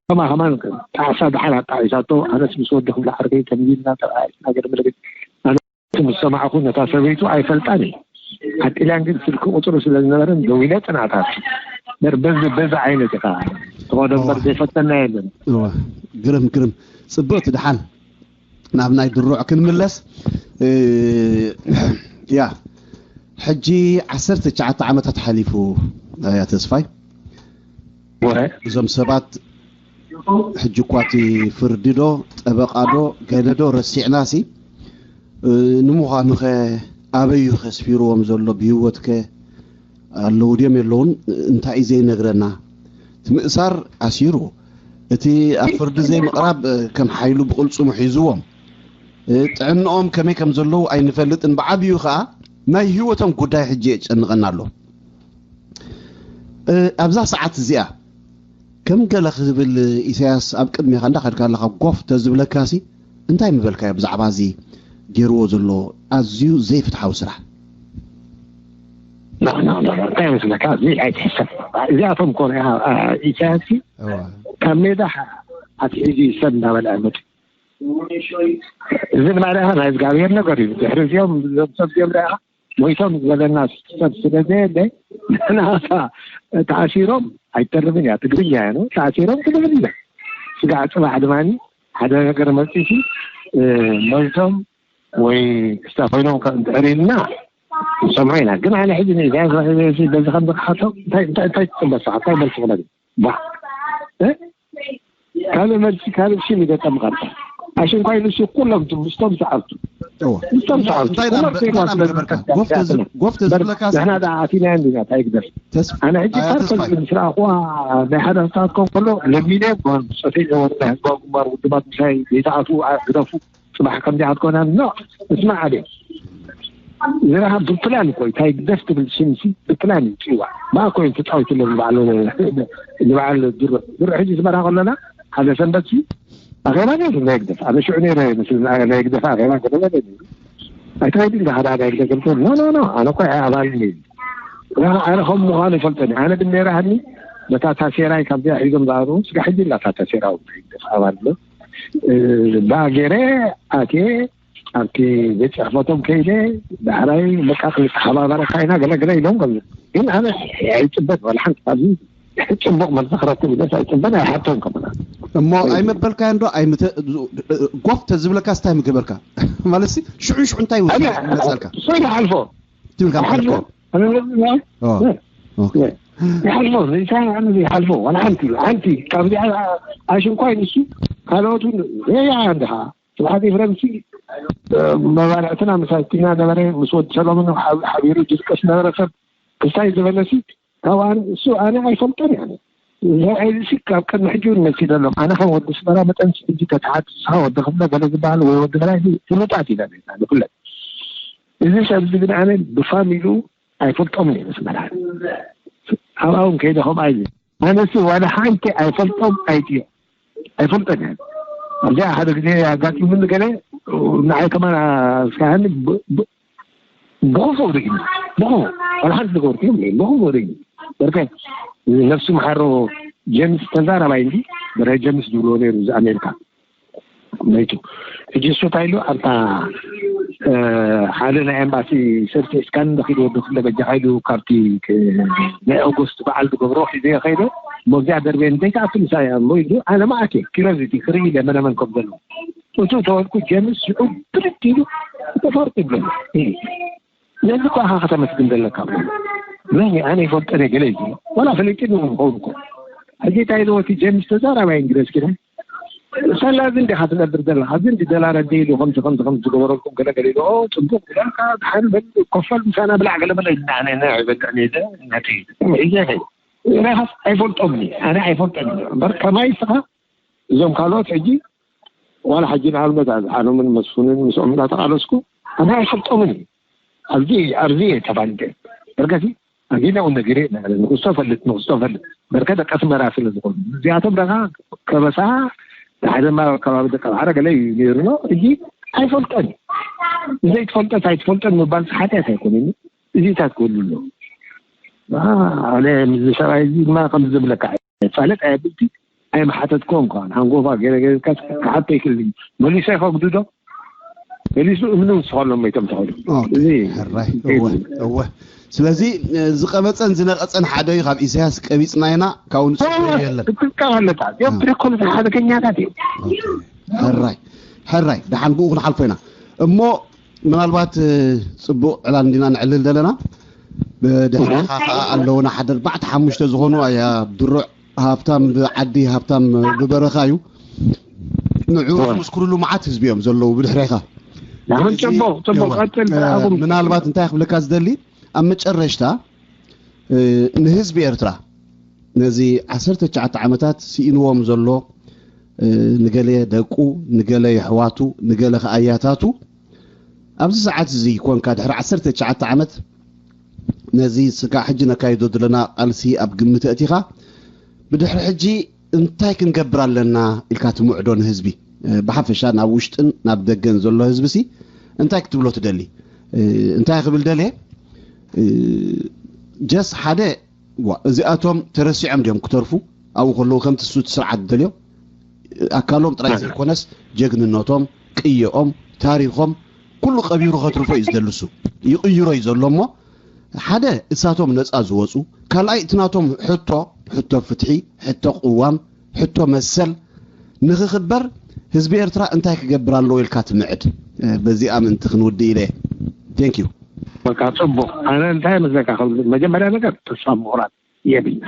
ከማ ከማን ጣዕሳ ደሓር ኣጣዒሳቶ፣ ኣነስ ምስ ወዲ ክብላ ዓርከይ ከምዚ ኢልና ተቐያይምና ገለ መለ። ኣነ ምስ ሰማዕኹ ነታ ሰበይቱ ኣይፈልጣን እየ። ኣጢልያን ግን ስልኪ ቁፅሩ ስለ ዝነበረን ደዊለ ፅናዕታት በር በዚ በዚ ዓይነት ኢኻ ትኸዶ እምበር ዘይፈተና የለን። እወ፣ ግርም ግርም። ጽብቕቲ ደሓን ናብ ናይ ድሩዕ ክንምለስ። እ፣ ያ፣ ሕጂ ዓሰርተ ትሽዓተ ዓመታት ሓሊፉ። ኣያ ተስፋይ፣ ወረ እዞም ሰባት ሕጂ እኳ እቲ ፍርዲ ዶ፣ ጠበቓ ዶ፣ ገለ ዶ ረሲዕናሲ፣ እ፣ ንምዃኑኸ ኣበይ እዩ ከስፊርዎም ዘሎ? ብህይወትከ ኣለዉ ድዮም የለዉን? እንታይ እዩ ዘይነግረና? እቲ ምእሳር ኣሲሩ፣ እቲ ኣብ ፍርዲ ዘይምቕራብ፣ እ፣ ከም ሓይሉ ብቕልጽሙ ሒዝዎም። እ፣ ጥዕንኦም ከመይ ከም ዘለዉ ኣይንፈልጥን። ብዓብዩ ኸኣ ናይ ህይወቶም ጉዳይ ሕጂ የጨንቐና ኣሎ። እ፣ ኣብዛ ሰዓት እዚኣ ከም ገለ ክብል ኢሳያስ ኣብ ቅድሜኻ እንዳኸድካ ኣለኻ ጎፍ ተዝብለካሲ እንታይ ምበልካዮ ብዛዕባ እዚ ገይርዎ ዘሎ ኣዝዩ ዘይፍትሓዊ ስራሕ? ና፣ ና፣ ና፣ ና፣ እንታይ መስለካ? እዚ ኣይትሕሰብ። እዚኣቶም እኮ ሪኣ፣ ኣ፣ ኢሳያስ እዋ። ካብ ሜዳ ሓ-፣ ኣትሒዙ ሰብ እናበልዐ መጽዩ። እዚ ድማ ሪኣ ናይ እግዚኣብሔር ነገር እዩ። ድሕሪ እዚኦም፣ እዞም ሰብ እዚኦም ሪኣ ሞይቶም ዝበለና ሰብ ስለ ዘየለ፣ ንሕና ተኣሲሮም ኣይተርፍን እያ። ትግርኛ እያ ነው። ተኣሲሮም ትግርኛ። ስጋዕ ጽባሕ ድማ ሓደ ነገር መጺሲ፣ እ፣ ሞይቶም ወይ ክስታ ኮይኖም ከ-፣ እንድሕር ኢልና ንሰምዖ ኢና። ግን ኣነ ሕጂ ንኢሳያስ ራሄ በዚ ከም ዝረሓቶ እንታይ፣ እንታይ፣ እንታይ ትጽበ ንስኻ? እንታይ መልሲ ክነግር? ባ-፣ እ? ካልእ መልሲ፣ ካልእ ሽም ይገጠምካ። ኣሽንኳይ ንሱ ኩሎም ቱ-፣ ምስቶም ሰዓብቱ። እዎ። ምስቶም ሰዓብቱ። እንታይ ኩሎም ዳም-፣ ዜጋ እንታይ ዳም ስለ ገበርካ? ዝፈጸም ጎፍ ተዝ-፣ ጎፍ በር-፣ ተዝብለካ ንሕና ሲ-፣ ደኣ ኣቲናዮ እንዲና፣ እንታይ ይግደፍ? ተስ-፣ ኣነ ሕጂ ኣያ ፓርኮ ተስፋይ። ዝብል ስርኣኹዋ ናይ ሓደ ኣስታት ኮን ከሎ ለሚነ፣ ጸተይ ወርዳ ህዝባዊ ግንባር ውድባት ምሳይ ዘይተኣትዉ፣ ኣ-፣ ግደፉ። ጽባሕ ከምዚ ኣትኮናን። ኖ፣ እስማዕ፣ ኣደ ዝረሃብ ብፕላን እኮ እዩ። እንታይ ግደፍ ትብል ሽምሲ ብፕላን እዩ ጽዋ። ማ እኮ እዮም ተጻዊትሎም ንባዕሉ፣ ንባዕል ድሮ። ድሮ ሕጂ ዝመራ ከለና ሓደ ሰንበት ሲ ኣኼባ ነይሩ ናይ ግደፍ። ኣነ ሽዑ ነይረ፣ ምስ ናይ ግደፍ ኣኼባ ገለ ገለ ነይሩ። ኣይትኸይድን ዶ ሓደ ናይ ግደፍ? ኖ፣ ኖ፣ ኖ፣ ኣነ እኮ ኣባል ነይሩ። ኣነ ከም ምዃኑ ይፈልጠኒ። ኣነ ግን ነይረ ሃኒ ነታ ታሴራይ ካብዚኣ ሒዞም ዝኣተዉ፣ ስጋ ሕጂ ኣላ እታ ታሴራ እውን ናይ ግደፍ ኣባል ኣሎ። እ፣ ባጌረ ኣትየ ኣብቲ ቤት ጽሕፈቶም ከይደ፣ ዳሕራይ በቃ ክንተሓባበረካ ኢና ገለ ገለ ኢሎም፣ ከም ግን ኣነ ኣይጽበን ዋላ ሓንቲ ካብዚ ጽቡቕ መልሲ ክረክብ ኢለስ ኣይጽበን ኣይሓቶን ከምና። እሞ ኣይመበልካዮን ዶ? ኣይምተ-፣ ጎፍ ተዝብለካስ እንታይ ምገበርካ? ማለት ሲ ሽዑ ሽዑ እንታይ ወሲዱ ኣነ መጸልካ? እሱ ይሓልፎ። ትብል ካብ ሓልፎ። ትርከብ። ኣነ ኦ። እ። ኦኬ። ይሓልፎ፣ ዘይሳይ ኣነ ይሓልፎ። ዋላ ሓንቲ፣ ሓንቲ ካብዚኣ ኣሽንኳይ ንሱ ካልኦት እውን ያ እንድኻ ስብሓት ኤፍረምሲ፣ እ፣ መባልዕትና ምሳይ ኪና ነበረ፣ ምስ ወዲ ሰሎሞን ሓብ-፣ ሓቢሩ ድስቀስ ነበረ። ሰብ ክስታይ ዝበለሲ ካብ ኣነ፣ እሱ ኣነ ኣይፈልጦን እየ። ኣነ እዚ ሰብኣይ እዚ ካብ ቅድሚ ሕጂ እውን መሲሉ ኣሎ። ኣነ ከም ወዲ ኣስመራ መጠን ሕጂ ተተሓት ንስኻ ወዲ ክፍለ ገለ ዝበሃል ወይ ወዲ በላይ ፍሉጣት ኢና ንሕና ንፍለጥ። እዚ ሰብ እዚ ግን ኣነ ብፋሚሉ ኣይፈልጦምን እየ። ኣስመራ ኣብኣ እውን ከይደ ከምኣ ኢሉ ኣነሲ ዋላ ሓንቲ ኣይፈልጦም ኣይጥዮ ኣይፈልጦን እየ። ኣብዚኣ ሓደ ግዜ ኣጋጢሙኒ ገለ ንዓይ ከማን ኣስካህኒ ብ-፣ ብ-፣ ብኽፉእ ርእዩ፣ ብኽፉእ፣ ዋላ ሓንቲ ዝገበርኩ የብለይን፣ ብኽፉእ ርእዩ። በርከ ነፍሱ መሓሮ ጀምስ ተዛራባይ እንዲ፣ በረ ጀምስ ዝብልዎ ነይሩ፣ እዚ ኣሜሪካ መይቱ። ሕጂ እሱ እንታይ ኢሉ፣ ኣብታ፣ እ፣ ሓደ ናይ ኤምባሲ ሰርቲፊካት ንረኺቡ ወዲ ክፍለ በጃኻ ኢሉ፣ ካብቲ፣ እ፣ ናይ ኦገስት በዓል ዝገብሮ ሒዘዮ ከይደ፣ እሞ እዚኣ ደርቤ እንተይትኣቱ ምሳይ እያ እሞ ኢሉ፣ ኣነ መኣት እየ፣ ኪሮዚቲ ክርኢ ኢለ መነመን ከም ዘሎ። እቱ ተወልኩ ጀምስ ሽዑ ብድድ ኢሉ ተፈርጡ ይብለኒ። ነዚ እኮ ኢኻ ከተመስግን ዘለካ። መን እዩ? ኣነ ይፈልጦ እየ ገለ እዩ። ዋላ ፈሊጡ ይኸውን እኮ። ሕጂ እንታይ ኢልዎ እቲ ጀምስ ተዛራባይ እንግሊዝ ኪነ? ሳላ እዚ እንዲኻ ትነብር ዘለኻ፣ እዚ እንዲ ደላረ እንዲ ኢሉ ከምዚ፣ ከምዚ፣ ከምዚ ዝገበረልኩም ገለ ገለ ኢሉ፣ ኦ፣ ጽቡቕ ብለካ፣ ድሓን በል፣ ኮፈል ምሳና ብላዕ ገለ በለ፣ ኣነ፣ ኣነ ኣይበልዕን እየ፣ ነቲ፣ ሕጂ፣ ርኢኻስ ኣይፈልጦምን እየ፣ ኣነ ኣይፈልጦን እየ። እምበር ከማይ እስኻ እዞም ካልኦት ሕጂ ዋላ ሕጂ ንኣብነት ኣድሓኖምን መስፍንን ምስኦም እንዳተቃለስኩ ኣነ ኣይፈልጦምን እዩ። ኣብዚ ኣብዚ እየ ተፋሊጠ። በርገሲ ኣጊና እውን ነጊረ ንክስቶ ፈልጥ ንክስቶ ፈልጥ በርከ ደቂ ኣስመራ ስለ ዝኾኑ እዚኣቶም ደኻ ከበሳ ሓደ ድማ ከባቢ ደቂ ባሕረ ገለ እዩ ነይሩ ነው። እዚ ኣይፈልጦን እዩ። ዘይትፈልጦ ኣይትፈልጦን ምባል ሓጢኣት ኣይኮነን። እዚታት ክህሉ ኣለዎ። ኣነ ምዚ ሰብኣይ እዚ ድማ ከም ዝብለካ ፋለጥ ኣየብልቲ ኣይመሓተትኮን ከዋን ሃንጎፋ ገለ ገለ ክሓቶ ይክእል እዩ። መሊሰ ከግድዶ መሊሱ እምኒ ውስኸሎም መይቶም ተኸዱ። እዚ ሕራይ እወ እወ ስለዚ ዝቀበፀን ዝነቀፀን ሓደ እዩ። ካብ ኢሳያስ ቀቢፅና ኢና ካብኡ ንፅበዮ የለን። ክጥቀም ኣለካ። እዚኦም ፕሪኮንስ ሓደገኛታት እዮም። ሕራይ ሕራይ ደሓን ብኡ ክንሓልፎ ኢና እሞ ምናልባት ፅቡቅ ዕላል እንዲና ንዕልል ዘለና ብድሕሪኻ ከዓ ኣለውና ሓደ ኣርባዕተ ሓሙሽተ ዝኾኑ ኣያ ድሩዕ ሃብታም ብዓዲ ሃብታም ብበረኻ እዩ። ንዑ ዝምስክርሉ መዓት ህዝቢ እዮም ዘለዉ ብድሕሬኻ። ጽቡቅ ጽቡቅ ቀጥል። ምናልባት እንታይ ክብለካ ዝደሊ ኣብ መጨረሽታ ንህዝቢ ኤርትራ ነዚ ዓሰርተ ትሽዓተ ዓመታት ስኢንዎም ዘሎ ንገለ ደቁ ንገለ የሕዋቱ ንገለ ከኣያታቱ ኣብዚ ሰዓት እዚ ኮንካ ድሕሪ ዓሰርተ ትሽዓተ ዓመት ነዚ ስጋዕ ሕጂ ነካይዶ ዘለና ቃልሲ ኣብ ግምት ኣእቲኻ ብድሕሪ ሕጂ እንታይ ክንገብር ኣለና ኢልካ ትምዕዶ ንህዝቢ ብሓፈሻ ናብ ውሽጥን ናብ ደገን ዘሎ ህዝቢ ሲ እንታይ ክትብሎ ትደሊ እንታይ ክብል ደልየ ጀስ ሓደ እዚኣቶም ተረሲዖም ድዮም ክተርፉ ኣብኡ ከለዉ ከምቲ ሱት ስርዓት ደልዮም ኣካሎም ጥራይ ዘይኮነስ ጀግንነቶም ቅየኦም ታሪኾም ኩሉ ቀቢሩ ከትርፎ እዩ ዝደልሱ ይቕይሮ እዩ ዘሎ እሞ ሓደ እሳቶም ነፃ ዝወፁ ካልኣይ እቲ ናቶም ሕቶ ሕቶ ፍትሒ ሕቶ ቅዋም ሕቶ መሰል ንክኽበር ህዝቢ ኤርትራ እንታይ ክገብር ኣለዎ ኢልካ ትምዕድ በዚኣ ምእንቲ ክንውድእ ኢለ thank you በቃ ፅቡቅ ኣነ እንታይ መስለካ መጀመርያ ነገር ተስፋ ምቁራጥ የብልና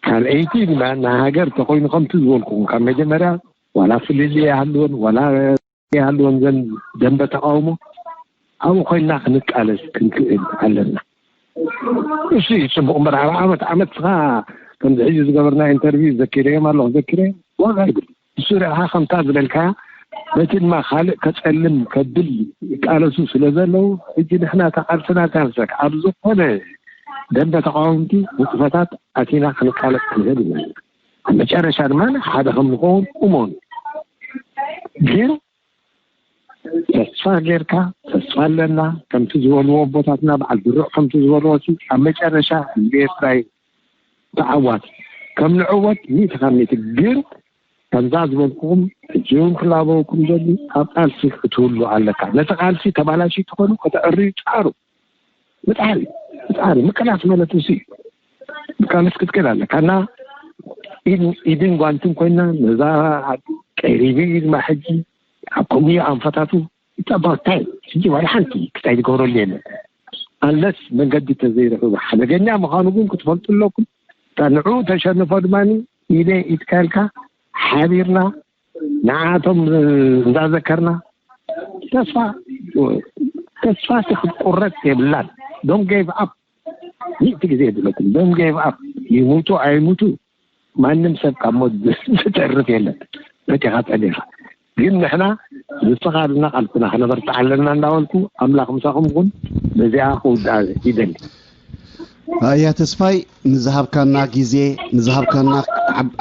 ካልኣይቲ ድማ ንሃገር ተኮይኑ ከምቲ ዝበልኩኹም ካብ መጀመርያ ዋላ ፍልልይ ይሃልወን ዋላ ይሃልወን ዘን ደንበ ተቃውሞ ኣብኡ ኮይንና ክንቃለስ ክንክእል ኣለና። እሱ እዩ ፅቡቅ እምበር ኣብ ዓመት ዓመት ስኻ ከምዚ ሕጂ ዝገበርና ኢንተርቪው ዘኪረዮም ኣለኹ ዘኪረዮም ዋጋ ይብሉ እሱ ርኢኻ ከምታ ዝበልካያ በቲ ድማ ካልእ ከፀልም ከብል ይቃለሱ ስለ ዘለዉ ሕጂ ንሕና ተቃልስና ተንሰክ ኣብ ዝኾነ ደንበ ተቃወምቲ ንጥፈታት ኣቲና ክንቃለስ ክንህል ኢና። ኣብ መጨረሻ ድማ ሓደ ከም ንኸውን እመኑ። ግን ተስፋ ጌርካ ተስፋ ኣለና ከምቲ ዝበልዎ ኣቦታትና በዓል ድሩዕ ከምቲ ዝበልዎ ሲ ኣብ መጨረሻ ህዝቢ ኤርትራ እዩ ተዓዋቲ ከም ንዕወት ሚእቲ ካብ ሚእቲ ግን ከምዛ ዝበልኩኹም ሕጂ እውን ክላበወኩም ዘሉ ኣብ ቃልሲ ክትህሉ ኣለካ ነቲ ቃልሲ ተባላሽ ትኾኑ ከተዕርዩ ፃሩ ምፅዓሪ ምፅዓሪ ምቅላስ ማለት ንሱ እዩ ምቃለስ ክትክእል ኣለካ እና ኢድን ጓንትን ኮይና ነዛ ዓዲ ቀሪቢ ድማ ሕጂ ኣብ ከምኡ ኣንፈታቱ ይጠባው እንታይ ሕጂ ዋላ ሓንቲ ክታይ ዝገብረሉ የለን ኣለስ መንገዲ ተዘይረኽቡ ሓደገኛ ምዃኑ ግን ክትፈልጡ ኣለኩም ንዑ ተሸንፎ ድማ ኢደ ኢትካልካ ሓቢርና ንዓቶም እንዳዘከርና ተስፋ ተስፋ ክትቁረጥ የብላን don't give up ሚእቲ ግዜ የብለኩም don't give up ይሙቱ ኣይሙቱ ማንም ሰብ ካብ ሞት ዝተርፍ የለን መቲኻ ጸኒኻ ግን ንሕና ንስኻ ድማ ቃልስና ክነበርትዕ ኣለና እንዳበልኩ ኣምላኽ ምሳኹም ይኹን በዚኣ ክውድኣ ይደሊ ኣያ ተስፋይ ንዝሃብካና ግዜ ንዝሃብካና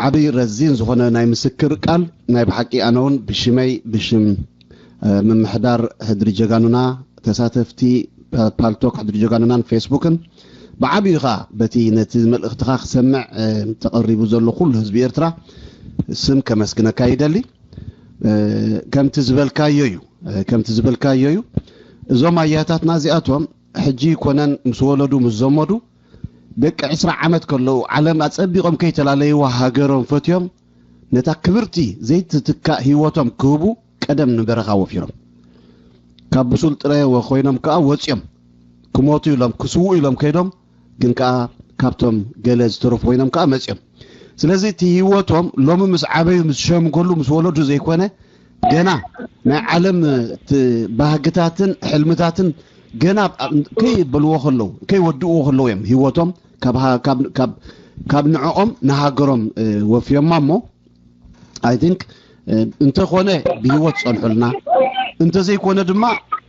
ዓብይ ረዚን ዝኾነ ናይ ምስክር ቃል ናይ ብሓቂ ኣነ እውን ብሽመይ ብሽም ምምሕዳር ሕድሪ ጀጋኑና ተሳተፍቲ ፓልቶክ ሕድሪ ጀጋኑናን ፌስቡክን ብዓብዩ ኸዓ በቲ ነቲ መልእኽትኻ ክሰምዕ ተቐሪቡ ዘሎ ኩሉ ህዝቢ ኤርትራ ስም ከመስግነካ ይደሊ ከምቲ ዝበልካዮ እዩ ከምቲ ዝበልካዮ እዩ እዞም ኣያታትና እዚኣቶም ሕጂ ይኮነን ምስ ወለዱ ምስ ዘመዱ ደቂ ዕስራ ዓመት ከለዉ ዓለም ኣጸቢቖም ከይተላለይዋ ሃገሮም ፈትዮም ነታ ክብርቲ ዘይትትካእ ህይወቶም ክህቡ ቀደም ንበረኻ ወፊሮም ካብ ብሱል ጥረ ኮይኖም ከኣ ወጽዮም ክሞቱ ኢሎም ክስውኡ ኢሎም ከይዶም ግን ከኣ ካብቶም ገለ ዝተረፉ ኮይኖም ከኣ መጽዮም ስለዚ እቲ ህይወቶም ሎሚ ምስ ዓበዩ ምስ ሸምገሉ ምስ ወለዱ ዘይኮነ ገና ናይ ዓለም ባህግታትን ሕልምታትን ገና ከይበልዎ ከለዉ ከይወድእዎ ከለዉ እዮም ህይወቶም ካብ ንዕኦም ንሃገሮም ወፍዮማ እሞ I think እንተኾነ ብህይወት ጸንሑልና፣ እንተዘይኮነ ድማ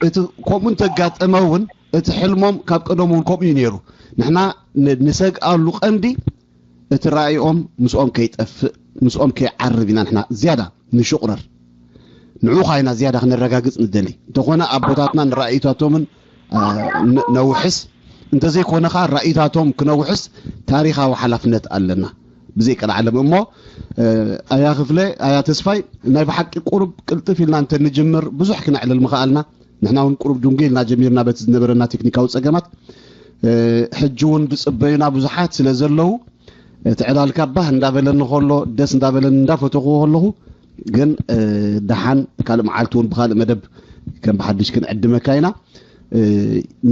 እቲ ከምኡ እንተጋጠመ እውን እቲ ሕልሞም ካብ ቀደሙ እውን ከምኡ እዩ ነይሩ። ንሕና ንሰግኣሉ ቀንዲ እቲ ራእይኦም ምስኦም ከይጠፍእ፣ ምስኦም ከይዓርብ ኢና ንሕና ዝያዳ ንሽቑረር። ንዑ ኻ ኢና ዝያዳ ክነረጋግጽ ንደሊ። እንተኾነ ኣቦታትና ንራእይታቶምን ነውሕስ፣ እንተዘይኮነ ኻ ራእይታቶም ክነውሕስ ታሪኻዊ ሓላፍነት ኣለና። ብዘይ ቀልዓለም እሞ ኣያ ክፍለ፣ ኣያ ተስፋይ፣ ናይ ብሓቂ ቁሩብ ቅልጥፍ ኢልና እንተንጅምር ብዙሕ ክነዕልል ምኸኣልና። ንሕና እውን ቁሩብ ድንጉ ኢልና ጀሚርና በቲ ዝነበረና ቴክኒካዊ ጸገማት። ሕጂ እውን ዝጽበዩና ብዙሓት ስለ ዘለዉ እቲ ዕላልካ ባህ እንዳበለኒ ከሎ፣ ደስ እንዳበለኒ እንዳፈተኹ ከለኹ ግን ደሓን ካልእ መዓልቲ እውን ብኻልእ መደብ ከም ብሓድሽ ክንዕድመካ ኢና።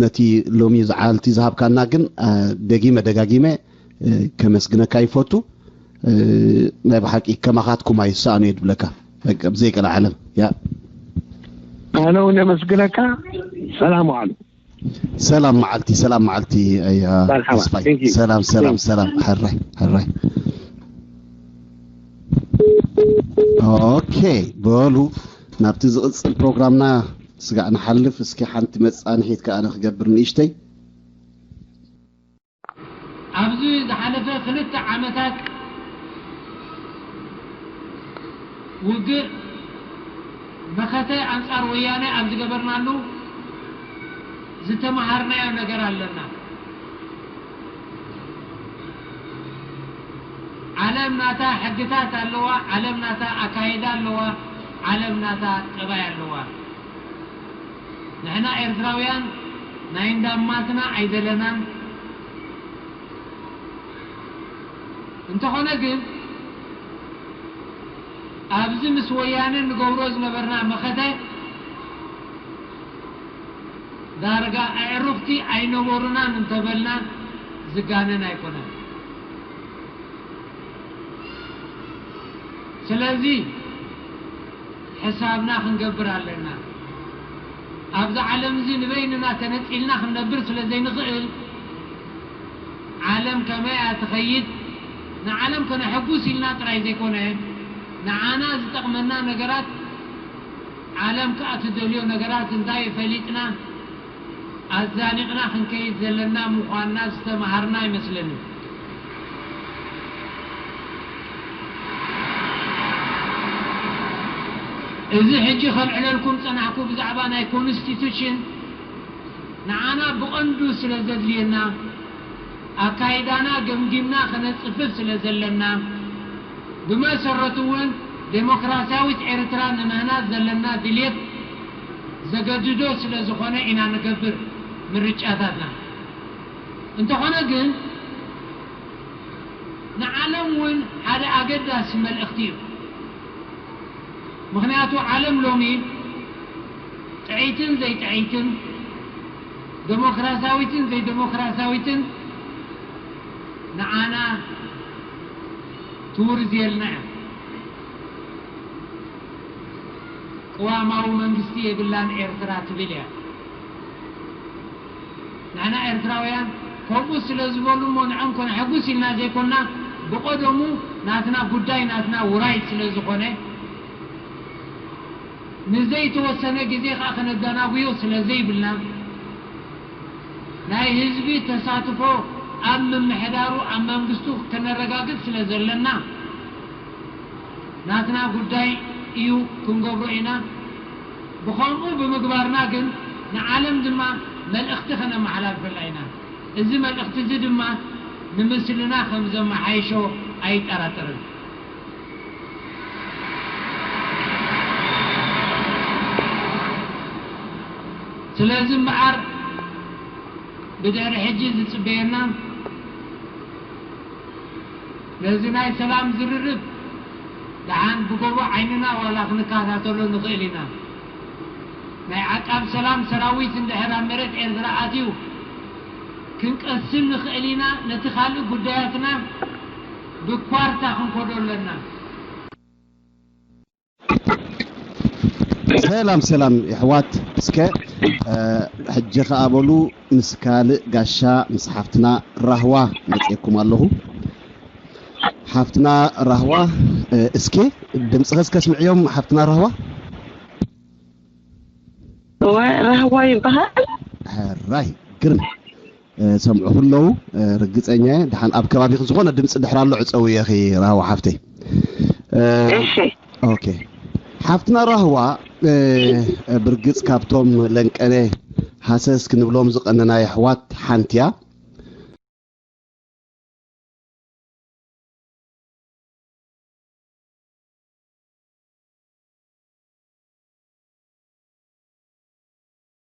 ነቲ ሎሚ ዝዓልቲ ዝሃብካና ግን ደጊመ ደጋጊመ ከመስግነካ ይፈቱ። ናይ ብሓቂ ከማኻትኩም ኣይሰኣኑ እየ ድብለካ። ብዘይ ቀልዓለም ያ። ኣነ እውን የመስግነካ። ሰላም ዋዕሉ። ሰላም መዓልቲ፣ ሰላም መዓልቲ። ኣያ ተስፋይ። ሰላም ሰላም ሰላም። ሕራይ ሕራይ። ኦኬ፣ በሉ ናብቲ ዝቕጽል ፕሮግራምና ስጋዕ ንሓልፍ። እስኪ ሓንቲ መጻንሒት ከኣ ክገብር ንእሽተይ። ኣብዚ ዝሓለፈ ክልተ ዓመታት ውግእ መኸተ ኣንጻር ወያነ ኣብ ዝገበርናሉ ዝተመሃርናዮ ነገር ኣለና። ዓለም ናታ ሕግታት ኣለዋ፣ ዓለም ናታ ኣካይዳ ኣለዋ፣ ዓለም ናታ ጠባይ ኣለዋ። ንሕና ኤርትራውያን ናይ እንዳማትና ኣይደለናን። እንተኾነ ግን ኣብዚ ምስ ወያነ ንገብሮ ዝነበርና መኸተ ዳርጋ ኣዕሩኽቲ ኣይነበሩናን እንተበልና ዝጋነን ኣይኮነን። ስለዚ ሕሳብና ክንገብር ኣለና። ኣብዚ ዓለም እዚ ንበይንና ተነጺልና ክንነብር ስለ ዘይንኽእል ዓለም ከመይ እያ ትኸይድ ንዓለም ከነሐጉስ ኢልና ጥራይ ዘይኮነ ንዓና ዝጠቕመና ነገራት ዓለም ከኣ ትደልዮ ነገራት እንታይ ፈሊጥና ኣዛኒቕና ክንከይድ ዘለና ምዃንና ዝተምሃርና ይመስለኒ። እዚ ሕጂ ከልዕለልኩም ጸናሕኩ ብዛዕባ ናይ ኮንስቲቱሽን ንዓና ብቐንዱ ስለ ዘድልየና ኣካይዳና ገምጊምና ከነጽፍፍ ስለ ዘለና ብመሰረቱ እውን ዴሞክራሲያዊት ኤርትራ ንምህናጽ ዘለና ድልየት ዘገድዶ ስለ ዝኾነ ኢና ንገብር ምርጫታትና። እንተኾነ ግን ንዓለም እውን ሓደ ኣገዳሲ መልእኽቲ እዩ። ምኽንያቱ ዓለም ሎሚ ጥዕይትን ዘይጥዕይትን ደሞክራሲያዊትን ዘይደሞክራሲያዊትን ንዓና ትውርዝየልና እያ። ቅዋማዊ መንግስቲ የብላን ኤርትራ ትብል እያ። ንሕና ኤርትራውያን ከምኡ ስለ ዝበሉ እሞ ንዕም ከነሐጉስ ኢልና ዘይኮንና ብቐደሙ ናትና ጉዳይ ናትና ውራይ ስለ ዝኾነ ንዘይተወሰነ ግዜ ከዓ ከነዘናጉዮ ስለ ዘይብልና ናይ ህዝቢ ተሳትፎ ኣብ ምምሕዳሩ ኣብ መንግስቱ ከነረጋግፅ ስለ ዘለና ናትና ጉዳይ እዩ ክንገብሮ ኢና። ብኸምኡ ብምግባርና ግን ንዓለም ድማ መልእኽቲ ከነመሓላልፈላ ኢና። እዚ መልእኽቲ እዚ ድማ ንምስልና ከም ዘመሓይሾ ኣይጠራጠርን። ስለዚ እምበኣር ብድሕሪ ሕጂ ዝፅበየና ነዚ ናይ ሰላም ዝርርብ ደሓን ብጎቦ ዓይንና ዋላ ክንከታተሎ ንኽእል ኢና። ናይ ዓቃብ ሰላም ሰራዊት እንድሕር ኣብ መሬት ኤርትራ ኣትዩ ክንቀስን ንኽእል ኢና። ነቲ ካልእ ጉዳያትና ብኳርታ ክንከዶ ኣለና። ሰላም ሰላም የሕዋት፣ እስከ ሕጂ ከኣ በሉ ምስ ካልእ ጋሻ ምስ ሓፍትና ራህዋ መፅየኩም ኣለኹ። ሓፍትና ራህዋ እስኪ ድምፅኸ እስከ ስምዕዮም ሓፍትና ራህዋ። ራህዋ ይበሃል። ሕራይ ግርም ሰምዑ ኣለዉ። ርግፀኛ እየ ድሓን ኣብ ከባቢኺ ዝኾነ ድምፂ ድሕር ኣሎ ዕፀውየኺ ራህዋ ሓፍተይ። እሺ ኦኬ ሓፍትና ራህዋ፣ ብርግፅ ካብቶም ለንቀነ ሃሰስ ክንብሎም ዝቐነና ኣሕዋት ሓንቲ እያ።